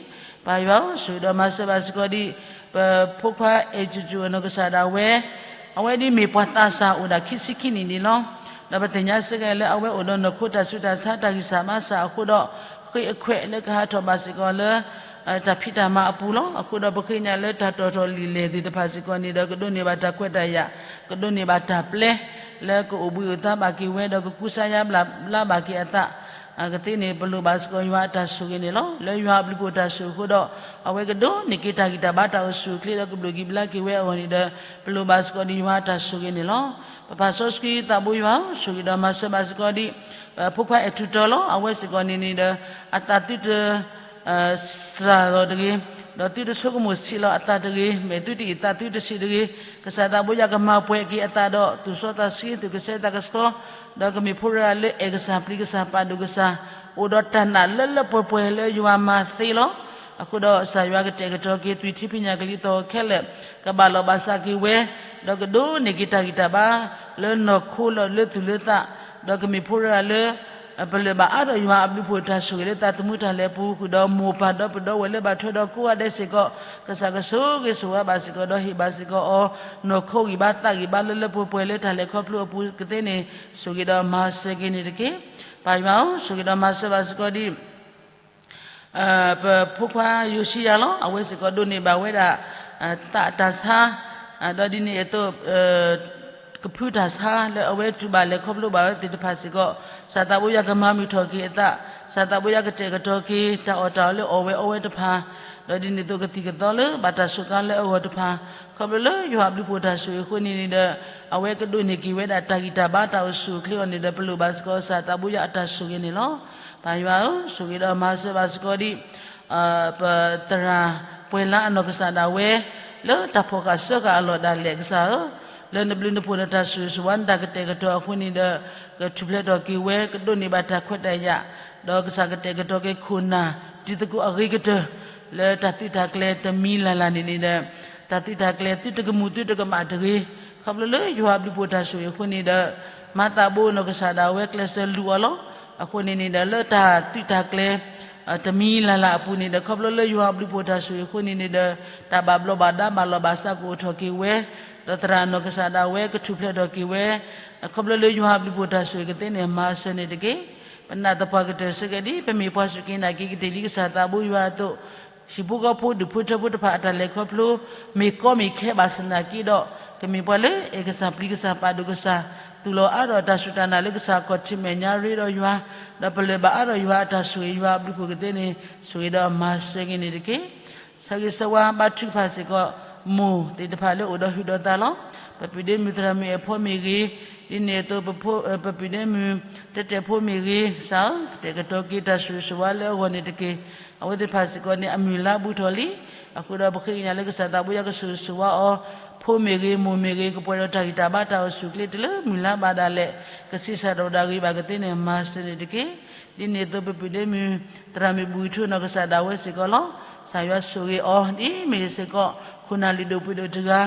ပၢ်ယွၤဧၢ, ဆိၣ်ဂ့ၤဒီးမၤစၢၤဘၣ်စ့ၢ်ကီးဒ် ပဖိခွါအဲၣ်ကၠူကၠူအနီၢ်ကစၢ်ဒၣ်ဝဲ, အဝဲဒ်မ့ၢ်ပှၤသးစၢ်အိၣ်ဒၣ်ခံဆံခံနံၣ်န့ၣ်လီၤ. ဒီးပသ့ၣ်ညါစ့ၢ်ကီးလၢအဝဲအိၣ်ဒီးနီၢ်ခိတၢ်ဆူးတၢ်ဆါတၢ်ဂံၢ်စၢ်ဘါစၢ်အဃိဒီး ဃ့အခွဲးလၢကဟးထီၣ်ဘၣ်စ့ၢ်ကီးလၢ တၢ်ဖံးတၢ်မၤအပူၤလီၤ. အဃိဒီးပဃ့ကညးလၢတၢ်တီၣ်ထီၣ်လံာ်လဲၢ်သ့ၣ်တဖၣ်စ့ၢ်ကီးန့ၣ်ဒီး ကဒိးန့ၢ်ဘၣ်တၢ်ခွဲးတၢ်ယာ်, ကဒိးန့ၢ်ဘၣ်တၢ်ပျဲ လၢကအိၣ်ဘှံးအိၣ်သါဘၣ်က့ၤဝဲဒီးကကူစါယါဘျါဘၣ်က့ၤအသး ကသ့န့ၣ် ပလိၣ်ဘၣ်စ့ၢ်ကီးယွၤအတၢ်ဆိၣ်ဂ့ၤန့ၣ်လီၤ. လၢယွၤအဘျုးဖှိၣ်တၢ်ဆိၣ်ဂ့ၤအဃိဒီး အဝဲကဒိးန့ၢ်က့ၤတၢ်ဂံၢ်တၢ်ဘါတၢ်အိၣ်ဆူၣ်အိၣ်ချ့ဒီးကဘျိးကံၣ်ဘျါက့ၤဝဲအဂီၢ်န့ၣ်ဒီး ပလိၣ်ဘၣ်စ့ၢ်ကီးဒ်ယွၤအတၢ်ဆိၣ်ဂ့ၤန့ၣ်လီၤ. ပပၢ်စီဆှံသးဘိယွၤဧၢ, ဆိၣ်ဂ့ၤဒီးမၤစၢၤဘၣ်စ့ၢ်ကီးဒ် ဖိခွါအဲၣ်ထူတီလီၤ. အဝဲစ့ၢ်ကီးန့ၣ်န့ၣ်ဒီး အသးသုတ စှၤလီၤတဂ့ၤ, ဒီးသုတဆိကမိၣ်ဆံးလီၤအသးတဂ့ၤ, မ့ၢ်သုတအံးသးသုတဆံးတဂ့ၤ, ကစၢ်သးဘိယွၤကမၤပှဲၤက့ၤအသးဒီး သူၣ်စီသးဆှံ သူၣ်ကဆှီသးကဆှီ, ဒီးကမ့ၢ်ဖိတဂၤလၢအဲၣ်ကစၢ်ပျံၤကစၢ်ပာ်ဒိၣ်ကစၢ်, အိၣ်ဒီးတၢ်နာ်လၢလၢပှဲၤပှဲၤလၢယွၤမၤသ့လီၤ. အဃိဒီးကစၢ်ယွၤကတဲာ်ကတီၤက့ၤ သွံၣ်ထံဖံးညၣ်ကလံၤသီၣ်ခဲလၢာ်, ကဘၣ်လီၤဘၣ်စးက့ၤဝဲ, ဒီးကဒိးန့ၢ်က့ၤတၢ်ဂံၢ်တၢ်ဘါ လၢနီၢ်ခိဒီးလၢသူၣ်လၢသး, ဒီးကမ့ၢ်ဖိတဂၤလၢ ပလၢၢ်ဘၣ်အါထီၣ်ယွၤအဘျုးအဖှိၣ်တၢ်ဆိၣ်ဂ့ၤလၢသးသမူတၢ်လဲၤအပူၤ ဃုာ်ဒီးမိၢ်ပၢ်ဒီးပဒီဝဲၢ်လၢဘၣ်ထွဲဒီးကိးဂၤဒဲးစ့ၢ်ကီး, ကစၢ်ကဆိၣ်ဂ့ၤဆိၣ်ဝါဘၣ်စ့ၢ်ကီး ဒီးဟ့ၣ်ဘၣ်စ့ၢ်ကီးအီၤ နီၢ်ခိဂံၢ်ဘါသးဂံၢ်ဘါလၢလၢပှဲၤပှဲၤလၢတၢ်လဲၤခီဖျိအပူၤကသ့န့ၣ် ဆိၣ်ဂ့ၤဒီးမၤစၢၤက့ၤန့ၣ်တက့ၢ်. ပၢ်ယွၤဧၢ, ဆိၣ်ဂ့ၤဒီးမၤစၢၤဘၣ်စ့ၢ်ကီးဒ် ပဖိခွါယိၤၡံယၤလီၤ. အဝဲစ့ၢ်ကီးဒိးန့ၢ်ဘၣ်ဝဲဒၣ် သးတၢ်ဆါ, ဒီးဒ်န့ၣ်အသိး ကဖုတၢ်ဆါလၢအဝဲတူၢ်ဘၣ်လဲၤခီဖျိဘၣ်ဝဲသ့ၣ်တဖၣ်စ့ၢ်ကီး, ကစၢ်သးဘိယွၤကမၤမုာ်ထီၣ်က့ၤအသး, ကစၢ်သးဘိယွၤကတဲာ်ကတီၤက့ၤ တၢ်အီၣ်တၢ်အီလၢအီၣ်ဝဲအီဝဲတဖၣ်, ဒီးဒ်န့ၣ်အသိးကသံၣ်ကသီလၢဘၣ်တၢ်စူးကါလၢအဂီၢ်တဖၣ်, ခီဖျိလၢယွၤအဘျုးအဖှိၣ်တၢ်ဆိၣ်ဂ့ၤအဃိန့ၣ်န့ၣ်ဒီး အဝဲကဒိးန့ၢ်က့ၤဝဲဒၣ်တၢ်ဂံၢ်တၢ်ဘါတၢ်အိၣ်ဆူၣ်အိၣ်ချ့အီၤန့ၣ်ဒီး ပလိၣ်ဘၣ်စ့ၢ်ကီးကစၢ်သးဘိယွၤအတၢ်ဆိၣ်ဂ့ၤန့ၣ်လီၤ. ပၢ်ယွၤဧၢ, ဆိၣ်ဂ့ၤဒီးမၤစၢၤဘၣ်စ့ၢ်ကီးဒ် ပသရၣ်ပှဲၤလါအနီၢ်ကစၢ်ဒၣ်ဝဲ လၢတၢ်ဖီၣ်ဃာ်စၢဃာ်အလီၢ်ဒၣ်လဲာ်ကစၢ်ဧၢ, လၢနဘျုးနဖှိၣ်နတၢ်ဆိၣ်ဂ့ၤဆိၣ်ဝါနတၢ်ကတဲာ်ကတီၤအဃိန့ၣ်ဒီး ကထူၣ်ဖျဲးထီၣ်က့ၤဝဲ ကဒိးန့ၢ်ဘၣ်တၢ်ခွဲးတၢ်ယာ်, ဒီးကစၢ်ကတဲာ်ကတီၤက့ၤခိၣ်နၢ် တံၤသကိးအဂ့ၤကတၢၢ် လၢတၢ်သုးတၢ်ကျဲၤတမံၤလၢ်လၢ်န့ၣ်န့ၣ်ဒီး တၢ်သုးတၢ်ကျဲၤသုတကမူၤသုတကမၣ်တဂ့ၤ, ခီဖျိလၢယွၤအဘျုးအဖှိၣ်တၢ်ဆိၣ်ဂ့ၤအဃိန့ၣ်ဒီး မၤသးဘိနီၢ်ကစၢ်ဒၣ်ဝဲကျဲးစၢးလူၤအီၤလီၤ. အဃိန့ၣ်န့ၣ်ဒီး လၢတၢ်သုးတၢ်ကျဲၤ တမံၤလၢ်လၢ်အပူၤန့ၣ်ဒီး ခီဖျိလၢယွၤအဘျုးအဖှိၣ်တၢ်ဆိၣ်ဂ့ၤအဃိန့ၣ်န့ၣ်ဒီး တၢ်ဘၣ်ဘျီးဘၣ်ဒါဘၣ်လီၢ်ဘၣ်စးကအိၣ်ထီၣ်က့ၤဝဲ, ဒီးသရၣ်နီၢ်ကစၢ်ဒၣ်ဝဲကထူၣ်ဖျဲးထီၣ်က့ၤဝဲ, ခီဖျိလၢယွၤအဘျုးအဖှိၣ်တၢ်ဆိၣ်ဂ့ၤကသ့န့ၣ် မၤစၢၤန့ၣ်တက့ၢ်. ပနာ်သပှၢ်ကတၢၢ်ဆၢကဲဒ် ပမ့ၢ်ပှၤစူၢ်က့ၤနာ်က့ၤကသ့ၣ်လံကစၢ်သးဘိယွၤအသိး ဟံၣ်ဖိဃီဖိဒူၣ်ဖိထၢဖိတဖၣ်အတၢ်လဲၤခီဖျိ မ့ၢ်ကီမ့ၢ်ခဲဘၣ်ဆၣ်သနာ်က့ဒီး ကမ့ၢ်ပှၤလၢအဲၣ်ကစၢ်ပျံၤကစၢ်ပာ်ဒိၣ်ကစၢ် သူၣ်လီၤအါထီၣ်တၢ်စူၢ်တၢ်နာ်လၢကစၢ်အခီၣ်ထံးမဲာ်ညါရ့ဒီးယွၤ, ဒီးပလၢၢ်ဘၣ်အါထီၣ်ယွၤအတၢ်ဆိၣ်ဂ့ၤယွၤအဘျုးအဖှိၣ်ကသ့န့ၣ် ဆိၣ်ဂ့ၤဒီးမၤစၢၤက့ၤန့ၣ်တက့ၢ်. ဆၢဂ့ၤဆၢဝါဘါထုကဖၣ်စ့ၢ်ကီး မိၢ်သ့ၣ်တဖၣ်လၢအိၣ်ဒီးဟုၣ်ဒီးသးလီၤ. ပပုၢ်ဒ့မုၣ်သရၣ်မုၣ်အဲၣ်ဖီမ့ၢ်ဂ့ၤ, ဒ်န့ၣ်အသိး ပပုၢ်ဒ့မုၣ် တဲတဲဖိမ့ၢ်ဂ့ၤ, ကစၢ်ဧၢ, ကတဲာ်ကတီၤက့ၤတၢ်ဆိၣ်ဂ့ၤဆိၣ်ဝါလၢအဂီၢ်န့ၣ်တက့ၢ်. အဝဲသ့ၣ်တဖၣ်စ့ၢ်ကီးန့ၣ် အမုၢ်လါဘူးထီၣ်လံ. အဃိဒီးပဃ့ကညးလၢကစၢ်သးဘိယွၤကဆိၣ်ဂ့ၤဆိၣ်ဝါအီၤ, ဖိမ့ၢ်ဂ့ၤ, မိၢ်မ့ၢ်ဂ့ၤ, ကပှဲၤဒီးတၢ်ဂံၢ်တၢ်ဘါတၢ်အိၣ်ဆူၣ်အိၣ်ချ့တုၤလၢမုၢ်လါဘၣ်ဒၣ်လဲာ်, ကဆံးစၢ်ဒီးတၢ်ဂ့ၤဘၣ်ကသ့န့ၣ် မၤစၢၤန့ၣ်တက့ၢ်. ဒ်န့ၣ်အသိး ပပုၢ်ဒ့မုၣ် သရၣ်မုၣ်ဘူၣ်ထူနီၢ်ကစၢ်ဒၣ်ဝဲစ့ၢ်ကီးလီၤ. ကစၢ်ယွၤဆိၣ်ဂ့ၤအီၤ ဒ်မ့ၢ်စ့ၢ်ကီး ခိၣ်နၢ်လုၢ်ဒိၣ်ပှ့ၤဒိၣ်တဂၤ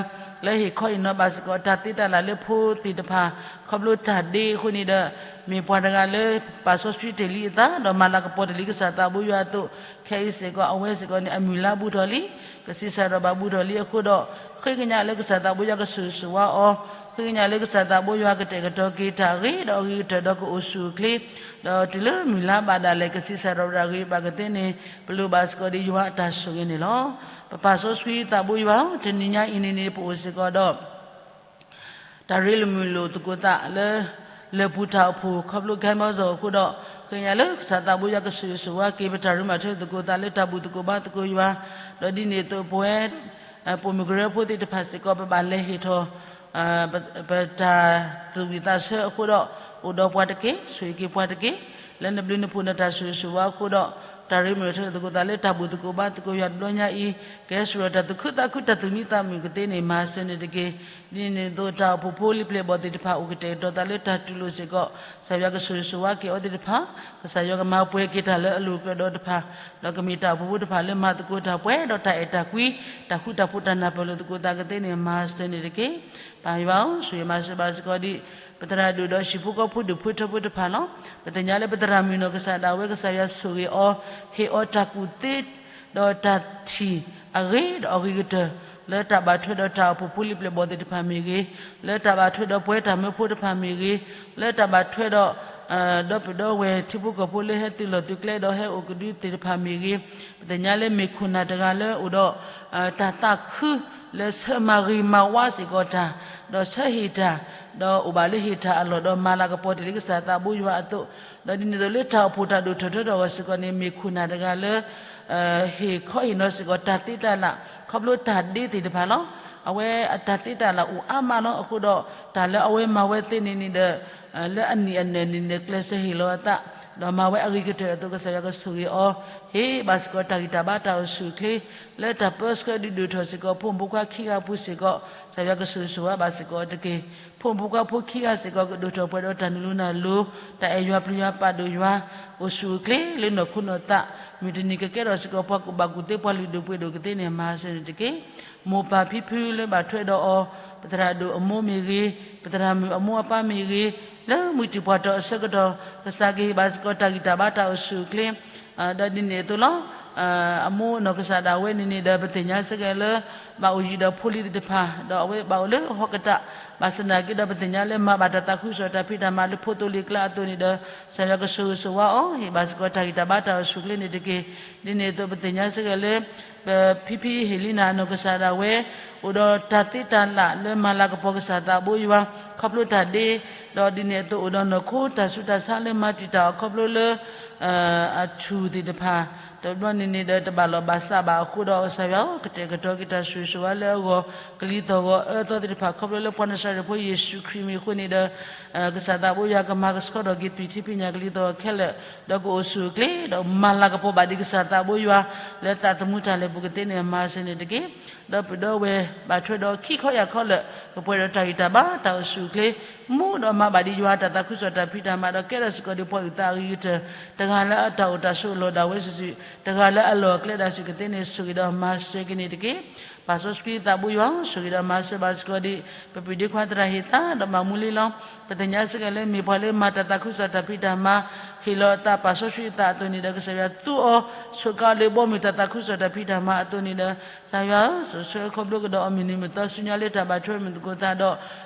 လၢဟ့ၣ်ခီဟ့ၣ်နီၤဘၣ်စ့ၢ်ကီး တၢ်သ့တၢ်လၢ်လၢဖိသ့ၣ်တဖၣ် ခီဖျိတၢ်ဒ့အဃိန့ၣ်ဒီး မ့ၢ်ပှၤတဂၤလၢ ပာ်စီဆှံတ့ၢ်လံအသး ဒီးမၤလၤကပီၤတ့ၢ်လံကစၢ်သးဘိယွၤအသိး ခဲအံၤစ့ၢ်ကီး အဝဲစ့ၢ်ကီးန့ၣ် အမုၢ်လါဘူးထီၣ်လံ. ကဆံးစၢ်ဒီးဘၣ်ဘူးထီၣ်လံအဃိဒီး ဃ့ကညးလၢကစၢ်သးဘိယွၤကဆိၣ်ဂ့ၤဆိၣ်ဝါအီၤ, ဃ့ကညးလၢကစၢ်သးဘိယွၤကတဲာ်ကတီၤက့ၤတၢ်ဂ့ၤဒီးအဂ့ၤကတၢၢ်ဒီးကအိၣ်ဆူၣ်အိၣ်ချ့, ဒီးတုၤလၢမုၢ်လါဘၣ်ဒၣ်လဲာ် ကဆံးစၢ်ဒီးတၢ်ဂ့ၤဘၣ်ကသ့န့ၣ် ပလိၣ်ဘၣ်စ့ၢ်ကီးဒ်ယွၤအတၢ်ဆိၣ်ဂ့ၤန့ၣ်လီၤ. ပပာ်စီဆှံသးဘိယွၤဧၢ, တနံၤညါအံၤန့ၣ်န့ၣ် ပအိၣ်စ့ၢ်ကီးဒီး တၢ်ရ့လိာ်မုာ်လိာ်သကိးသးလၢ လၢၢ်ပူၤတၢ်အိၣ်ဖှိၣ် ခီဖျိကဲမီၢ်စီၣ်အဃိဒီး ဃ့ကညးလၢကစၢ်သးဘိယွၤကဆိၣ်ဂ့ၤဆိၣ်ဝါက့ၤ ပတၢ်ရ့လိာ်မုာ်လိာ်သကိးသးလၢတၢ်ဘူၣ်သကိးဘါသကိးယွၤ, ဒီးဒ်န့ၣ်အသိးပဝဲ ပိာ်မုၣ်ကရၢဖိသ့ၣ်တဖၣ်စ့ၢ်ကီး ပဘၣ်လဲၤဟ့ၣ်ထီၣ် ပတၢ်သူၣ်ဝံၣ်သးဆၢအဃိဒီး အိၣ်ဒီးပှၤတက့ၢ်, ဆိၣ်ဂ့ၤက့ၤပှၤတက့ၢ်. လၢနဘျုးနဖှိၣ်နတၢ်ဆိၣ်ဂ့ၤဆိၣ်ဝါအဃိဒီး တၢ်ရ့လိာ်မုာ်လိာ်သကိးသးလၢတၢ်ဘူၣ်သကိးဘါသကိးယွၤတဘျီညါအံၤ ကဟဲဆူၣ်ထီၣ်တၢ်သူၣ်ခုသးခု တၢ်သူၣ်မံသးမုာ်ကသ့န့ၣ် မၤစၢၤန့ၣ်တက့ၢ်. ဒ်န့ၣ်အသိး တၢ်အိၣ်ဖှိၣ်ဖိလံၤပျဲၢ်ဘီၣ်သ့ၣ်တဖၣ် အိၣ်ကတဲာ်ကတီၤသးလၢတၢ်တူၢ်လိာ်စ့ၢ်ကီး ကစၢ်ယွၤကဆိၣ်ဂ့ၤဆိၣ်ဝါက့ၤအဝဲသ့ၣ်တဖၣ်, ကစၢ်ယွၤကမၤပှဲၤက့ၤတၢ်လၢအလိၤကဒီးတဖၣ်, ဒီးကမ့ၢ်တၢ်အိၣ်ဖှိၣ်ဖိတဖၣ်လၢမၤသကိးတၢ်ပှဲၤဒီးတၢ်အဲၣ်တၢ်ကွံ, တၢ်ဃူတၢ်ဖိးတၢ်နၢ်ပၢၢ်လိာ်သကိးသးကသ့န့ၣ် မၤစၢၤန့ၣ်တက့ၢ်. ပၢ်ယွၤဧၢ, ဆိၣ်ဂ့ၤမၤစၢၤဘၣ်စ့ၢ်ကီးဒ် ပသရၣ်ဒိၣ်ဒီးဟံၣ်ဖိဃီဖိဒူၣ်ဖိထၢဖိတဖၣ်လီၤ. ပသ့ၣ်ညါလၢပသရၣ်မုၣ်နီၢ်ကစၢ်ဒၣ်ဝဲ ကစၢ်ယွၤဆိၣ်ဂ့ၤအီၤ, ဟ့ၣ်အီၤတၢ်ကူၣ်သ့ ဒီးတၢ်ထံၣ်အဂ့ၤဒီးအဂ့ၤကတၢၢ် လၢတၢ်ဘၣ်ထွဲဒီးတၢ်အိၣ်ဖှိၣ်ဖိလံၤပျဲၢ်ဘီၣ်သ့ၣ်တဖၣ်မ့ၢ်ဂ့ၤ, လၢတၢ်ဘၣ်ထွဲဒီးပဝဲတၢ်မၢဖိတဖၣ်မ့ၢ်ဂ့ၤ, လၢတၢ်ဘၣ်ထွဲဒီး ဒီပုၢ်ဒီဝဲၢ်ထံဖိကီၢ်ဖိလၢဟဲသုးလီၢ်သုးကျဲဒီးဟဲအိၣ်ကဒုသ့ၣ်တဖၣ်မ့ၢ်ဂ့ၤ, ပသ့ၣ်ညါလၢမ့ၢ်ခိၣ်နၢ်တဂၤလၢအိၣ်ဒီး တၢ်သးခုလၢဆၢမၤဂ့ၤမၤဝါစ့ၢ်ကီးတၢ်, ဒီးဆၢဟ့ၣ်တၢ်, ဒီးအိၣ်ဘၣ်လၢဟ့ၣ်တၢ်အလီၢ်ဒီးမၤလၤကပီၤတ့ၢ်လံကစၢ်သးဘိယွၤအသိး, ဒီးဒ်န့ၣ်အသိးလၢတၢ်အိၣ်ဖှိၣ်တၢ်ဒိၣ်ထီၣ်ထီထီၣ်အဂီၢ်စ့ၢ်ကီးန့ၣ် မ့ၢ်ခိၣ်နၢ်တဂၤလၢ ဟ့ၣ်ခီဟ့ၣ်နီၤစ့ၢ်ကီးတၢ်သ့တၢ်လၢ် ခီဖျိတၢ်ဒ့သ့ၣ်တဖၣ်လီၤ. အဝဲအတၢ်သ့တၢ်လၢ်အိၣ်အါမးလီၤ. အဃိဒီးတၢ်လၢအဝဲမၤဝဲသ့န့ၣ်န့ၣ်ဒီး လၢအနံၣ်အနၢၣ်န့ၣ်န့ၣ် ကျဲးစၢးဟ့ၣ်လီၤအသး ဒီးမၤဝဲအဂ့ၤကတၢၢ်အသိး ကစၢ်ယွၤကဆိၣ်ဂ့ၤအီၤ, ဟ့ၣ်ဘၣ်စ့ၢ်ကီးတၢ်ဂံၢ်တၢ်ဘါတၢ်အိၣ်ဆူၣ်အိၣ်ချ့ လၢတၢ်ပၢဆှၢဒုးဒိၣ်ထီၣ်စ့ၢ်ကီး ဖိမုၣ်ဖိခွါခံဂၤအပူၤစ့ၢ်ကီး ကစၢ်ယွၤကဆိၣ်ဂ့ၤဆိၣ်ဝါဘၣ်စ့ၢ်ကီးတက့ၢ်. ဖိမုၣ်ဖိခွါဖိခံဂၤစ့ၢ်ကီး ကဒိၣ်ထီၣ်ပှဲၤဒီးတၢ်နုာ်လီၤနုာ်လီၤ, တၢ်အဲၣ်ယွၤပျံၤယွၤပာ်ဒိၣ်ယွၤ, အိၣ်ဆူၣ်အိၣ်ချ့လၢနီၢ်ခိနီၢ်သး, မုၢ်တနံၤကကဲထီၣ်စ့ၢ်ကီး ပှၤကူၣ်ဘၣ်ကူၣ်သ့ ပှၤလုၢ်ဒိၣ်ပှ့ၤဒိၣ်ကသ့န့ၣ် မၤစၢၤန့ၣ်တက့ၢ်. မိၢ်ပၢ်ဖံဖုလၢဘၣ်ထွဲဒီးအီၤ, ပသရၣ်ဒိၣ်အမိၢ်မ့ၢ်ဂ့ၤ, ပသရၣ်မုၣ်အမိၢ်အပၢ်မ့ၢ်ဂ့ၤ, လၢမုၢ်တံၢ်ပှၢ်ထီၣ်အဆၢကတီၢ် ကစၢ်ကဟ့ၣ်ဘၣ်စ့ၢ်ကီးတၢ်ဂံၢ်တၢ်ဘါတၢ်အိၣ်ဆူၣ်အိၣ်ချ့ ဒီးဒ်န့ၣ်အသိးလီၤ. အမိၢ်နီၢ်ကစၢ်ဒၣ်ဝဲန့ၣ်န့ၣ်ဒီး ပသ့ၣ်ညါစ့ၢ်ကီးလၢ ဘၣ်အိၣ်ယံၤဒီးဖိလံၤသ့ၣ်တဖၣ် ဒီးအဝဲဘၣ်အိၣ်လၢဟီၣ်ကတၢၢ် ဘၣ်ဆၣ်သနာ်က့ဒီး ပသ့ၣ်ညါလၢမၤဘၣ်တၢ်သးခုကစီၣ်တၢ်ဖံးတၢ်မၤလၢဖိသိလ့ၣ်ကျါအသိးန့ၣ်ဒီး ကစၢ်ယွၤကဆိၣ်ဂ့ၤဆိၣ်ဝါအီၤ ဟ့ၣ်ဘၣ်စ့ၢ်ကီးတၢ်ဂံၢ်တၢ်ဘါတၢ်အိၣ်ဆူၣ်အိၣ်ချ့န့ၣ်တက့ၢ်. ဒ်န့ၣ်အသိး ပသ့ၣ်ညါစ့ၢ်ကီးလၢ ပဖံဖံဟ့ၣ်လံနၤအနီၢ်ကစၢ်ဒၣ်ဝဲ အိၣ်ဒီးတၢ်သ့တၢ်လၢ်လၢမၤလၤကပီၤကစၢ်သးဘိယွၤ ခီဖျိတၢ်ဒ့, ဒီးဒ်န့ၣ်အသိးအိၣ်ဒီးနီၢ်ခိတၢ်ဆူးတၢ်ဆါလၢမၤတံာ်တာ်အီၤခီဖျိလၢ အထူၣ်သ့ၣ်တဖၣ် တဘျီန့ၣ်န့ၣ်ဒီးတဘၣ်လီၢ်ဘၣ်စးဘၣ်အဃိဒီး ကစၢ်ယွၤ ကတဲာ်ကတီၤက့ၤတၢ်ဆိၣ်ဂ့ၤဆိၣ်ဝါလၢအဂီၢ် ကလံၤသီၣ်ဂီၤအၢသီသ့ၣ်တဖၣ် ခီဖျိလၢပှၤနၤစၤရ့းဖိယ့ၣ်ၡူးခရံာ်မ့ၢ်အဃိန့ၣ်ဒီး ကစၢ်သးဘိယွၤကမၤကဆှီထီၣ်က့ၤသွံၣ်ထံဖံးညၣ်ကလံၤသီၣ်ဂီၤခဲလၢာ် ဒီးကအိၣ်ဆူၣ်အိၣ်ချ့ ဒီးမၤလၤကပီၤဘၣ်ဒံးကစၢ်သးဘိယွၤ လၢသးသမူတၢ်လဲၤပူၤကသ့န့ၣ် မၤစၢၤန့ၣ်တက့ၢ်. ဒီးပဒီပုၢ်ဝဲၢ်ဘၣ်ထွဲဒီးခံခီယၢ်ခီလၢာ် ကပှဲၤဒီးတၢ်ဂံၢ်တၢ်ဘါတၢ်အိၣ်ဆူၣ်အိၣ်ချ့ မူဒီးမၤဘၣ်ဒံးယွၤတၢ်သးခုကစီၣ်တၢ်ဖံးတၢ်မၤ ဒီးကဲထီၣ်စ့ၢ်ကီးဒံးပှၤအုၣ်သးအဂ့ၤကတၢၢ် တဂၤလၢအတၢ်အိၣ်တၢ်ဆိးအလီၢ်ဒၣ်ဝဲစုာ်စုာ် တဂၤလၢအလီၢ်အကျဲဒၣ်စုာ်ကသ့န့ၣ် ဆိၣ်ဂ့ၤဒီးမၤစၢၤက့ၤန့ၣ်တက့ၢ်. ပၢ်စီဆှံသးဘိယွၤ ဆိၣ်ဂ့ၤဒီးမၤစၢၤဘၣ်စ့ၢ်ကီးဒံး ပပုၢ်ဒ့ခွါသရၣ်ဟ့ၣ်သါ ဒီးမၤမူလံလီၤ. ပသ့ၣ်ညါစ့ၢ်ကီးလၢမ့ၢ်ပှၤလၢမၤတၢ်သးခုကစီၣ်တၢ်ဖံးတၢ်မၤ ဟ့ၣ်လီၤအသးပၢ်စီဆှံအသးအသိးန့ၣ်ဒီး ကစၢ်ယွၤသူအီၤ ဆိးကါအီၤလၢဘီမုၢ်တၢ်သးခုကစီၣ်တၢ်ဖံးတၢ်မၤအသိးန့ၣ်ဒီး ကစၢ်ယွၤဧၢ စိာ်ဆှၢခီဖျိကဒီးအီၤမုၢ်နံၤမုၢ်သီဆူညါလၢတၢ်ဘၣ်ထွဲမုၢ်သကိးသးဒီး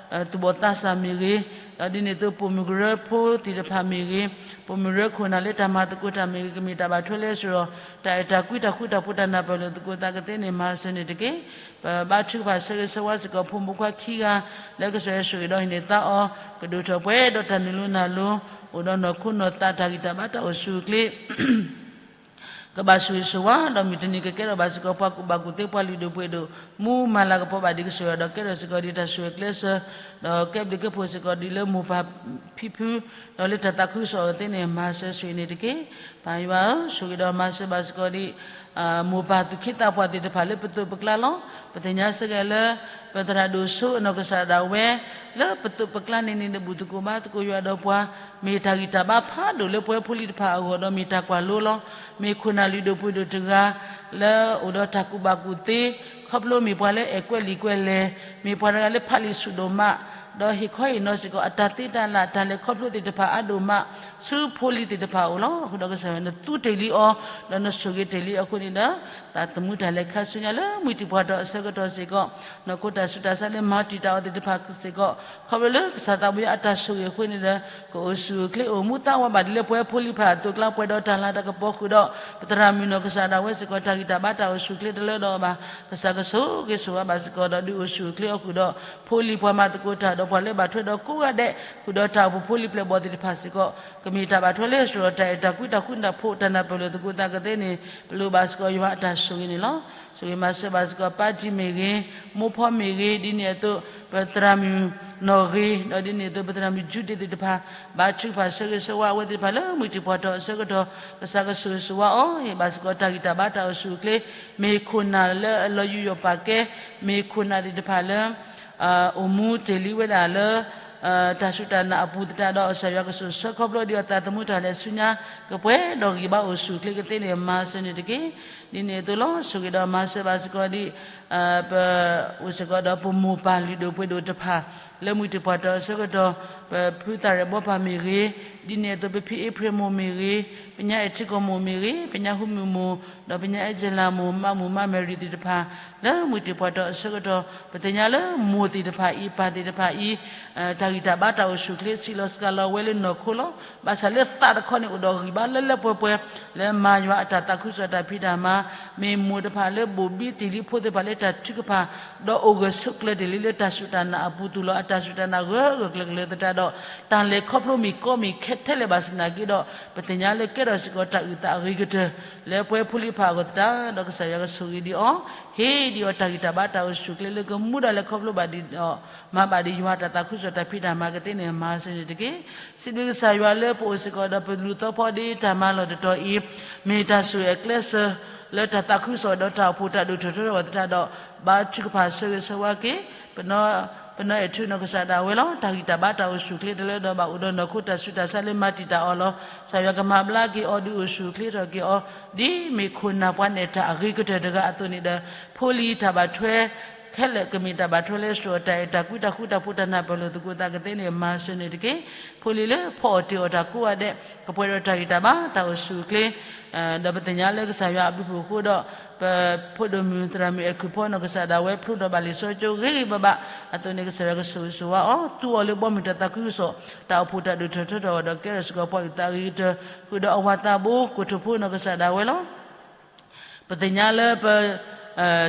သူၣ်ဘီၣ်သးစၢ်မ့ၢ်ဂ့ၤ, ဒီးဒ်န့ၣ်အသိးပိာ်မုၣ်ကရၢဖိသ့ၣ်တဖၣ်မ့ၢ်ဂ့ၤ, ပိာ်မုၣ်ကရၢခိၣ်နၢ်လၢတၢ်မၤသကိးတၢ်မ့ၢ်ဂ့ၤ ကမ့ၢ်တၢ်ဘၣ်ထွဲလၢစရီ တၢ်အဲၣ်တၢ်ကွံတၢ်ဃူတၢ်ဖိးတၢ်နၢ်ပၢၢ်လိာ်သကိးသးကသ့န့ၣ် မၤစၢၤန့ၣ်တက့ၢ်. ပဘါထုကဖၣ်ဆၢဂ့ၤဆၢဝါစ့ၢ်ကီးဖိမုၣ်ဖိခွါခံဂၤ လၢကစၢ်ယွၤဆိၣ်ဂ့ၤဒီးဟ့ၣ်န့ၢ်သါအီၤ ကဒိၣ်ထီၣ်ပှဲၤဒီးတၢ်နုာ်လီၤနၢ်လီၤ အိၣ်ဒီးနီၢ်ခိနီၢ်သးတၢ်ဂံၢ်တၢ်ဘါတၢ်အိၣ်ဆူၣ်အိၣ်ချ့ ကဘၣ်ဆိၣ်ဂ့ၤဆိၣ်ဝါဒီးမုၢ်တနံၤကကဲထီၣ်ဘၣ်စ့ၢ်ကီးပှၤကူၣ်ဘၣ်ကူၣ်သ့ပှၤလုၢ်ဒိၣ်ပှ့ၤဒိၣ် မူမၤလၤကပီၤဘၣ်ဒံးကစၢ်ယွၤဒီးကဲထီၣ်စ့ၢ်ကီးဒံးတၢ်ဆိၣ်ဂ့ၤကျဲးစၢး ဒီးကဲဘျုးကဲဖှိၣ်စ့ၢ်ကီးဒံးလၢမိၢ်ပၢ်ဖံဖု ဒီးလၢတၢ်သးခုကစီၣ်အီၤသ့န့ၣ် မၤစၢၤဆိၣ်ဂ့ၤန့ၣ်တက့ၢ်. ပၢ်ယွၤဧၢ ဆိၣ်ဂ့ၤဒီးမၤစၢၤဘၣ်စ့ၢ်ကီးဒံး မိၢ်ပၢ်သူၣ်က့သးပှၢ်သ့ၣ်တဖၣ်လၢပသိးပကျါလီၤ. ပသ့ၣ်ညါစ့ၢ်ကီးလၢ ပသရၣ်ဒိၣ်စိအနီၢ်ကစၢ်ဒၣ်ဝဲ လၢပသိးပကျါန့ၣ်န့ၣ် နဘူၣ်သကိးဘါသကိးယွၤဒီးပှၤ မ့ၢ်တၢ်ဂံၢ်တၢ်ဘါဖးဒိၣ်လၢပဝဲဖိလံၤတဖၣ်အဂီၢ်ဒီးမ့ၢ်တၢ်ကွၢ်လိလီၤ. မ့ၢ်ခိၣ်နၢ်လုၢ်ဒိၣ်ပှ့ၤဒိၣ်တဂၤ လၢအိၣ်ဒီးတၢ်ကူၣ်ဘၣ်ကူၣ်သ့ ခီဖျိမ့ၢ်ပှၤလၢအဲၣ်ကွဲလံာ်ကွဲလဲၢ် မ့ၢ်ပှၤတဂၤလၢဖးလံာ်ဆူၣ်ဒိၣ်မး ဒီးဟ့ၣ်ခီဟ့ၣ်နီၤစ့ၢ်ကီးအတၢ်သ့တၢ်လၢ်တၢ်လဲၤခီဖျိသ့ၣ်တဖၣ်အါဒိၣ်မး ဆူဖိလံၤသ့ၣ်တဖၣ်အအိၣ်လီၤ. အဃိဒီးကစၢ်ယွၤနသူတ့ၢ်လံအီၤ ဒီးနဆိၣ်ဂ့ၤတ့ၢ်လံအဃိန့ၣ်ဒီး သးသမူတၢ်လဲၤခါဆူညါလၢမုၢ်တံၢ်ပှၢ်ထီၣ်အဆၢကတီၢ်စ့ၢ်ကီး နီၢ်ခိတၢ်ဆူးတၢ်ဆါလၢမၤတံာ်တာ်အီၤသ့ၣ်တဖၣ်စ့ၢ်ကီး ခီဖျိလၢကစၢ်သးဘိယွၤအတၢ်ဆိၣ်ဂ့ၤအဃိန့ၣ်ဒီး ကအိၣ်ဆူၣ်အိၣ်ချ့အိၣ်မူသးဝးဘၣ်ဒံးလၢပဝဲဖိလံၤတဖၣ်အသိးကျါ ပှဲၤဒီးတၢ်လၤတၢ်ကပီၤဃုာ်ဒီး ပသရၣ်မုၣ်နီၢ်ကစၢ်ဒၣ်ဝဲစ့ၢ်ကီးတၢ်ဂံၢ်တၢ်ဘါတၢ်အိၣ်ဆူၣ်အိၣ်ချ့တလၢဒီးအီၤဘၣ်. ကစၢ်ကဆိၣ်ဂ့ၤဆိၣ်ဝါဘၣ်စ့ၢ်ကီးဒီးဒုးအိၣ်ဆူၣ်အိၣ်ချ့အီၤဃုာ်ဒီး ဖိလံၤပှၤမၤသကိးတၢ်ဒီးပှၤလၢဘၣ်ထွဲဒီးကိးဂၤဒဲး ဃုာ်ဒီးတၢ်အိၣ်ဖှိၣ်ဖိလံၤပျဲၢ်ဘီၣ်သ့ၣ်တဖၣ်စ့ၢ်ကီး ကမ့ၢ်တၢ်ဘၣ်ထွဲလၢစရီတၢ်အဲၣ်တၢ်ကွံတၢ်ဃူတၢ်ဖိးတၢ်နၢ်ပၢၢ်လိာ်သကိးသးကသ့န့ၣ် ပလိၣ်ဘၣ်စ့ၢ်ကီးယွၤအတၢ်ဆိၣ်ဂ့ၤန့ၣ်လီၤ. ဆိၣ်ဂ့ၤမၤစၢၤဘၣ်စ့ၢ်ကီး ပၢ်တံၢ်မ့ၢ်ဂ့ၤ, မိၢ်ဖီမ့ၢ်ဂ့ၤ, ဒ်န့ၣ်အသိး ပသရၣ်မုၣ်နီၢ်ဂ့ၤ, ဒီးဒ်န့ၣ်အသိး ပသရၣ်မုၣ်ကၠူဒ့သ့ၣ်တဖၣ် ဘါထုကဖၣ်ဆၢဂ့ၤဆၢဝါအဝဲသ့ၣ်တဖၣ်လၢမုၢ်တံၢ်ပှၢ်ထီၣ်အဆၢကတီၢ် ကစၢ်ကဆိၣ်ဂ့ၤဆိၣ်ဝါအီၤ ဟ့ၣ်ဘၣ်စ့ၢ်ကီးတၢ်ဂံၢ်တၢ်ဘါတၢ်အိၣ်ဆူၣ်အိၣ်ချ့ မ့ၢ်ခိၣ်နၢ်လၢအလီၤယူးယီၣ်ပာ်ကဲ, မ့ၢ်ခိၣ်နၢ်သ့ၣ်တဖၣ်လၢ အိၣ်မူတ့ၢ်လံဝဲဒၣ်လၢ တၢ်စူၢ်တၢ်နာ်အပူၤသတးဒီး ကစၢ်ယွၤကဆိၣ်ဆှၢခီဖျိဒံးအသးသမူတၢ်လဲၤဆူညါ ကပှဲၤဒီးဂံၢ်ဘါအိၣ်ဆူၣ်အိၣ်ချ့ကသ့န့ၣ် မၤစၢၤန့ၣ်တက့ၢ်. ဒ်န့ၣ်အသိးလီၤ. ဆိၣ်ဂ့ၤဒီးမၤစၢၤဘၣ်စ့ၢ်ကီးဒံး ပအိၣ်စ့ၢ်ကီးဒီးပမိၢ်ပၢ်လုၢ်ဒိၣ်ပှ့ၤဒိၣ်တဖၣ် လၢမုၢ်တံၢ်ပှၢ်ထီၣ်အဆၢကတီၢ် ပဖုသၣ်ရဲၣ်ဘီပၢ်မ့ၢ်ဂ့ၤ, ဒ်န့ၣ်အသိးပဖံအ့ဖြ့ၣ်မိၢ်မ့ၢ်ဂ့ၤ, ပညါအဲၣ်ထံကီၢ်မိၢ်မ့ၢ်ဂ့ၤ, ပညါဟူမုၢ်မိၢ်, ဒီးပညါအဲၣ်ကၠဲလၤမိၢ်, မးမုၢ်မးမဲာ်ရံၤသ့ၣ်တဖၣ် လၢမုၢ်တံၢ်ပှၢ်ထီၣ်အဆၢကတီၢ် ပသ့ၣ်ညါလၢမိၢ်သ့ၣ်တဖၣ်အံၤ ပၢ်သ့ၣ်တဖၣ်အံၤ တၢ်ဂံၢ်တၢ်ဘါတၢ်အိၣ်ဆူၣ်အိၣ်ချ့ စံးလီၤစှၤလီၤဝဲလၢနီၢ်ခိလီၤ. ဘၣ်ဆၣ်လၢသးတခီန့ၣ်အိၣ်ဒီးဂံၢ်ဘါလၢလၢပှဲၤပှဲၤ လၢမၤယွၤအတၢ်သးခုကစီၣ်တၢ်ဖံးတၢ်မၤ, မ့ၢ်မိၢ်တဖၣ်လၢဘိၣ်ဘံတ့ၢ်လံဖိသ့ၣ်တဖၣ်လၢတၢ်ထုကဖၣ် ဒီးအိၣ်ဂၢၢ်ဆိးကျၢၤတ့ၢ်လံလၢတၢ်စူၢ်တၢ်နာ်အပူၤသိးလီၤ. တၢ်စူၢ်တၢ်နာ်ဂၢၢ်ဂၢၢ်ကျၢၤကျၢၤသတးဒီး တၢ်လဲၤခီဖျိမ့ၢ်ကီမ့ၢ်ခဲထဲလဲၣ်ဘၣ်ဆၣ်သနာ်က့ဒီး ပသ့ၣ်ညါလၢကဲထီၣ်စ့ၢ်ကီးတၢ်အုၣ်သးအဂ့ၤကတၢၢ် လၢပဝဲဖိလံၤတဖၣ်အဂီၢ်သတးဒီး ကစၢ်ယွၤကဆိၣ်ဂ့ၤဒံးအီၤ, ဟ့ၣ်ဒံးအီၤတၢ်ဂံၢ်တၢ်ဘါတၢ်အိၣ်ဆူၣ်အိၣ်ချ့လၢကမူဒီးလဲၤခီဖျိဘၣ်ဒံးဒီး မၤဘၣ်ဒံးယွၤတၢ်သးခုကစီၣ်တၢ်ဖံးတၢ်မၤကသ့န့ၣ် မၤစၢၤန့ၣ်တက့ၢ်. စံးဘျုးကစၢ်ယွၤလၢပအိၣ်စ့ၢ်ကီးဒီးပလူၤသီဖီဒ့တၢ်မၤလီၢ်တတီၤအံၤ မ့ၢ်တၢ်ဆိၣ်ဂ့ၤအကျဲးစၢး လၢတၢ်သးခုကစီၣ်ဒီးတၢ်အိၣ်ဖှိၣ်တၢ်ဒိၣ်ထီၣ်ထီထီၣ်အဂီၢ်သတးဒီး ဘါထုကဖၣ်ဆၢဂ့ၤဆၢဝါက့ၤ ပနီၢ်အဲၣ်ထူနီၢ်ကစၢ်ဒၣ်ဝဲလီၤ. တၢ်ဂံၢ်တၢ်ဘါတၢ်အိၣ်ဆူၣ်အိၣ်ချ့တလၢဒီးဘၣ်အိၣ်ဒီးနီၢ်ခိတၢ်ဆူးတၢ်ဆါလၢမၤတံာ်တာ်အီၤလီၤ. ကစၢ်ယွၤကမၤဘျါက့ၤအီၤဒုးအိၣ်ဆူၣ်အိၣ်ချ့ထီၣ်က့ၤအီၤ ဒ်မ့ၢ်ခိၣ်နၢ်ပှၤနဲၣ်တၢ်အဂ့ၤကတၢၢ်တဂၤအသိးန့ၣ်ဒီး ဖိလံၤတၢ်ဘၣ်ထွဲ ခဲလၢာ်ကမ့ၢ်တၢ်ဘၣ်ထွဲလၢစှီၤတၢ်အဲၣ်တၢ်ကွံတၢ်ဃူတၢ်ဖိးတၢ်နၢ်ပၢၢ်လိာ်သကိးသးကသ့န့ၣ် မၤစၢၤန့ၣ်တက့ၢ်. ဖိလံၤလၢဖီအီၣ်တ့ၢ်အီၣ်တၢ်ကိးဂၤဒဲး ကပှဲၤဒီးတၢ်ဂံၢ်တၢ်ဘါတၢ်အိၣ်ဆူၣ်အိၣ်ချ့ ဒီးပသ့ၣ်ညါလၢကစၢ်ယွၤအဘျုးအဖှိၣ်အဃိဒီး ပဖိဒိၣ်မုၣ်သရၣ်မုၣ်အဲၣ်ခုၣ်ဖီနီၢ်ကစၢ်ဒၣ်ဝဲဖျိဒီးဘၣ်လံာ်စီကၠိဂ့ၤဂ့ၤဘၣ်ဘၣ် အသိးန့ၣ် ကစၢ်ယွၤကဆိၣ်ဂ့ၤဆိၣ်ဝါအီၤ သူအီၤလၢဘီမုၢ်တၢ်သးခုကစီၣ် တၢ်အိၣ်ဖှိၣ်တၢ်ဒိၣ်ထီၣ်ထီထီၣ်အဂီၢ်ဒီးကဲထီၣ်စ့ၢ်ကီးပှၤအုၣ်သးအဂ့ၤကတၢၢ် ဃုာ်ဒီးအဝၤသးဘိကိၣ်ထူၣ်ဖိနီၢ်ကစၢ်ဒၣ်ဝဲလီၤ. ပသ့ၣ်ညါလၢပ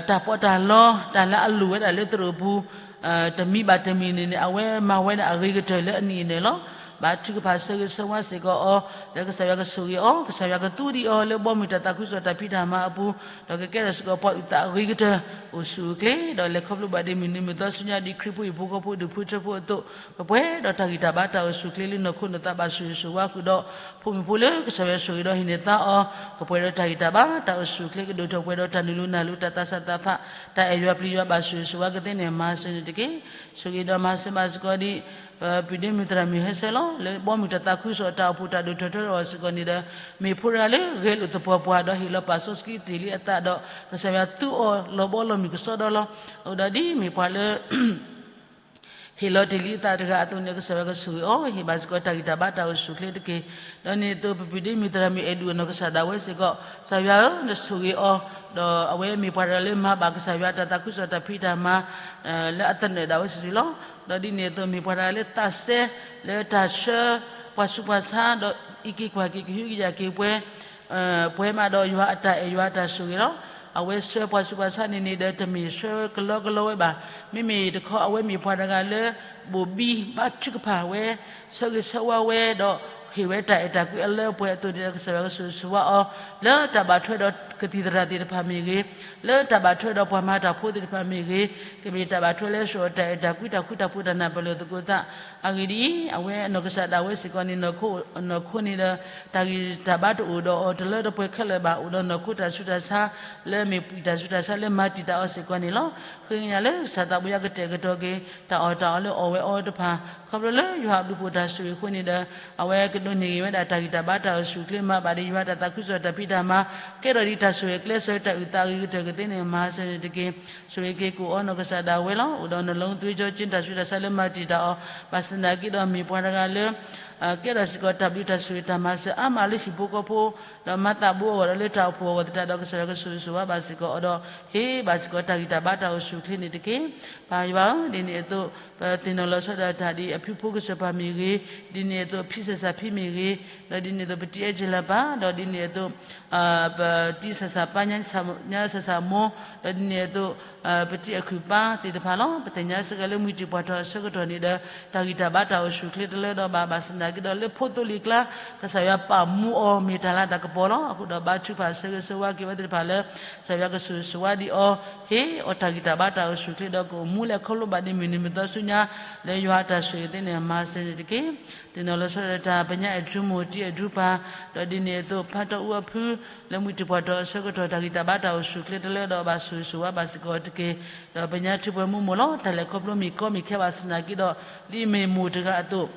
တၢ်ပီးတၢ်လီ တၢ်လၢအလိၣ်ဝဲဒၣ်လၢသရိာ်ပူၤ တမံၤဘၣ်တမံၤန့ၣ်န့ၣ် အဝဲမၤဝဲဒၣ်အဂ့ၤကတၢၢ်လၢအနံၣ်အနၢၤလီၤ. ဘါထုကဖၣ်ဆၢဂ့ၤဆၢဝါစ့ၢ်ကီးအီၤ လၢကစၢ်ယွၤကဆိၣ်ဂ့ၤအီၤ ကစၢ်ယွၤကသူဒံးအီၤလၢဘီမုၢ်တၢ်သးခုကစီၣ်တၢ်ဖံးတၢ်မၤအပူၤ ဒီးကကဲထီၣ်စ့ၢ်ကီးပှၤအုၣ်သးအဂ့ၤကတၢၢ် အိၣ်ဆူၣ်အိၣ်ချ့ ဒီးလဲၤခီဖျိဘၣ်ဒ်မုၢ်နံၤမုၢ်သီဆူညါဒ်ခရံာ်ဖိဟံၣ်ဖိဃီဖိဒူၣ်ဖိထၢဖိအသိး ကပှဲၤဒီးတၢ်ဂံၢ်တၢ်ဘါတၢ်အိၣ်ဆူၣ်အိၣ်ချ့လၢနီၢ်ခိနီၢ်သးဘၣ်ဆိၣ်ဂ့ၤဆိၣ်ဝါဃုာ်ဒီး ဖိမုၣ်ဖိလၢကစၢ်ယွၤဆိၣ်ဂ့ၤဒီးဟံးန့ၢ်သါအီၤ ကပှဲၤဒီးတၢ်ဂံၢ်တၢ်ဘါတၢ်အိၣ်ဆူၣ်အိၣ်ချ့ ကဒိၣ်ထီၣ်ပှဲၤဒီးတၢ်နုာ်လီၤနုာ်လီၤ တၢ်သးစၢ်သးဖး တၢ်အဲၣ်ယွၤပျံၤယွၤဘၣ်ဆိၣ်ဂ့ၤဆိၣ်ဝါကသ့န့ၣ် မၤစၢၤန့ၣ်တက့ၢ်. ဆိၣ်ဂ့ၤဒီးမၤစၢၤဘၣ်စ့ၢ်ကီးဒ် ပပုၢ်ဒ့မုၣ်သရၣ်မုၣ်ဟဲဆၢလီၤ လၢဘီမုၢ်တၢ်သးခုကစီၣ်တၢ်အိၣ်ဖှိၣ်တၢ်ဒိၣ်ထီၣ်ထီထီၣ်အဂီၢ်စ့ၢ်ကီးန့ၣ်ဒီး မ့ၢ်ဖိတဂၤလၢဂဲၤလိာ်သပှၢ်ပှၢ်ဒီးဟ့ၣ်လီၤပာ်စီဆှံတ့ၢ်လံအသးဒီး ကစၢ်ယွၤသူအီၤလီၤဘီလီၤမုၢ်ကစီဒီလီၤ. အဃိဒီးဒ်မ့ၢ်ပှၤလၢ ဟ့ၣ်လီၤတ့ၢ်လံအသးတဂၤအသိးန့ၣ် ကစၢ်ယွၤကဆိၣ်ဂ့ၤအီၤ ဟ့ၣ်ဘၣ်စ့ၢ်ကီးတၢ်ဂံၢ်တၢ်ဘါတၢ်အိၣ်ဆူၣ်အိၣ်ချ့တက့ၢ်. ဒီးန့ၣ်အသိး ပပုၢ်ဒ့မုၣ်သရၣ်မုၣ်အဲၣ်ဒိၣ်အနီၢ်ကစၢ်ဒၣ်ဝဲစ့ၢ်ကီး ကစၢ်ယွၤဧၢ နဆိၣ်ဂ့ၤအီၤ ဒီးအဝဲမ့ၢ်ပှၤတဂၤလၢမၤဘၣ်ကစၢ်ယွၤတၢ်သးခုကစီၣ်တၢ်ဖံးတၢ်မၤ လၢအသနၢၣ်ဒၣ်ဝဲစုာ်စုာ်လီၤ. ဒီးဒ်န့ၣ်အသိးမ့ၢ်ပှၤတဂၤလၢသးစဲ လၢတၢ်ဆှၢ ပှၤဆူးပှၤဆါ ဒီးအံးက့ၤကွၢ်က့ၤကဟုကယာ်က့ၤပှဲၤ ပှဲၤမးဒီးယွၤအတၢ်အဲၣ်ယွၤအတၢ်ဆိၣ်ဂ့ၤလီၤ. အဝဲဆှၢပှၤဆူးပှၤဆါန့ၣ်န့ၣ်ဒီး တမ့ၢ်ဆှၢကလီကလီဝဲဘၣ်. မ့မ့ၢ်တခီ အဝဲမ့ၢ်ပှၤတဂၤလၢ ဘိၣ်ဘံဘါထုကဖၣ်ဝဲ ဆၢဂ့ၤဆၢဝါဝဲဒီး ဟ့ၣ်ဝဲတၢ်အဲၣ်တၢ်ကွံအလၢအပှဲၤအသိးန့ၣ်ဒီး ကစၢ်ယွၤကဆိၣ်ဂ့ၤဆိၣ်ဝါအီၤ လၢတၢ်ဘၣ်ထွဲဒီးကသံၣ်သရၣ်သ့ၣ်တဖၣ်မ့ၢ်ဂ့ၤ, လၢတၢ်ဘၣ်ထွဲဒီးပှၤမၤတၢ်ဖိသ့ၣ်တဖၣ်မ့ၢ်ဂ့ၤ, ကမ့ၢ်တၢ်ဘၣ်ထွဲလၢစှီၤတၢ်အဲၣ်တၢ်ကွံတၢ်ဃူတၢ်ဖိးတၢ်နၢ်ပၢၢ်လိာ်သကိးသး အဂ့ၢ်ဒ်အံၤ, အဝဲအနီၢ်ကစၢ်ဒၣ်ဝဲစ့ၢ်ကီးန့ၣ် နီၢ်ခိန့ၣ်ဒီး တၢ်ဂံၢ်တၢ်ဘါတအိၣ်ဒီးအီၤတလၢတပှဲၤခဲလၢာ်ဘၣ်, အိၣ်ဒီးနီၢ်ခိတၢ်ဆူးတၢ်ဆါ လၢအမ့ၢ်ပှၤတၢ်ဆူးတၢ်ဆါလၢမၤတံာ်တာ်အီၤစ့ၢ်ကီးန့ၣ်လီၤ. ဃ့ကညးလၢကစၢ်သးဘိယွၤကတဲာ်ကတီၤက့ၤ တၢ်အီၣ်တၢ်အီလၢအီၣ်ဝဲအီၤတဖၣ် ခီဖျိလၢယွၤအဘျုးဖှိၣ်တၢ်ဆိၣ်ဂ့ၤအဃိန့ၣ်ဒီး အဝဲကဒိးန့ၢ်ဂ့ၤဝဲဒၣ်တၢ်ဂံၢ်တၢ်ဘါတၢ်အိၣ်ဆူၣ်အိၣ်ချ့ မၤဘၣ်ဒံးယွၤတၢ်သးခုကစီၣ်တၢ်ဖံးတၢ်မၤ ကဲထီၣ်ဒ်တၢ်ဆိၣ်ဂ့ၤအကျဲးစၢးတၢ်အုၣ်သးအဂ့ၤကတၢၢ်ကသ့န့ၣ် မၤစၢၤန့ၣ်တက့ၢ်. ဆိၣ်ဂ့ၤက့ၤကိးအီၤနီၢ်ကစၢ်ဒၣ်ဝဲလီၤ. အိၣ်ဒီးနီၢ်လိသုဲကၠီကၠ့တၢ်ဆူးတၢ်ဆါလၢမၤတံာ်တာ်အီၤ ဘၣ်ဆၣ်သနာ်က့ဒီးမ့ၢ်ပှၤတဂၤလၢ ကဲထီၣ်စ့ၢ်ကီးတၢ်ဘျုးတၢ်ဆိၣ်ဂ့ၤတၢ်မၤစၢၤအါမးလၢဟံၣ်ဖိဃီဖိ ဒီးမၤသးဘိအဂီၢ်ဒီးလၢတၢ်အိၣ်ဖှိၣ်အဂီၢ်သတးဒီး ကစၢ်ယွၤကဆိၣ်ဂ့ၤဆိၣ်ဝါဘၣ်စ့ၢ်ကီးအီၤဒီး ဟ့ၣ်ဘၣ်စ့ၢ်ကီးတၢ်ဂံၢ်တၢ်ဘါတၢ်အိၣ်ဆူၣ်အိၣ်ချ့န့ၣ်တက့ၢ်. ပၢ်ယွၤဧၢ, ဒ်န့ၣ်အသိး ပသ့ၣ်နီၣ်လီၤဆီဒၣ်တၢ်ဒ်အဖုဖိကစၢၢ်ပၢ်မ့ၢ်ဂ့ၤ, ဒ်န့ၣ်အသိး ဖံစၢ်စၢ်ဖံမ့ၢ်ဂ့ၤ, ဒီးဒ်န့ၣ်အသိး ပတံၤအဲၣ်ကၠလၢပၢ်, ဒီးဒ်န့ၣ်အသိး ပတံၤစၢ်စၢ်ပၢ် ညါစၢ်စၢ်မိၢ်, ဒီးဒ်န့ၣ်အသိး ပတံၤအခုၣ်ပၢ်သ့ၣ်တဖၣ်လီၤ. ပသ့ၣ်ညါစ့ၢ်ကီးလၢမုၢ်တံၢ်ပှၢ်ထီၣ်အဆၢကတီၢ်န့ၣ်ဒီး တၢ်ဂံၢ်တၢ်ဘါတၢ်အိၣ်ဆူၣ်အိၣ်ချ့တလၢဒီးဘၣ်, ဘၣ်ဆၣ်သနာ်က့ဒီးလၢဖိသိလံၤကျါ ကစၢ်ယွၤပာ်မူအီၤမ့ၢ်တၢ်လၤတၢ်ကပီၤလီၤ. အဃိဒီးဘါထုကဖၣ်ဆၢဂ့ၤဆၢဝါက့ၤဝဲသ့ၣ်တဖၣ်လၢ ကစၢ်ယွၤကဆိၣ်ဂ့ၤဆိၣ်ဝါဒံးအီၤ, ဟ့ၣ်အီၤတၢ်ဂံၢ်တၢ်ဘါတၢ်အိၣ်ဆူၣ်အိၣ်ချ့ဒီးကအိၣ်မူလဲၤခီဖျိဘၣ်ဒ်မုၢ်နံၤမုၢ်သီဆူညါ လၢယွၤအတၢ်ဆိၣ်ဂ့ၤသ့န့ၣ် မၤစၢၤန့ၣ်တက့ၢ်. သ့ၣ်နီၣ်လီၤဆီဒၣ်တၢ် ပညါအဲၣ်ဒရူမိၢ် တံၤအဲၣ်ဒရူပၢ်, ဒီးဒ်န့ၣ်အသိး ဖါတီအူအဖု လၢမုၢ်တံၢ်ပှၢ်ထီၣ်အဆၢကတီၢ် တၢ်ဂံၢ်တၢ်ဘါတၢ်အိၣ်ဆူၣ်အိၣ်ချ့တလၢဒီးဘၣ်ဆိၣ်ဂ့ၤဆိၣ်ဝါဘၣ်စ့ၢ်ကီးတက့ၢ်. ဒီးပညါထူးပှဲၤမူမိၢ်လီၤ. တၢ်လဲၤခီဖျိမ့ၢ်ကီမ့ၢ်ခဲဘၣ်ဆၣ်သနာ်က့ဒီး ဒ်မ့ၢ်မိၢ်တဂၤအသိး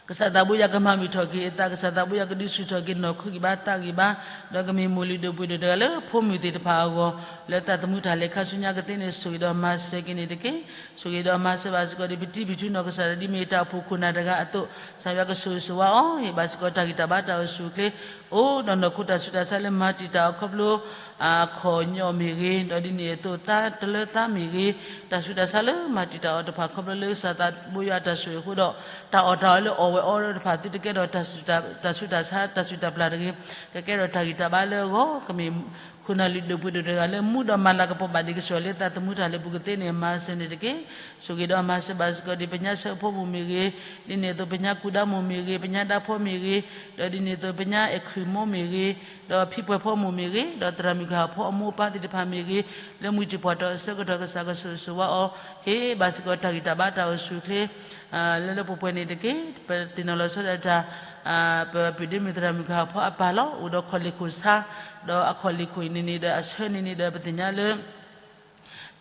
ကစၢ်သးဘိယွၤကမၤမုာ်ထီၣ်က့ၤအသး, ကစၢ်သးဘိယွၤကဒုးဆူၣ်ထီၣ်က့ၤနီၢ်ခိဂံၢ်ဘါသးဂံၢ်ဘါ, ဒီးကမ့ၢ်မိၢ်လုၢ်ဒိၣ်ပှ့ၤဒိၣ်တဂၤလၢဖိမုၣ်သ့ၣ်တဖၣ်အဂီၢ်, လၢသးသမူတၢ်လဲၤခါဆူညါကသ့န့ၣ် ဆိၣ်ဂ့ၤဒီးမၤစၢၤက့ၤန့ၣ်တက့ၢ်. ဆိၣ်ဂ့ၤဒီးမၤစၢၤဘၣ်စ့ၢ်ကီးဒ်ပတံၤပထူနီၢ်ကစၢ်ဒီး ဒ်မ့ၢ်တၢ်အိၣ်ဖှိၣ်ခိၣ်နၢ်တဂၤအသိး, ကစၢ်ယွၤကဆိၣ်ဂ့ၤဆိၣ်ဝါအီၤ, ဟ့ၣ်ဘၣ်စ့ၢ်ကီးတၢ်ဂံၢ်တၢ်ဘါတၢ်အိၣ်ဆူၣ်အိၣ်ချ့, အိၣ်ဒီးနီၢ်ခိတၢ်ဆူးတၢ်ဆါလၢမၤတံာ်တာ်အီၤခီဖျိ အခီၣ်ညီမ့ၢ်ဂ့ၤ, ဒီးဒ်န့ၣ်အသိးသါတလၢသါမ့ၢ်ဂ့ၤ, တၢ်ဆူးတၢ်ဆါလၢမၤတံာ်တာ်အီၤတဖၣ်ခီဖျိလၢကစၢ်သးဘိယွၤအတၢ်ဆိၣ်ဂ့ၤအဃိဒီး, တၢ်အီၣ်တၢ်အီလၢအီၣ်ဝဲအီဒီးတဖၣ် သုတကဲထီၣ် တၢ်ဆူးတၢ်ဆါတၢ်ဆူးတၢ်ပျၢ်တဂ့ၤ, ကကဲထီၣ်တၢ်ဂံၢ်တၢ်ဘါလၢအဂီၢ်, ကမ့ၢ် ခိၣ်နၢ်လုၢ်ဒိၣ်ပှ့ၤဒိၣ်တဂၤလၢမူဒီးမၤလၤကပီၤဘၣ်ဒံးကစၢ်ယွၤလၢသးသမူတၢ်လၢပူၤကသ့န့ၣ် မၤစၢၤန့ၣ်တက့ၢ်. ဆိၣ်ဂ့ၤဒီးမၤစၢၤဘၣ်စ့ၢ်ကီးဒံး ပညါဆၢဖိမုၣ်မ့ၢ်ဂ့ၤ, ဒ်န့ၣ်အသိးပညါကူဒါမိၢ်မ့ၢ်ဂ့ၤ, ပညါဒါဖိမ့ၢ်ဂ့ၤ, ဒီးဒ်န့ၣ်အသိးပညါအဲၣ်ခွံမိၢ်မ့ၢ်ဂ့ၤ, ဒီးဖံပှဲၤဖိမိၢ်မ့ၢ်ဂ့ၤ, ဒီးသရၣ်မုၣ်ကဟၣ်ဖိအမိၢ်အပၢ်သ့ၣ်တဖၣ်မ့ၢ်ဂ့ၤ, လၢမုၢ်တံၢ်ပှၢ်တီၤအဆၢကတီၢ်ကစၢ်ကဆိၣ်ဂ့ၤဆိၣ်ဝါအီၤ, ဟ့ၣ်ဘၣ်စ့ၢ်ကီးတၢ်ဂံၢ်တၢ်ဘါတၢ်အိၣ်ဆူၣ်အိၣ်ချ့ လၢလၢပှဲၤပှဲၤန့ၣ်တက့ၢ်. ပသ့ၣ်နီၣ်လီၤဆီဒၣ်တၢ် ပပၢ်ဒ့မုၣ်သရၣ်မုၣ်ကဟၣ်ဖိအပၢ်လီၤ အိၣ်ဒီးခီၣ်လ့ၢ်ခိၣ်ဆါ, ဒီးအခီၣ်လ့ၢ်ခိၣ်အံၤန့ၣ်န့ၣ်ဒီး အဆၢန့ၣ်န့ၣ်ဒီး ပသ့ၣ်ညါလၢ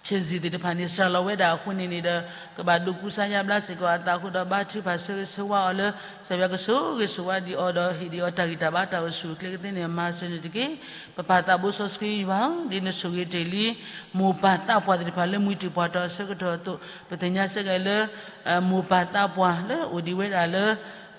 ဆံးစံးသ့ၣ်တဖၣ်န့ၣ် စှၤလီၤဝဲဒၣ်အဃိန့ၣ်န့ၣ်ဒီး ကဘၣ်ဒိးကူစါယါဘျါစ့ၢ်ကီးအသးအဃိဒီး ဘါထုကဖၣ်ဆၢဂ့ၤဆၢဝါအီၤလၢ ကစၢ်ယွၤကဆိၣ်ဂ့ၤဆိၣ်ဝါဒံးအီၤဒီး ဟ့ၣ်ဒံးအီၤတၢ်ဂံၢ်တၢ်ဘါတၢ်အိၣ်ဆူၣ်အိၣ်ချ့ကသ့န့ၣ် မၤစၢၤန့ၣ်တက့ၢ်. ပပၢ်သးဘိစီဆှံယွၤဧၢ, ဒ်နဆိၣ်ဂ့ၤတ့ၢ်လံ မိၢ်ပၢ်သးပှၢ်သ့ၣ်တဖၣ်လၢမုၢ်တံၢ်ပှၢ်တီၤအဆၢကတီၢ်အသိး ပသ့ၣ်ညါစ့ၢ်ကီးလၢ မိၢ်ပၢ်သးပှၢ်လၢအိၣ်ဒံးဝဲဒၣ်လၢ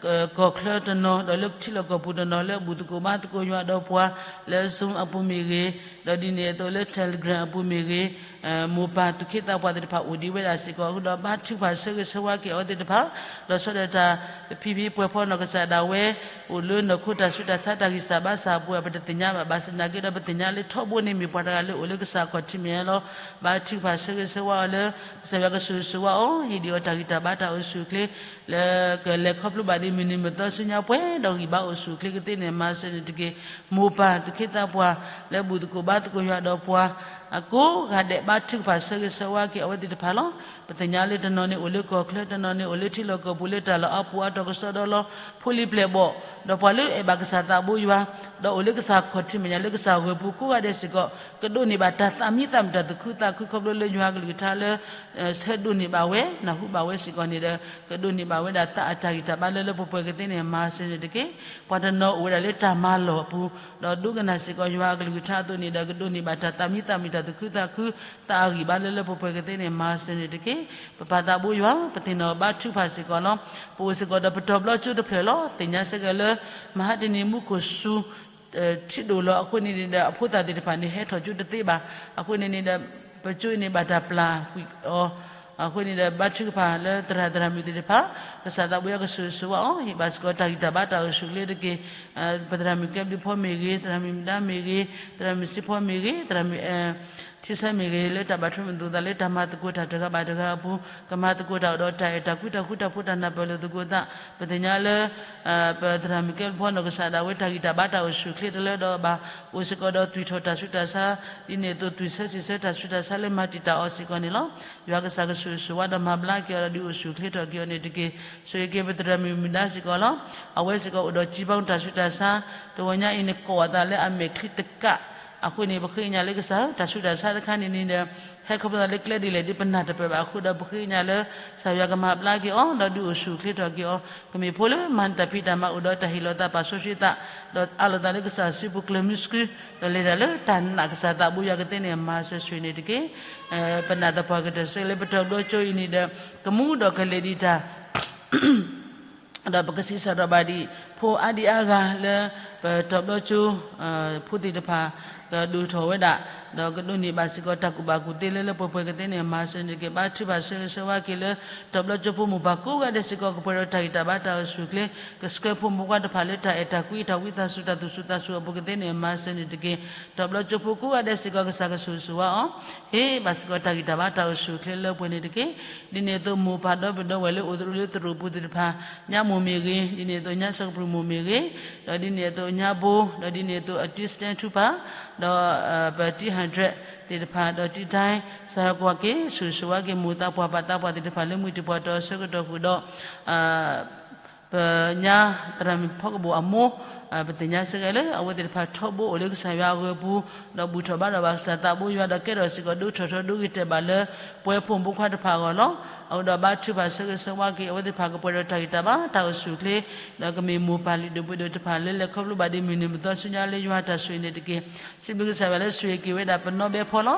ကီၢ်ချၢတနီၤ ဒီးလၢထံလီၢ်ကီၢ်ပူၤတနီၤ လၢအဘူၣ်သကိးဘါသကိးယွၤဒီးပှၤ လၢ Zoom အပူၤမ့ၢ်ဂ့ၤ, ဒီးဒ်န့ၣ်အသိးလၢ Telegram အပူၤမ့ၢ်ဂ့ၤ, မိၢ်ပၢ်သူၣ်က့သးပှၢ်သ့ၣ်တဖၣ်အိၣ်ဒံးဝဲဒၣ်စ့ၢ်ကီးအဃိဒီး ဘါထုကဖၣ်ဆၢဂ့ၤဆၢဝါက့ၤအဝဲသ့ၣ်တဖၣ်, ဒီးဆီဒၣ်တၢ် ပဖံဖံပှဲၤဖီနီၢ်ကစၢ်ဒၣ်ဝဲ အိၣ်လၢနီၢ်ခိတၢ်ဆူးတၢ်ဆါတၢ်ဂံၢ်စၢ်ဘါစၢ်အပူၤ ပတသ့ၣ်ညါဘၣ် ဘၣ်ဆၣ်သနာ်က့ဒီး ပသ့ၣ်ညါလၢထီဘိန့ၣ်မ့ၢ်ပှၤတဂၤလၢအိၣ်လၢကစၢ်ခီၣ်ထံးမဲာ်ညါလီၤ. ဘါထုကဖၣ်ဆၢဂ့ၤဆၢဝါအီၤလၢ ကစၢ်ယွၤကဆိၣ်ဂ့ၤဆိၣ်ဝါအီၤ ဟ့ၣ်ဒံးအီၤတၢ်ဂံၢ်တၢ်ဘါတၢ်အိၣ်ဆူၣ်အိၣ်ချ့ လၢကလဲၤခီဖျိဘၣ်ဒ်မုၢ်နံၤမုၢ်သီဆူညါပှဲၤဒီးဂံၢ်ဘါအိၣ်ဆူၣ်အိၣ်ချ့ကသ့န့ၣ် မၤစၢၤန့ၣ်တက့ၢ်. မိၢ်ပၢ်သူၣ်က့သးပှၢ် လၢအဘူၣ်သကိးဘါသကိးယွၤဒီးပှၤ အကိးဂၤဒဲး ဘါထုကဖၣ်ဆၢဂ့ၤဆၢဝါက့ၤအဝဲသ့ၣ်တဖၣ်လီၤ. ပသ့ၣ်ညါလၢတနီၤန့ၣ်အိၣ်လၢကီၢ်ချၢ တနီၤန့ၣ်အိၣ်လၢထံလီၢ်ကီၢ်ပူၤလၢတၢ်လီၢ်အါပူၤအါတီၤကစီဒီလီၤ ဖိလံၤပျဲၢ်ဘီၣ် ဒီးပှၤလၢအဲၣ်ဘၣ်ကစၢ်သးဘိယွၤ ဒီးအိၣ်လၢကစၢ်ခီၣ်ထံးမဲာ်ညါလၢကစၢ်ဂီၤပူၤကိးဂၤဒဲးစ့ၢ်ကီး ကဒိးန့ၢ်ဘၣ်တၢ်သးမံသးမုာ်တၢ်သူၣ်ခုသးခုခီဖျိလၢယွၤအကလုၢ်ကထါလၢ ဆၢဒိးန့ၢ်ဘၣ်ဝဲ နၢ်ဟူဘၣ်ဝဲစ့ၢ်ကီးန့ၣ်ဒီး ကဒိးန့ၢ်ဘၣ်ဝဲဒၣ်သးအတၢ်ဂံၢ်တၢ်ဘါလၢလၢပှဲၤပှဲၤကသ့န့ၣ် မၤစၢၤန့ၣ်တက့ၢ်. ပှၤတနီၤအိၣ်ဝဲဒၣ်လၢတၢ်မၤလီၢ်အပူၤ ဒီးဒိကနၣ်စ့ၢ်ကီးယွၤအကလုၢ်ကထါအသိးန့ၣ်ဒီး ကဒိးန့ၢ်ဘၣ်တၢ်သးမံသးမုာ်တၢ်သူၣ်ခုသးခု သးအဂံၢ်ဘါလၢလၢပှဲၤပှဲၤကသ့န့ၣ် မၤစၢၤန့ၣ်တက့ၢ်. ပပၢ်သးဘိယွၤ ပသ့ၣ်နီၣ်ဘါထုကဖၣ်စ့ၢ်ကီးလီၤ. ပအိၣ်စ့ၢ်ကီးဒီးပတီၤဘျီကၠိတဖျၢၣ်လီၤ. သ့ၣ်ညါစ့ၢ်ကီးလၢ မဟါတနံၤမူခိၣ်စူၤ ထံဒိၣ်လီၤ. အဃိန့ၣ်န့ၣ်ဒီး အဖိသၣ်သ့ၣ်တဖၣ်န့ၣ် ဟဲထီၣ်ကၠိတသ့ဘၣ်. အဃိန့ၣ်န့ၣ်ဒီး ပကၠိအံၤန့ၣ်ဘၣ်တၢ်ပျၢ်ကွံာ်အီၤ အဃိန့ၣ်ဒီး ဘါထုကဖၣ်လၢသရၣ်သရၣ်မုၣ်သ့ၣ်တဖၣ် ကစၢ်သးဘိယွၤကဆိၣ်ဂ့ၤဆိၣ်ဝါအီၤ ဟ့ၣ်ဘၣ်စ့ၢ်ကီးတၢ်ဂံၢ်တၢ်ဘါတၢ်အိၣ်ဆူၣ်အိၣ်ချ့တက့ၢ်. ပသရၣ်မုၣ်ကဲဘျုးဖီမ့ၢ်ဂ့ၤ, သရၣ်မုၣ်မုၢ်ဒါမ့ၢ်ဂ့ၤ, သရၣ်မုၣ်စံဖီမ့ၢ်ဂ့ၤ, သရၣ်မုၣ် ထံဆၢမ့ၢ်ဂ့ၤ လၢတၢ်ဘၣ်ထွဲမုာ်သူၣ်သးလၢတၢ်မၤသကိးတၢ်တဂၤဘၣ်တဂၤအပူၤ ကမၤသကိးတၢ်အိၣ်ဒီးတၢ်အဲၣ်တၢ်ကွံတၢ်ဃူတၢ်ဖိးတၢ်နၢ်ပၢၢ်လိာ်သကိးသး ပသ့ၣ်ညါလၢ ပသရၣ်မုၣ်ကဲဘျုးဖီနီၢ်ကစၢ်ဒၣ်ဝဲတၢ်ဂံၢ်တၢ်ဘါတၢ်အိၣ်ဆူၣ်အိၣ်ချ့တလၢဒီးဘၣ် အိၣ်စ့ၢ်ကီးဒီးသွံၣ်ထီၣ်တၢ်ဆူးတၢ်ဆါ ဒ်န့ၣ်အသိးသွံၣ်ဆၢစံးဆၢတၢ်ဆူးတၢ်ဆါလၢမၤတံာ်တာ်အီၤစ့ၢ်ကီးန့ၣ်လီၤ. ယွၤကစၢ်ကဆိၣ်ဂ့ၤဆိၣ်ဝါဒီးမၤဘျါက့ၤအီၤဒီးဒုးအိၣ်ဆူၣ်အိၣ်ချ့ထီၣ်က့ၤအီၤန့ၣ်တက့ၢ်. ဆိၣ်ဂ့ၤက့ၤပသရၣ်မုၣ်မုၢ်ဒါစ့ၢ်ကီးလီၤ. အဝဲစ့ၢ်ကီးအိၣ်ဒီးစံးဘီတၢ်ဆူးတၢ်ဆါ တဂီၤညါအံၤန့ၣ် ကိးအသးလၢအမဲာ်ချံတကး အဃိန့ၣ် ပဃ့ကညးလၢကစၢ် တၢ်ဆူးတၢ်ဆါတခါန့ၣ်န့ၣ်ဒီး ဟဲခီဖျိသးလၢကျဲဒ်လဲၣ်ဒ်ပနၢ်တပၢၢ်ဘၣ်အဃိဒီး ပဃ့ကညးလၢ ကစၢ်ယွၤကမၤဘျါက့ၤအီၤ ဒီးဒုးအိၣ်ဆူၣ်အိၣ်ချ့ထီၣ်က့ၤအီၤ ကမ့ၢ်ဖိလၢမၤနၢၤတၢ်ဖံးတၢ်မၤအိၣ်ဒီးတၢ်ဟ့ၣ်လီၤသးပာ်စီဆှံသး ဒီးအးလီၤသးလၢကစၢ်စုပူၤကျၢၤမုဆှု ဒီးလဲၤတၢ်လၢတၢ်နာ်ကစၢ်သးဘိယွၤကသ့န့ၣ် မၤစၢၤဆိၣ်ဂ့ၤန့ၣ်တက့ၢ်. ပနာ်သပှၢ်ကတၢၢ်ဆၢလၢပတီၤဘျီကၠိအံၤန့ၣ်ဒီး ကမူဒီးကလဲၤဒံးတၢ် ဒီးပကဆံးစၢ်ဒီးဘၣ်ဒံး ဖိအါဒံအါဂၤလၢ ပတီၤဘျီကၠိ ဖိသ့ၣ်တဖၣ် ကဒိၣ်ထီၣ်ဝဲဒၣ် ဒီးကဒိးန့ၢ်ဘၣ်စ့ၢ်ကီးတၢ်ကူၣ်ဘၣ်ကူၣ်သ့လၢလၢပှဲၤပှဲၤကသ့န့ၣ် မၤစၢၤန့ၣ်တက့ၢ်. ဘါထုကဖၣ်ဆၢဂ့ၤဆၢဝါက့ၤလၢ တီၤဘျီကၠိဖိမိၢ်ပၢ်ကိးဂၤဒဲးစ့ၢ်ကီး ကပှဲၤဒီးတၢ်ဂံၢ်တၢ်ဘါတၢ်အိၣ်ဆူၣ်အိၣ်ချ့ ကဆှၢဖိမုၣ်ဖိခွါတဖၣ်လၢတၢ်အဲၣ်တၢ်ကွံတၢ်ဝံသးစူၤတၢ်သူၣ်စူၤသးစူၤအပူၤကသ့န့ၣ် မၤစၢၤန့ၣ်တက့ၢ်. တီၤဘျီကၠိဖိကိးဂၤဒဲးစ့ၢ်ကီး ကစၢ်ကဆိၣ်ဂ့ၤဆိၣ်ဝါအီၤ ဟ့ၣ်ဘၣ်စ့ၢ်ကီးတၢ်ဂံၢ်တၢ်ဘါတၢ်အိၣ်ဆူၣ်အိၣ်ချ့လၢပှဲၤန့ၣ်တက့ၢ်. ဒ်န့ၣ်အသိးမိၢ်ပၢ်ဒီပုၢ်ဒီဝဲၢ်လၢအိၣ်သရူးလၢသရူးပူၤသ့ၣ်တဖၣ် ညါမိၢ်မ့ၢ်ဂ့ၤ, ဒ်န့ၣ်အသိးညါစီၤကပူၤမိၢ်မ့ၢ်ဂ့ၤ, ဒီးဒ်န့ၣ်အသိးညါဘိ, ဒီးဒ်န့ၣ်အသိးအတံၢ်စတဲထူပၢ်, ဒီးပတံၢ်ဟးဒြဲးသ့ၣ်တဖၣ် ဒီးတံၢ်တၢ် ကစၢ်ယွၤကွၢ်က့ၤ ဆိၣ်ဂ့ၤဆိၣ်ဝါက့ၤမိၢ်သးပှၢ်ပၢ်သးပှၢ်သ့ၣ်တဖၣ်လၢမုၢ်တံၢ်ပှၢ်တီၤအဆၢကတီၢ်ဃုာ်ဒီး ပညါသရၣ်မုၣ်ဖီကဘိၣ်အမိၢ်, ပသ့ၣ်ညါစ့ၢ်ကီးလၢ အဝဲသ့ၣ်တဖၣ်ထီဘိအိၣ်လၢကစၢ်ယွၤအဂီၤပူၤ, ဒီးဘူၣ်ထီၣ်ဘါထီၣ်ဘၣ်ကစၢ်သးဘိယွၤ ဒီးကဲထီၣ်စ့ၢ်ကီးဒိထီၣ်ထီဒိဂ့ၤတဲာ်ဘၣ်လၢ ပဝဲဖိမုၣ်ဖိခွါတဖၣ်အဂီၢ်လီၤ. အဃိဒီးဘါထုကဖၣ်ဆၢဂ့ၤဆၢဝါက့ၤ အဝဲသ့ၣ်တဖၣ်ကပှဲၤဒီးတၢ်ဂံၢ်တၢ်ဘါတၢ်အိၣ်ဆူၣ်အိၣ်ချ့, ဒီးကမ့ၢ်မိၢ်ပၢ်လုၢ်ဒိၣ်ပှ့ၤဒိၣ်တဖၣ်လၢလဲၤခီဖျိဘၣ်ဒ်မုၢ်နံၤမုၢ်သီဆူညါလၢယွၤတၢ်ဆိၣ်ဂ့ၤန့ၣ်တက့ၢ်. စံးဘျုးကစၢ်ယွၤလၢဆိၣ်ဂ့ၤက့ၤဝဲဒၣ်ပနီၣ်ဘဲဖီလီၤ.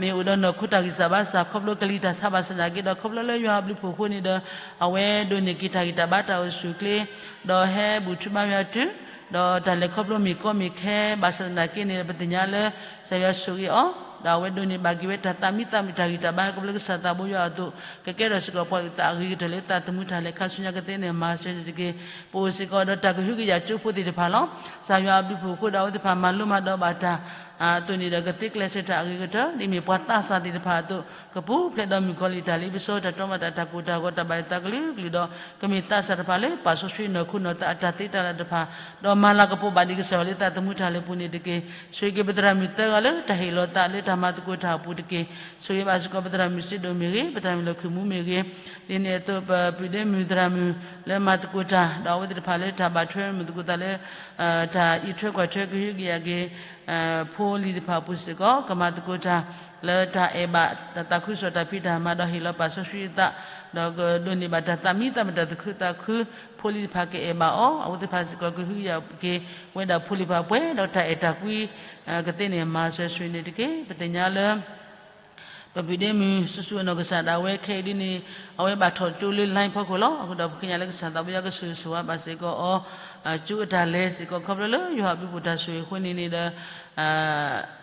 မ့ၢ်အိၣ်ဒီးနီၢ်ခိတၢ်ဂံၢ်စၢ်ဘါစၢ်ခီဖျိကလံၤတၢ်ဆါဘၣ်ဆၣ်သနာ်က့ဒီး ခီဖျိလၢယွၤအဘျုးအဖှိၣ်အဃိန့ၣ်ဒီး အဝဲဒိးန့ၢ်က့ၤတၢ်ဂံၢ်တၢ်ဘါတၢ်အိၣ်ဆူၣ်အိၣ်ချ့, ဒီးဟဲဘူၣ်ထူဘါယွၤတုၤ, ဒီးတၢ်လဲၤခီဖျိမ့ၢ်ကီမ့ၢ်ခဲဘၣ်ဆၣ်သနာ်က့န့ၣ် ပသ့ၣ်ညါလၢ ကစၢ်ယွၤဆိၣ်ဂ့ၤအီၤ, ဒီးအဝဲဒိးန့ၢ်ဘၣ်က့ၤဝဲတၢ်သးမံသးမုာ်တၢ်ဂံၢ်တၢ်ဘါ ခီဖျိလၢကစၢ်သးဘိယွၤအသိး, ကကဲထီၣ်စ့ၢ်ကီးပှၤအုၣ်သးအဂ့ၤကတၢၢ်လၢသးသမူတၢ်လဲၤခါဆူညါကသ့န့ၣ် မၤစၢၤန့ၣ်တက့ၢ်. ပအိၣ်စ့ၢ်ကီးဒီးတၢ်ကဟုကယာ်ကၠိဖိသ့ၣ်တဖၣ်လီၤ. ကစၢ်ယွၤအဘျုးအဖှိၣ်အဃိဒီး အဝဲသ့ၣ်တဖၣ်မၤလိမၤဒိးဘၣ်တၢ် အသိးန့ၣ်ဒီး ကသ့ကျဲးစၢးတၢ်အဂ့ၤကတၢၢ် ဒ်မ့ၢ်ပှၤသးစၢ်သ့ၣ်တဖၣ်အသိး ကပူၤဖျဲးဒီးမုၣ်ကီၤလံၢ်တၢ်လ့ပစီ တၢ်တီမၤတၢ်တၢ်ကိၢ်တၢ်ဂီၤ တၢ်ဘၣ်ယသးကလုာ်ကလုာ်ဒီး ကမ့ၢ်သးစၢ်တဖၣ်လၢပာ်စီဆှံနီၢ်ခိနီၢ်သးအတၢ်သ့တၢ်လၢာ်တဖၣ် ဒီးမၤလၤကပီၤဘၣ်ဒံးကစၢ်ယွၤလၢသးသမူတၢ်လၢပူၤန့ၣ်တက့ၢ်. ဆိၣ်ဂ့ၤက့ၤပသရၣ်မုၣ်သၢဂၤလၢတၢ်ဟ့ၣ်လီၤသးလၢတၢ်မၤသကိးတၢ်အပူၤတက့ၢ်. ဆိၣ်ဂ့ၤဘၣ်စ့ၢ်ကီးပသရၣ်မုၣ်စ့ဒိၣ်မ့ၢ်ဂ့ၤ, ပသရၣ်မုၣ်လီၢ်ခၢၣ်မူမ့ၢ်ဂ့ၤ, ဒ်န့ၣ်အသိးပပုၢ်ဒ့မုၣ်သရၣ်မုၣ်လၢမၤသကိးတၢ် ဒီးအဝဲသ့ၣ်တဖၣ်လၢတၢ်ဘၣ်ထွဲမုာ်သကိးသးလၢ တၢ်အံးထွဲကွၢ်ထွဲကဟုကယာ်က့ၤ ဖိလံၤတဖၣ်အပူၤစ့ၢ်ကီး ကမၤသကိးတၢ် လၢတၢ်အဲၣ်ဘၣ်တၢ်သးခုကစီၣ်တၢ်ဖံးတၢ်မၤဒီးဟ့ၣ်လီၤပာ်စီဆှံအသး, ဒီးကဒိးန့ၢ်ဘၣ်တၢ်သးမံသးမုာ်တၢ်သူၣ်ခုသးခု, ဖိလံၤတဖၣ်ကအဲၣ်ဘၣ်အီၤ, အဝဲသ့ၣ်တဖၣ်စ့ၢ်ကီးကဟုကယာ်က့ၤဝဲဒၣ်ဖိလံၤတဖၣ်ပှဲၤဒီးတၢ်အဲၣ်တၢ်ကွံ ကသ့န့ၣ် မၤစၢၤဆိၣ်ဂ့ၤန့ၣ်တက့ၢ်. ပသ့ၣ်ညါလၢ ပပုၢ်ဒ့မုၣ်စုစူၣ်အနီၢ်ကစၢ်ဒၣ်ဝဲခဲအံၤဒ်န့ၣ် အဝဲဘၣ်ထီၣ်ကၠိလၢ line ဖီခိၣ်လီၤ. အဃိဒီးပဃ့ကညးလၢကစၢ်သးဘိယွၤကဆိၣ်ဂ့ၤဆိၣ်ဝါဘၣ်စ့ၢ်ကီးအီၤ ကၠိအတၢ်လဲၤစ့ၢ်ကီး ခီဖျိလၢယွၤအဘျုးအဖှိၣ်တၢ်ဆိၣ်ဂ့ၤအဃိန့ၣ်န့ၣ်ဒီး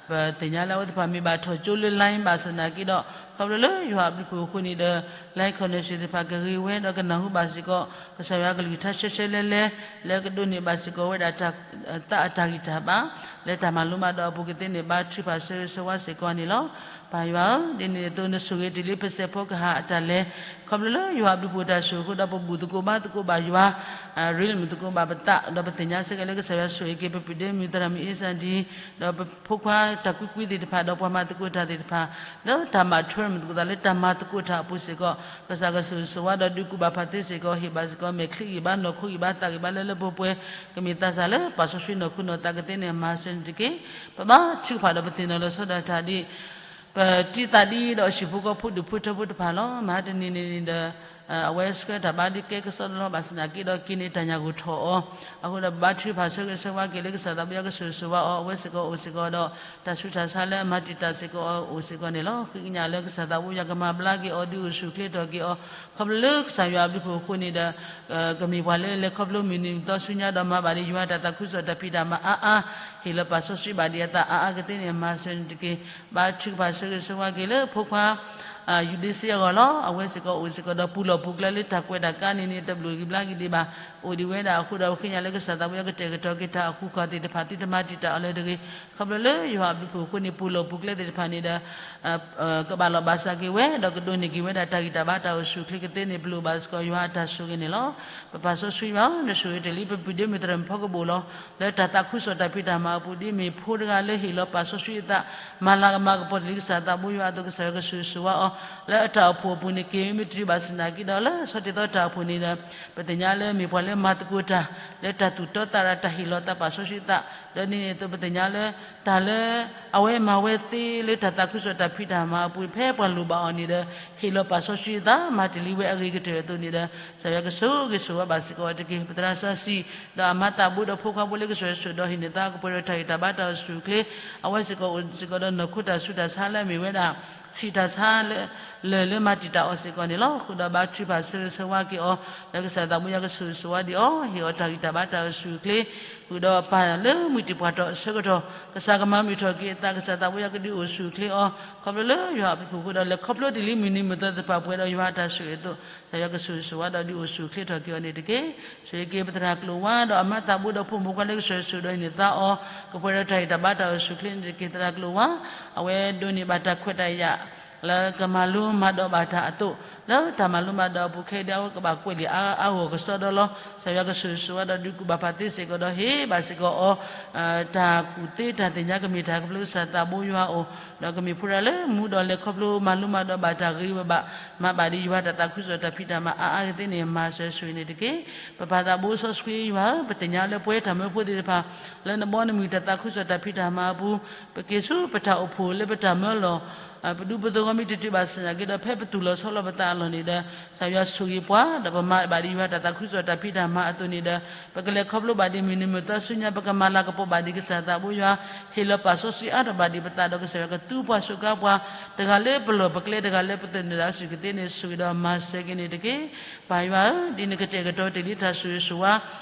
ပသ့ၣ်ညါလၢအဝဲသ့ၣ်တဖၣ်မ့ၢ်ဘၣ်ထီၣ်ကၠိလၢ line ဘၣ်ဆၣ်သနာ်က့ဒီး ခီဖျိလၢယွၤအဘျုးအဖှိၣ်အဃိန့ၣ်ဒီး line connection သ့ၣ်တဖၣ်ကဂ့ၤဝဲဒီးကနၢ်ဟူဘၣ်စ့ၢ်ကီး ကစၢ်ယွၤကလုၢ်ကထါရှဲရှဲလဲလဲ လၢကဒိးန့ၢ်ဘၣ်စ့ၢ်ကီးဝဲဒၣ် သးအတၢ်ဂံၢ်တၢ်ဘါ လၢတၢ်မၤလိမၤဒိးအပူၤကသ့န့ၣ် ဘါထုကဖၣ်ဆၢဂ့ၤဆၢဝါစ့ၢ်ကီးန့ၣ်လီၤ. ပၢ်ယွၤဧၢ, ဒ်န့ၣ်အသိးနဆိၣ်ဂ့ၤတ့ၢ်လံပစဲးဖီကဟၣ်အတၢ်လဲၤ ခီဖျိလၢယွၤအဘျုးအဖှိၣ်တၢ်ဆိၣ်ဂ့ၤအဃိဒီး ပဘူၣ်သကိးဘါသကိးဘၣ်ယွၤ ရ့လိာ်မုာ်သကိးဘၣ်ပသး ဒီးပသ့ၣ်ညါစ့ၢ်ကီးလၢကစၢ်ယွၤဆိၣ်ဂ့ၤက့ၤ ပပုၢ်ဒ့မုၣ်သရၣ်မုၣ်အ့စၣ်ဒံ ဒီးပဖိခွါတၢ်ကွံကွံသ့ၣ်တဖၣ် ဒီးပှၤမၤသကိးတၢ်သ့ၣ်တဖၣ် လၢတၢ်ဘၣ်ထွဲမုာ်သကိးသးလၢတၢ်မၤသကိးတၢ်အပူၤစ့ၢ်ကီး ကစၢ်ကဆိၣ်ဂ့ၤဆိၣ်ဝါဒီးဒုးကူၣ်ဘၣ်ဖးသ့စ့ၢ်ကီး ဟ့ၣ်ဘၣ်စ့ၢ်ကီး မဲာ်ချံဂံၢ်ဘါ နီၢ်ခိဂံၢ်ဘါ သးဂံၢ်ဘါလၢလၢပှဲၤပှဲၤ ကမ့ၢ်သးစၢ်လၢပာ်စီဆှံနီၢ်ခိနီၢ်သးကသ့န့ၣ် မၤစၢၤန့ၣ်တက့ၢ်. ပဘါထုကဖၣ်ဒီးပသ့ၣ်နီၣ်လီၤဆီဒၣ်တၢ်ဒ် ပတံၤသးဒ်ဒီးအဟံၣ်ဖိဃီဖိဒူၣ်ဖိထၢဖိတဖၣ်လီၤ. မဟါတနံၤန့ၣ်န့ၣ်ဒီး အဝဲဆှၢတၢ်ဘါဒ်ကဲကစီဒီလီၤ ဘၣ်ဆၣ်သနာ်က့ဒီးက့ၤန့ၣ်တၢ်ညၣ်ဂိၢ်ထီၣ်အီၤ အဃိဒီးပဘါထုကဖၣ်ဆၢဂ့ၤဆၢဝါက့ၤလၢကစၢ်သးဘိယွၤကဆိၣ်ဂ့ၤဆိၣ်ဝါအီၤ အဝဲစ့ၢ်ကီးအိၣ်စ့ၢ်ကီးဒီး တၢ်ဆူးတၢ်ဆါလၢအမၤတံာ်တာ်စ့ၢ်ကီးအီၤအိၣ်စ့ၢ်ကီးန့ၣ်လီၤ. ဃ့ကညးလၢကစၢ်သးဘိယွၤကမၤဘျါက့ၤအီၤဒုးအိၣ်ဆူၣ်အိၣ်ချ့ထီၣ်က့ၤအီၤ ခီဖျိလၢကစၢ်ယွၤအဘျုးအဖှိၣ်အဃိန့ၣ်ဒီး ကမ့ၢ်ပှၤလၢလဲၤခီဖျိမုၢ်နံၤမုၢ်သီဆူညါဒီးမၤဘၣ်ဒ်ယွၤတၢ်သးခုကစီၣ်တၢ်ဖံးတၢ်မၤအါအါ ဟ့ၣ်လီၤပာ်စီဆှံဘၣ်ဒံးအသးအါအါကသ့န့ၣ် မၤစၢၤန့ၣ်တက့ၢ်. ဘါထုကဖၣ်ဆၢဂ့ၤဆၢဝါက့ၤလၢဖိခွါ ယူၤဒ့စ့အဂီၢ်လီၤ. အဝဲစ့ၢ်ကီးအိၣ်စ့ၢ်ကီးဒီးပူၤလီၢ်ပူၤကျဲလၢတၢ်ကွဲးတၢ်ကါန့ၣ်န့ၣ် တဘျုးဂံၢ်ဘျါဂံၢ်ဒံးဘၣ် အိၣ်ဒံးဝဲဒၣ်အဃိဒီး ပဃ့ကညးလၢကစၢ်သးဘိယွၤကတဲာ်ကတီၤက့ၤတၢ်အဃုာ်ဃီၤသ့ၣ်တဖၣ် သုတမၤတံာ်တာ်အီၤလၢၤတဂ့ၤ. ခီဖျိလၢယွၤအဘျုးအဖှိၣ်အဃိန့ၣ် ပူၤလီၢ်ပူၤကျဲသ့ၣ်တဖၣ်န့ၣ်ဒီး ကဘၣ်လီၢ်ဘၣ်စးက့ၤဝဲ ဒီးကဒိးန့ၢ်က့ၤဝဲဒၣ်တၢ်ဂံၢ်တၢ်ဘါတၢ်အိၣ်ဆူၣ်အိၣ်ချ့ကသ့န့ၣ် ပလိၣ်ဘၣ်စ့ၢ်ကီးယွၤအတၢ်ဆိၣ်ဂ့ၤန့ၣ်လီၤ. ပပၢ်စီဆှံယွၤဧၢ, နဆိၣ်ဂ့ၤတ့ၢ်လံပပုၢ်ဒ့မုၣ်သရၣ်မုၣ်ဖီကဘိၣ်လီၤ. လၢတၢ်သးခုကစီၣ်တၢ်ဖံးတၢ်မၤအပူၤ ဒ်မ့ၢ်ဖိတဂၤလၢဟ့ၣ်လီၤပာ်စီဆှံအသး မၤလၤကမၤကပီၤတ့ၢ်လံကစၢ်သးဘိယွၤအသိး ကစၢ်ယွၤကဆိၣ်ဂ့ၤဆိၣ်ဝါအီၤ လၢအတၢ်အိၣ်ဖှိၣ်အပူၤန့ၣ် က့ၤမ့ၢ်တတုၤဘၣ်ဆၣ်သနာ်က့ဒီး လၢဆီတ့ၢ်သီတၢ်အိၣ်ဖှိၣ်န့ၣ်ဒီး ပသ့ၣ်ညါလၢမ့ၢ်ပှၤလၢမၤသကိးတၢ် လၢတၢ်သူၣ်တီသးရၤ တၢ်ဟ့ၣ်လီၤသးပာ်စီဆှံသး ဒီးဒ်န့ၣ်အသိးပသ့ၣ်ညါလၢ တၢ်လၢ အဝဲမၤဝဲသ့လၢတၢ်သးခုကစီၣ်တၢ်ဖံးတၢ်မၤအပူၤ ဖဲပှၤလိၣ်ဘၣ်အီၤန့ၣ်ဒီး ဟ့ၣ်လီၤပာ်စီဆှံအသး မၤတ့ၢ်လံဝဲအဂ့ၤကတၢၢ်အသိးန့ၣ်ဒီး ကစၢ်ယွၤကဆိၣ်ဂ့ၤဆိၣ်ဝါဘၣ်စ့ၢ်ကီးအီၤတက့ၢ်. ပသရၣ်စီဆှံ ဒီးအမါသးဘိဒီးဖိခွါဖိလၢကစၢ်ယွၤဆိၣ်ဒီးဟံးန့ၢ်သးကပှဲၤဒီးတၢ်ဂံၢ်တၢ်ဘါတၢ်အိၣ်ဆူၣ်အိၣ်ချ့ အဝဲစ့ၢ်ကီးအိၣ်စ့ၢ်ကီးဒီးနီၢ်ခိတၢ်ဆူးတၢ်ဆါလၢအမ့ၢ်ဝဲဒၣ် ဆံးတၢ်ဆါလၢ လၢၢ်လၢမၤတံာ်တာ်အီၤစ့ၢ်ကီးန့ၣ်လီၤ. ဃုာ်ဒီးဘါထုကဖၣ်ဆၢဂ့ၤဆၢဝါက့ၤအီၤ လၢကစၢ်သးဘိယွၤကဆိၣ်ဂ့ၤဆိၣ်ဝါဒံးအီၤ ဟ့ၣ်အီၤတၢ်ဂံၢ်တၢ်ဘါတၢ်အိၣ်ဆူၣ်အိၣ်ချ့ ဃုာ်ဒီးပၢ်လၢမုၢ်တံၢ်ပှၢ်ထီၣ်အဆၢကတီၢ် ကစၢ်ကမၤမုာ်ထီၣ်က့ၤအသး ကစၢ်သးဘိယွၤကဒုးအိၣ်ဆူၣ်အိၣ်ချ့အီၤ ခီဖျိလၢယွၤအဘျုးအဖှိၣ်အဃိဒီး လဲၤခီဖျိတ့ၢ်လံမုၢ်နံၤမုၢ်သီသ့ၣ်တဖၣ်ပှဲၤဒီးယွၤအတၢ်ဆိၣ်ဂ့ၤအသိး ကစၢ်ယွၤကဆိၣ်ဂ့ၤဆိၣ်ဝါဒီးဒုးအိၣ်ဆူၣ်အိၣ်ချ့ထီၣ်က့ၤအီၤန့ၣ်တက့ၢ်. ဆိၣ်ဂ့ၤက့ၤပသရၣ်ကျိၤဝါဒီးအမါသးဘိဒီးဖိမုၣ်ဖိခွါလၢကစၢ်ယွၤဆိၣ်ဒီးဟံးန့ၢ်သးအီၤ ကပှဲၤဒီးတၢ်ဂံၢ်တၢ်ဘါတၢ်အိၣ်ဆူၣ်အိၣ်ချ့န့ၣ်တက့ၢ်. သရၣ်ကျိၤဝါ အဝဲဒိးန့ၢ်ဘၣ်တၢ်ခွဲးတၢ်ယာ် လၢကမၤလိမၤဒိးဘၣ်တၢ်အသိး လၢတၢ်မၤလိမၤဒိးအပူၤခဲအံၤဒ်အဝဲကဘၣ်ကွဲးလံာ်အါအါဂီၢ်ဂီၢ်ကစီဒီလီၤ. ကစၢ်ယွၤကဆိၣ်ဂ့ၤဆိၣ်ဝါဒီးဒုးကူၣ်ဘၣ်ဖးသ့စ့ၢ်ကီးဒီးဟ့ၣ်ဘၣ်စ့ၢ်ကီးအီၤ တၢ်ကူၣ်သ့တၢ်သ့ၣ်ညါကမ့ၢ်တၢ်ခီဖျိကစၢ်သးဘိယွၤအအိၣ် ဒီးကမ့ၢ်ဖိတဂၤလၢမူဒီးလဲၤခီဖျိမၤလိမၤဒိးဘၣ်တၢ်ဂ့ၤဝဲဘၣ် မၤဘၣ်ဒ်ယွၤတၢ်သးခုကစီၣ်တၢ်ဖံးတၢ်မၤအါအါကသ့န့ၣ် မၤစၢၤဆိၣ်ဂ့ၤန့ၣ်တက့ၢ်. ပပၢ်သးဘိစီဆှံယွၤဧၢ, ပသ့ၣ်ညါလၢပဝဲတၢ်မၢဖိသ့ၣ်တဖၣ် လၢနဘီနမုၢ်တၢ်သးခုကစီၣ်တၢ်ဖံးတၢ်မၤအပူၤ ပက့ၤဆူပတၢ်အိၣ်ဖှိၣ်လၢပတၢ်မၢလီၢ် ပဒူပသဝီမ့ၢ်တတုၤဘၣ်ဆၣ်သနာ်က့ဒီး ဖဲပတူၢ်လိာ်ဆီလီၤပသးအလီၢ်န့ၣ်ဒီး ကစၢ်ယွၤဆိၣ်ဂ့ၤပှၤ ဒီးပမၤဘၣ်ဒ်ယွၤတၢ်သးခုကစီၣ်တၢ်ဖံးတၢ်မၤအသိးန့ၣ်ဒီး ပကလဲၤခီဖျိဘၣ်ဒ်မုၢ်နံၤမုၢ်သီဆူညါ ပကမၤလၤကပီၤဘၣ်ဒ်ကစၢ်သးဘိယွၤ ဟ့ၣ်လီၤပာ်စီဆှံအါထီၣ်ဘၣ်ဒ်ပသးဒီး ကစၢ်ယွၤကသူပှၤစူးကါပှၤ တဂၤလၢပလီၢ်ပကျဲ တဂၤလၢပသနၢၣ်ဒၣ်စုကသ့န့ၣ် ဆိၣ်ဂ့ၤဒီးမၤစၢၤက့ၤန့ၣ်တက့ၢ်. ပၢ်ယွၤဧၢ, ဒ်နကတဲာ်ကတီၤတ့ၢ်လံတၢ်ဆိၣ်ဂ့ၤဆိၣ်ဝါ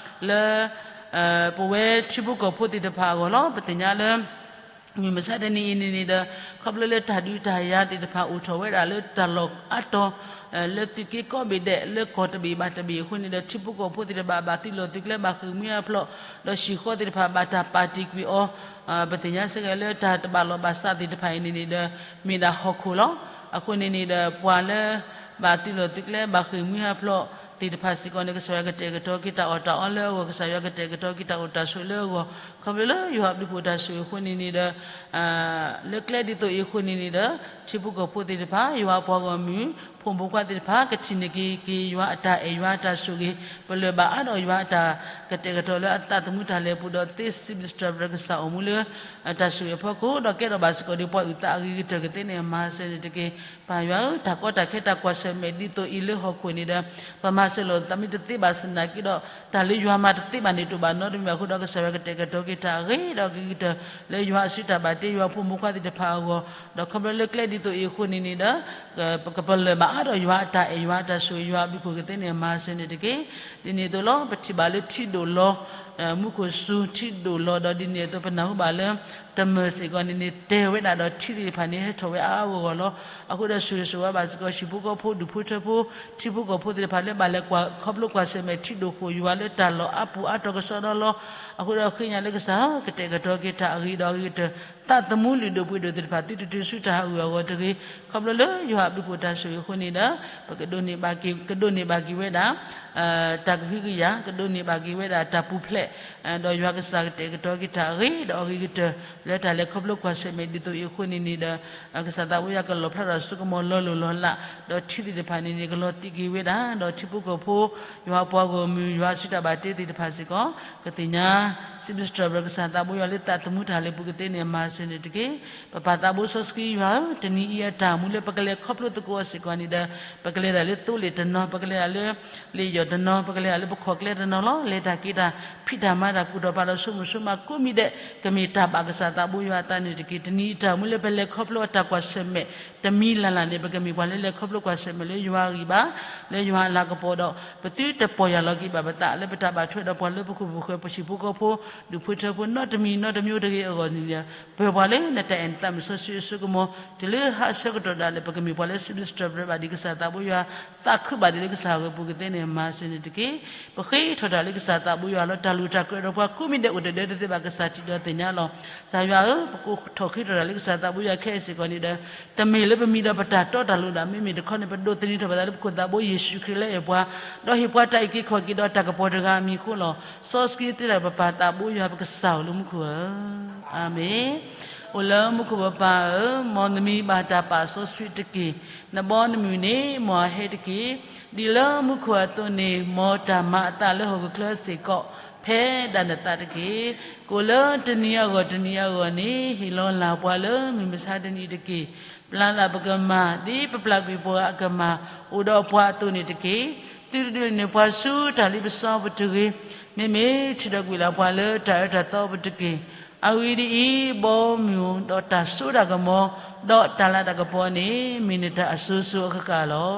လၢ ပဝဲထံဖိကီၢ်ဖိသ့ၣ်တဖၣ်အဂီၢ်လီၤ. ပသ့ၣ်ညါလၢ မုၢ်မဆါတနံၤအံၤန့ၣ်န့ၣ်ဒီး ခီဖျိလၢတၢ်ဒုးတၢ်ယၤသ့ၣ်တဖၣ်အိၣ်ထီၣ်ဝဲဒၣ်လၢတၢ်လီၢ်အါတီၤ လၢသုးက့ကီၢ်ဘ့ၣ်ဒဲး လၢကီၢ်တဘ့ၣ်ဘၣ်တဘ့ၣ်အဃိန့ၣ်ဒီး ထံဖိကီၢ်ဖိသ့ၣ်တဖၣ်ဘၣ်သုးလီၢ်သုးကျဲဘၣ်ဃ့ၢ်မှံဟးဖျိး ဒီးဟံၣ်ဃီသ့ၣ်တဖၣ်ဘၣ်တၢ်ပာ်တ့ၢ်ကွံာ်အီၤ ပသ့ၣ်ညါစ့ၢ်ကီးလၢတၢ်တဘၣ်လိာ်ဘၣ်စးသ့ၣ်တဖၣ်အံၤန့ၣ်န့ၣ်ဒီး မ့ၢ်ဒၣ်ဟီၣ်ခိၣ်လီၤ. အဃိန့ၣ်န့ၣ်ဒီး ပှၤလၢ ဘၣ်သုးလီၢ်သုးကျဲဘၣ်ဃ့ၢ်မှံဟးဖျိးသ့ၣ်တဖၣ်စ့ၢ်ကီးန့ၣ် ကစၢ်ယွၤကတဲာ်ကတီၤက့ၤတၢ်အီၣ်တၢ်အီလၢအဂီၢ်, ကစၢ်ယွၤကတဲာ်ကတီၤက့ၤတၢ်အိၣ်တၢ်ဆိးလၢအဂီၢ်, ခီဖျိလၢယွၤအဘျုးဖှိၣ်တၢ်ဆိၣ်ဂ့ၤအဃိန့ၣ်န့ၣ်ဒီး လၢကျဲဒ်သိးအံၤအဃိန့ၣ်န့ၣ်ဒီး ထံဖိကီၢ်ဖိသ့ၣ်တဖၣ် ယွၤအပှၤဂီၢ်မုၢ် ဖိမုၣ်ဖိခွါသ့ၣ်တဖၣ် ကထံၣ်န့ၢ်က့ၤ က့ၤယွၤအတၢ်အဲၣ်ယွၤအတၢ်ဆိၣ်ဂ့ၤ ပလၢၢ်ဘၣ်အါဒီးယွၤအတၢ်ကတဲာ်ကတီၤလၢအသးသမူတၢ်လဲၤပူၤဒီး သ့စံးဘျုးစံးထီၣ်ပတြၢၤကစၢ်အိၣ်မူလၢ တၢ်ဆိၣ်ဂ့ၤအဖီခိၣ် ဒီးကဲထီၣ်ဘၣ်စ့ၢ်ကီးဒ်ပှၤအုၣ်သးအဂ့ၤကတၢၢ်ကသ့န့ၣ် မၤစၢၤန့ၣ်တက့ၢ်. ပၢ်ယွၤဧၢ, တၢ်ကီတၢ်ခဲတၢ်ကွၢ်ဆၢၣ်မဲာ်ဒ်သိးအံၤလၢဟီၣ်ခိၣ်န့ၣ်ဒီး ပမၤစၢၤလိာ်သးမ့ၢ်တသ့ဘၣ်စ့ၢ်ကီးဒီး တၢ်လၢယွၤမၤတသ့ဘၣ်န့ၣ် တအိၣ်ဘၣ်နီတမံၤဘၣ်အဃိဒီး ကစၢ်ယွၤကတဲာ်ကတီၤက့ၤတၢ်အဂ့ၤဒီးအဂ့ၤကတၢၢ် လၢယွၤအစုတၢ်ဘၣ်တ့ ယွၤဖိမုၣ်ဖိခွါသ့ၣ်တဖၣ်အဂီၢ်, ဒီးခီဖျိလၢကျဲဒ်သိးအံၤအဃိန့ၣ်န့ၣ်ဒီး ပကပလၢၢ်ဘၣ်အါဒီးယွၤအတၢ်အဲၣ်ယွၤအတၢ်ဆိၣ်ဂ့ၤ ယွၤအဘျုးဖှိၣ်ကသ့န့ၣ် မၤစၢၤန့ၣ်တက့ၢ်. ဒ်န့ၣ်အသိးလီၤ ပထံၣ်ဘၣ်လၢထံဒိၣ်လီၤ မူခိၣ်စူၤထံဒိၣ်လီၤ ဒီးဒ်န့ၣ်အသိးပနၢ်ဟူဘၣ်လၢ တမၢၢ်စ့ၢ်ကီးန့ၣ်န့ၣ် တဲဝဲဒၣ်ဒီးထံသ့ၣ်တဖၣ်န့ၣ် ဟဲထီၣ်ဝဲအါအါဂီၢ်ဂီၢ်လီၤ. အဃိဒီးဆိၣ်ဂ့ၤဆိၣ်ဝါဘၣ်စ့ၢ်ကီး ဟံၣ်ဖိဃီဖိ ဒူၣ်ဖိထၢဖိ ထံဖိကီၢ်ဖိသ့ၣ်တဖၣ်လၢဘၣ်လဲၤကွၢ်ခီဖျိကွၢ်ဆၢၣ်မဲာ်ထံဒိၣ်ဃိၣ်ယွၤလၢတၢ်လီၢ်အါပူၤအါတီၤကစီဒီလီၤ. အဃိဒီးဃ့ညါလၢကစၢ် ကတဲာ်ကတီၤက့ၤတၢ်အဂ့ၤဒီးအဂ့ၤကတၢၢ် သးသမူလုၢ်ဒိၣ်ပှ့ၤဒိၣ်သ့ၣ်တဖၣ် သုတတုၤဆူတၢ်ဟးဂူာ်အဂီၢ်တဂ့ၤ. ခီဖျိလၢယွၤအဘျုးဖှိၣ်တၢ်ဆိၣ်ဂ့ၤအဃိန့ၣ်ဒီး ပကဒိးန့ၢ်ဘၣ်က့ၤ ကဒိးန့ၢ်ဘၣ်က့ၤဝဲဒၣ် တၢ်ကဟုကယာ် ကဒိးန့ၢ်ဘၣ်က့ၤဝဲဒၣ်တၢ်ပူၤဖျဲး ဒီးယွၤကစၢ်ကတဲာ်ကတီၤက့ၤတၢ်အဂ့ၤဒီးအဂ့ၤကတၢၢ် လၢတၢ်လဲၤခီဖျိကွၢ်ဆၢၣ်မဲာ်ဒ်သိးအံၤအဃိန့ၣ်န့ၣ်ဒီး ကစၢ်သးဘိယွၤကလီၣ်ဖျါထီၣ်ဆိကမိၣ်လီၤလိၢ်လီၤလး ဒီးထံသ့ၣ်တဖၣ်န့ၣ်န့ၣ် ကလီၤတံၢ်က့ၤဝဲဒၣ် ဒီးထံဖိကီၢ်ဖိ ယွၤအပှၤဂီၢ်မုၢ် ယွၤအစုတၢ်ဘၣ်တ့သ့ၣ်တဖၣ်စ့ၢ်ကီး ကသ့ၣ်ညါ စံးဘျုးစံးထီၣ်ပတြၢၤကစၢ်သးဘိယွၤလၢသးသမူတၢ်လဲၤပူၤကသ့န့ၣ် မၤစၢၤန့ၣ်တက့ၢ်. ပပၢ်သးဘိစီဆှံယွၤဧၢ, တနံၤအံၤအတၢ်မူလၢပကလဲၤခီဖျိသကိးအီၤစ့ၢ်ကီးန့ၣ်ဒီး ပကလဲၤဒၣ်လၢသိလ့ၣ်တနီၤ, ပကလဲၤဒၣ်လၢ လ့ၣ်ယီၢ်တနီၤ, ပကလဲၤဒၣ်လၢပခီၣ်ကျဲတနီၤလီၤ. လဲၤတၢ်က့ၤတၢ် ဖံးတၢ်မၤတၢ် ကူၣ်ထီၣ်ဖးဒီးဆိကမိၣ်ဆိကမးကိးမံၤဒဲး ကမ့ၢ်တၢ်ဘၣ်ကစၢ်သးဘိယွၤအသးန့ၣ်တက့ၢ်. တနံၤအံၤတၢ်မူလၢပလဲၤခီဖျိအတၢ်ကွၢ်ဆၢၣ်မဲာ် တမံၤလၢ်လၢ်န့ၣ် ပကမ့ၢ်ပှၤလၢလဲၤခီဖျိကွၢ်ဆၢၣ်မဲာ်လၢယွၤအဂံၢ်ဘါ လၢယွၤအလၤကပီၤဒီး ပသုတပီၢ်ယၢ်လီၤက့ၤဘၣ်ပသး လၢပတၢ်ဘၣ်ထွဲဒီးပှၤလၢပခိၣ်ပဃၢၤ ပဟံၣ်ဖိဃီဖိ ဒူၣ်ဖိထၢဖိ နီတမံၤနီတမံၤတဂ့ၤအဂီၢ်န့ၣ် ပှဲၤပှၤလၢနတၢ်အဲၣ်နသးမုၢ်စီဆှံအစိကမီၤ တုၤလၢဟါအဆၢကတီၢ်ဒၣ်လဲာ် ပကမ့ၢ်ပှၤလၢစံးဘျုးစံးထီၣ်ပတြၢၤဘၣ်ဒံးကစၢ်သးဘိယွၤ သးခုဘၣ်ဒံးလၢကစၢ်အဂီၢ်ပူၤကသ့န့ၣ် မၤစၢၤန့ၣ်တက့ၢ်. ပဃ့ထီၣ်တၢ်လၢကစၢ်သးဘိယွၤလီၤ. တၢ်လိၣ်တၢ်ကြၢးဒီးပှၤကိးမံၤဒဲးအိၣ်တဒၢတသ့ဘၣ် ကစၢ်ထံၣ်ဒီးသ့ၣ်ညါလီၤ. ကစၢ်ယွၤဧၢ, ပကိးထီၣ်ဃ့ထီၣ်တၢ်လၢကစၢ်သးဘိယွၤခဲအံၤစ့ၢ်ကီးန့ၣ်ဒီး တမ့ၢ်လၢပမံၤဒီးပတၢ်တီတၢ်လိၤဒၣ် မ့မ့ၢ်တခီန့ၣ် ပဒိးသန့ၤထီၣ်ပသးလၢပခိၣ်သးဘိယ့ၣ်ၡူးခရံာ်လၢအဲၣ်ပှၤ, ဒီးဟ့ၣ်ပှၤတၢ်အုၣ်က့ၤခီၣ်က့ၤဒီးတၢ်ကပီၤတဂၤအမံၤအဃိလီၤ. စီဆှံသ့တၢ်ပပၢ်သးဘိယွၤပကစၢ်ဧၢလၢမူခိၣ်ဧၢ, အၤမ့ၣ်. အိၣ်လၢမူခိၣ်ပပၢ်ဧၢ, မ်နမံၤဘၣ်တၢ်ပာ်စီဆှံတက့ၢ်. နဘီနမုၢ်န့ၣ် မ်အဟဲတက့ၢ်. ဒ်လၢမူခိၣ်အသိးန့ၣ် မ်တၢ်မၤအသးလၢဟီၣ်ခိၣ်ချၢစ့ၢ်ကီး ဖဲဒၣ်နသးတက့ၢ်. ကိးလၢတနံၤအဂီၢ်တနံၤအဂီၢ်န့ၣ် ဟ့ၣ်လီၤလၢ်ပှၤလၢမုၢ်မဆါတနံၤတက့ၢ်. ပျၢ်လၢ်ပကမၤ ဒ်ပပျၢ်ကွံာ်ပှၤအကမၤ အိၣ်ဒီးပှၤအသိးန့ၣ်တက့ၢ်. သုတဒုးန့ၢ်ပှၤဆူတၢ်လ့ပစီပူၤတဂ့ၤ. မ့မ့ၢ်ထုးထီၣ်ကွံာ်လၢ်ပှၤလၢတၢ်အၢတၢ်သီပူၤတက့ၢ်. အဂ့ၢ်ဒ်အံၤ, ဘီမုၢ်ဒီးတၢ်စိတၢ်ကမီၤ ဒီးတၢ်လၤတၢ်ကပီၤန့ၣ် မ့ၢ်နတၢ်အစိၤစိၤအဃၣ်ဃၣ်လီၤ.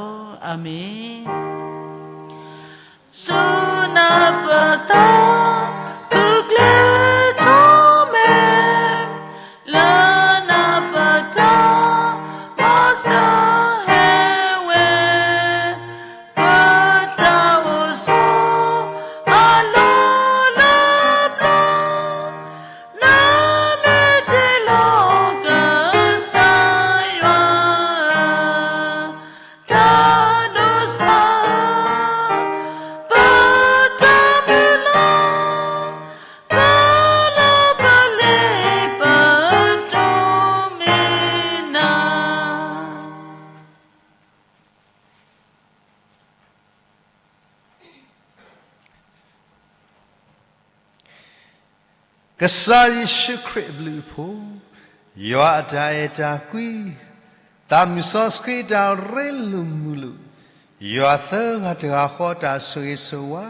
အၤမ့ၣ်. ဆူနၢ်ပၢၢ်တၢ် ဃုကျဲထီၣ်မဲာ် လၢနၢ်ပၢၢ်တၢ် မၤစၢၤဟဲဝဲ ပတၢ်အိၣ်ဆိး အလီၢ်လၢပျၢၤ နမ့ၢ်တ့လီၤကစၢ်ယွၤ တၢ်ဒိးစၢ် ပတၢ်မုၢ်လၢ် ပလီၢ်ပလ့ၤ ပတိၢ်မံၤနၤ ကစၢ်ယ့ၣ်ၡူးခရံာ်အဘျုးအဖှိၣ်, ယွၤအတၢ်အဲၣ်တၢ်ကွံ, သးမုၢ်စီဆှံတၢ်ရ့လိာ်မုာ်လိာ်, ယွၤသၢဂၤတဂၤဃီတၢ်ဆိၣ်ဂ့ၤဆိၣ်ဝါ,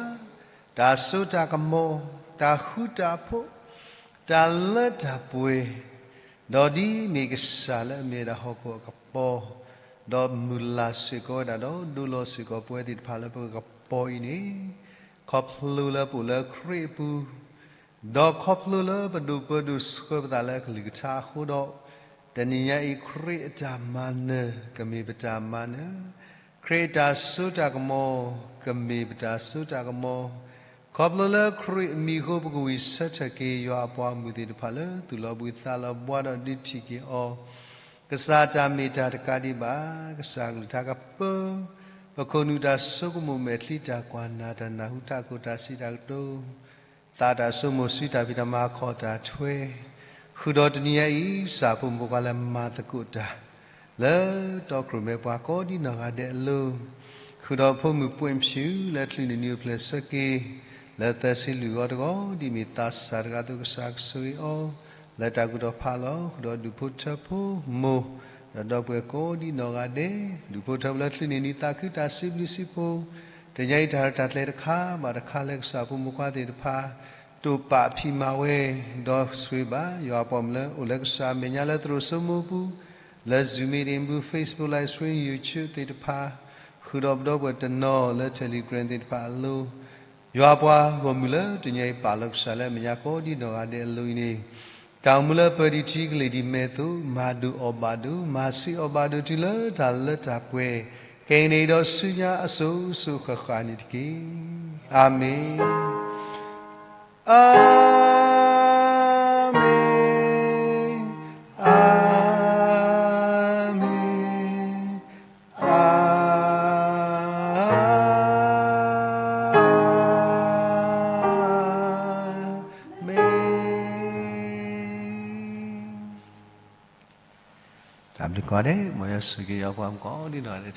တၢ်စိတၢ်ကမီၤ, တၢ်ဃူတၢ်ဖိး, တၢ်လၢတၢ်ပှဲၤ, ဒီးဒ်မ့ၢ်ကစၢ်လၢအမ့ၢ်ဒၣ်ဟီၣ်ခိၣ်အကပီၤ, ဒီးမုၢ်လၢ်စ့ၢ်ကီးဝဲဒၣ်ဒီး ဒိးလီၤစ့ၢ်ကီးပဝဲသ့ၣ်တဖၣ်လၢပကပီၤအံၤန့ၣ်, ခီဖျိလၢပအိၣ်လၢခရံာ်အပူၤ, ဒီးခီဖျိလၢပဒိးပၢဒိးဆှၢပသးလၢအကလုၢ်ကထါအဃိဒီး, တနံၤညါအံၤ ခရံာ်အတၢ်မၤနၢၤ ကမ့ၢ်ပတၢ်မၤနၢၤ, ခရံာ်အတၢ်စိတၢ်ကမီၤ ကမ့ၢ်ပတၢ်စိတၢ်ကမီၤ, ခီဖျိလၢခရံာ်အမံၤအဃိ ပကဝံၢ်ဆၢထၢၣ်က့ၤ ယွၤအပှၤမုၢ်သ့ၣ်တဖၣ်လၢ သူၣ်လီၤဘှံးသးလီၤဘှါဒီးဒုးထံၣ်က့ၤအီၤ ကစၢ်တၢ်မ့ၢ်တၢ်တကးဒံးဘၣ်, ကစၢ်ကလုၢ်ကထါကပၢ ပခိၣ်နူာ်တၢ်ဆိကမိၣ်မဲာ်ချံ တၢ်ကွၢ်နၢ်တၢ်နၢ်ဟူ တၢ်ကိၢ်တၢ်စံးတၢ်ကတိၤ, သးတၢ်ဆိကမိၣ်ဆူတၢ်ဖံးတၢ်မၤ အခီၣ်တၢ်ထွဲ, ဃုာ်ဒီးတနံၤညါအံၤ ကစၢ်ဖိမုၣ်ဖိခွါလၢမၤသကိးတၢ် လၢတီခိၣ်ရိၣ်မဲပှၤကိးဒ်နီၢ်ဂၤဒဲးအလိၤ, ဃုာ်ဒီးဖိမုၣ်ပှဲၢ်ဖၠူၣ် လၢချုးန့ၢ်နံၤအိၣ်ဖျဲၣ်ဆၢက့ၤ လၢသၢဆံလွံၢ်ဂီၤတဂီၤ ဒ်မ့ၢ်သးစၢ်တဂၤအသိး ကစၢ်ကဆိၣ်ဂ့ၤအီၤ လၢတၢ်ကူၣ်ထီၣ်ဖးလီၤ, ဃုာ်ဒီးဒူၣ်ဖိထၢဖိမိၢ်, ဒီးဒီပုၢ်ဝဲၢ်ကိးဒ်နီၢ်ဂၤဒဲး, ဒူၣ်ဖိထၢဖိလၢချုးန့ၢ်နံၤသးခုတၢ်စံးဘျုးစံးဖှိၣ်, တနံၤညါအံၤတၢ်ရဲၣ်တၢ်ကျဲၤတခါဘၣ်တခါလၢကစၢ်ဖိမုၣ်ဖိခွါသ့ၣ်တဖၣ် တိာ်ပာ်ဖံးမၤဝဲ, ဒီးဆိၣ်ဂ့ၤဘၣ် ယွၤအပှၤမုၣ်လၢအိၣ်လၢကစၢ်အမဲာ်ညါလၢသရိာ်စိမိပူၤ, လၢ Zoom meeting ပူၤ Facebook live stream YouTube သ့ၣ်တဖၣ်, ဃုာ်ဒီးပဒီပုၢ်ဝဲၢ်တနီၤလၢ Telegram သ့ၣ်တဖၣ်အလိၤ, ယွၤအပှၤဂီၢ်မုၢ်လၢတနံၤညါအံၤပာ်လီၤကစၢ်လၢအမဲာ်ညါကိးဒ်နီၢ်ဂၤဒဲးအလိၤအံၤန့ၣ်, တၢ်အိၣ်မူလၢပၢၤဒံးထံကလ့ၢ်ဒံးမဲာ်သိး မၤဒိၣ်အီၣ်ဘၣ်ဒိၣ် မၤဆံးအီၣ်ဘၣ်ဒိၣ်တုၤလၢတၢ်လၢတၢ်ပှဲၤ, ကဲန့ၣ်ဒီးဆူညါအစိၤစိၤဃၣ်ဃၣ်န့ၣ်တက့ၢ်. အၤမ့ၣ်. အၤမ့ၣ်, အၤမ့ၣ်, အၤမ့ၣ်. တၢ်ဘျုးကိးဂၤဒဲး, မ်ယွၤဆိၣ်ဂ့ၤက့ၤယွၤပှၤမုၣ်ကိးဒ်နီၢ်ဂၤဒဲး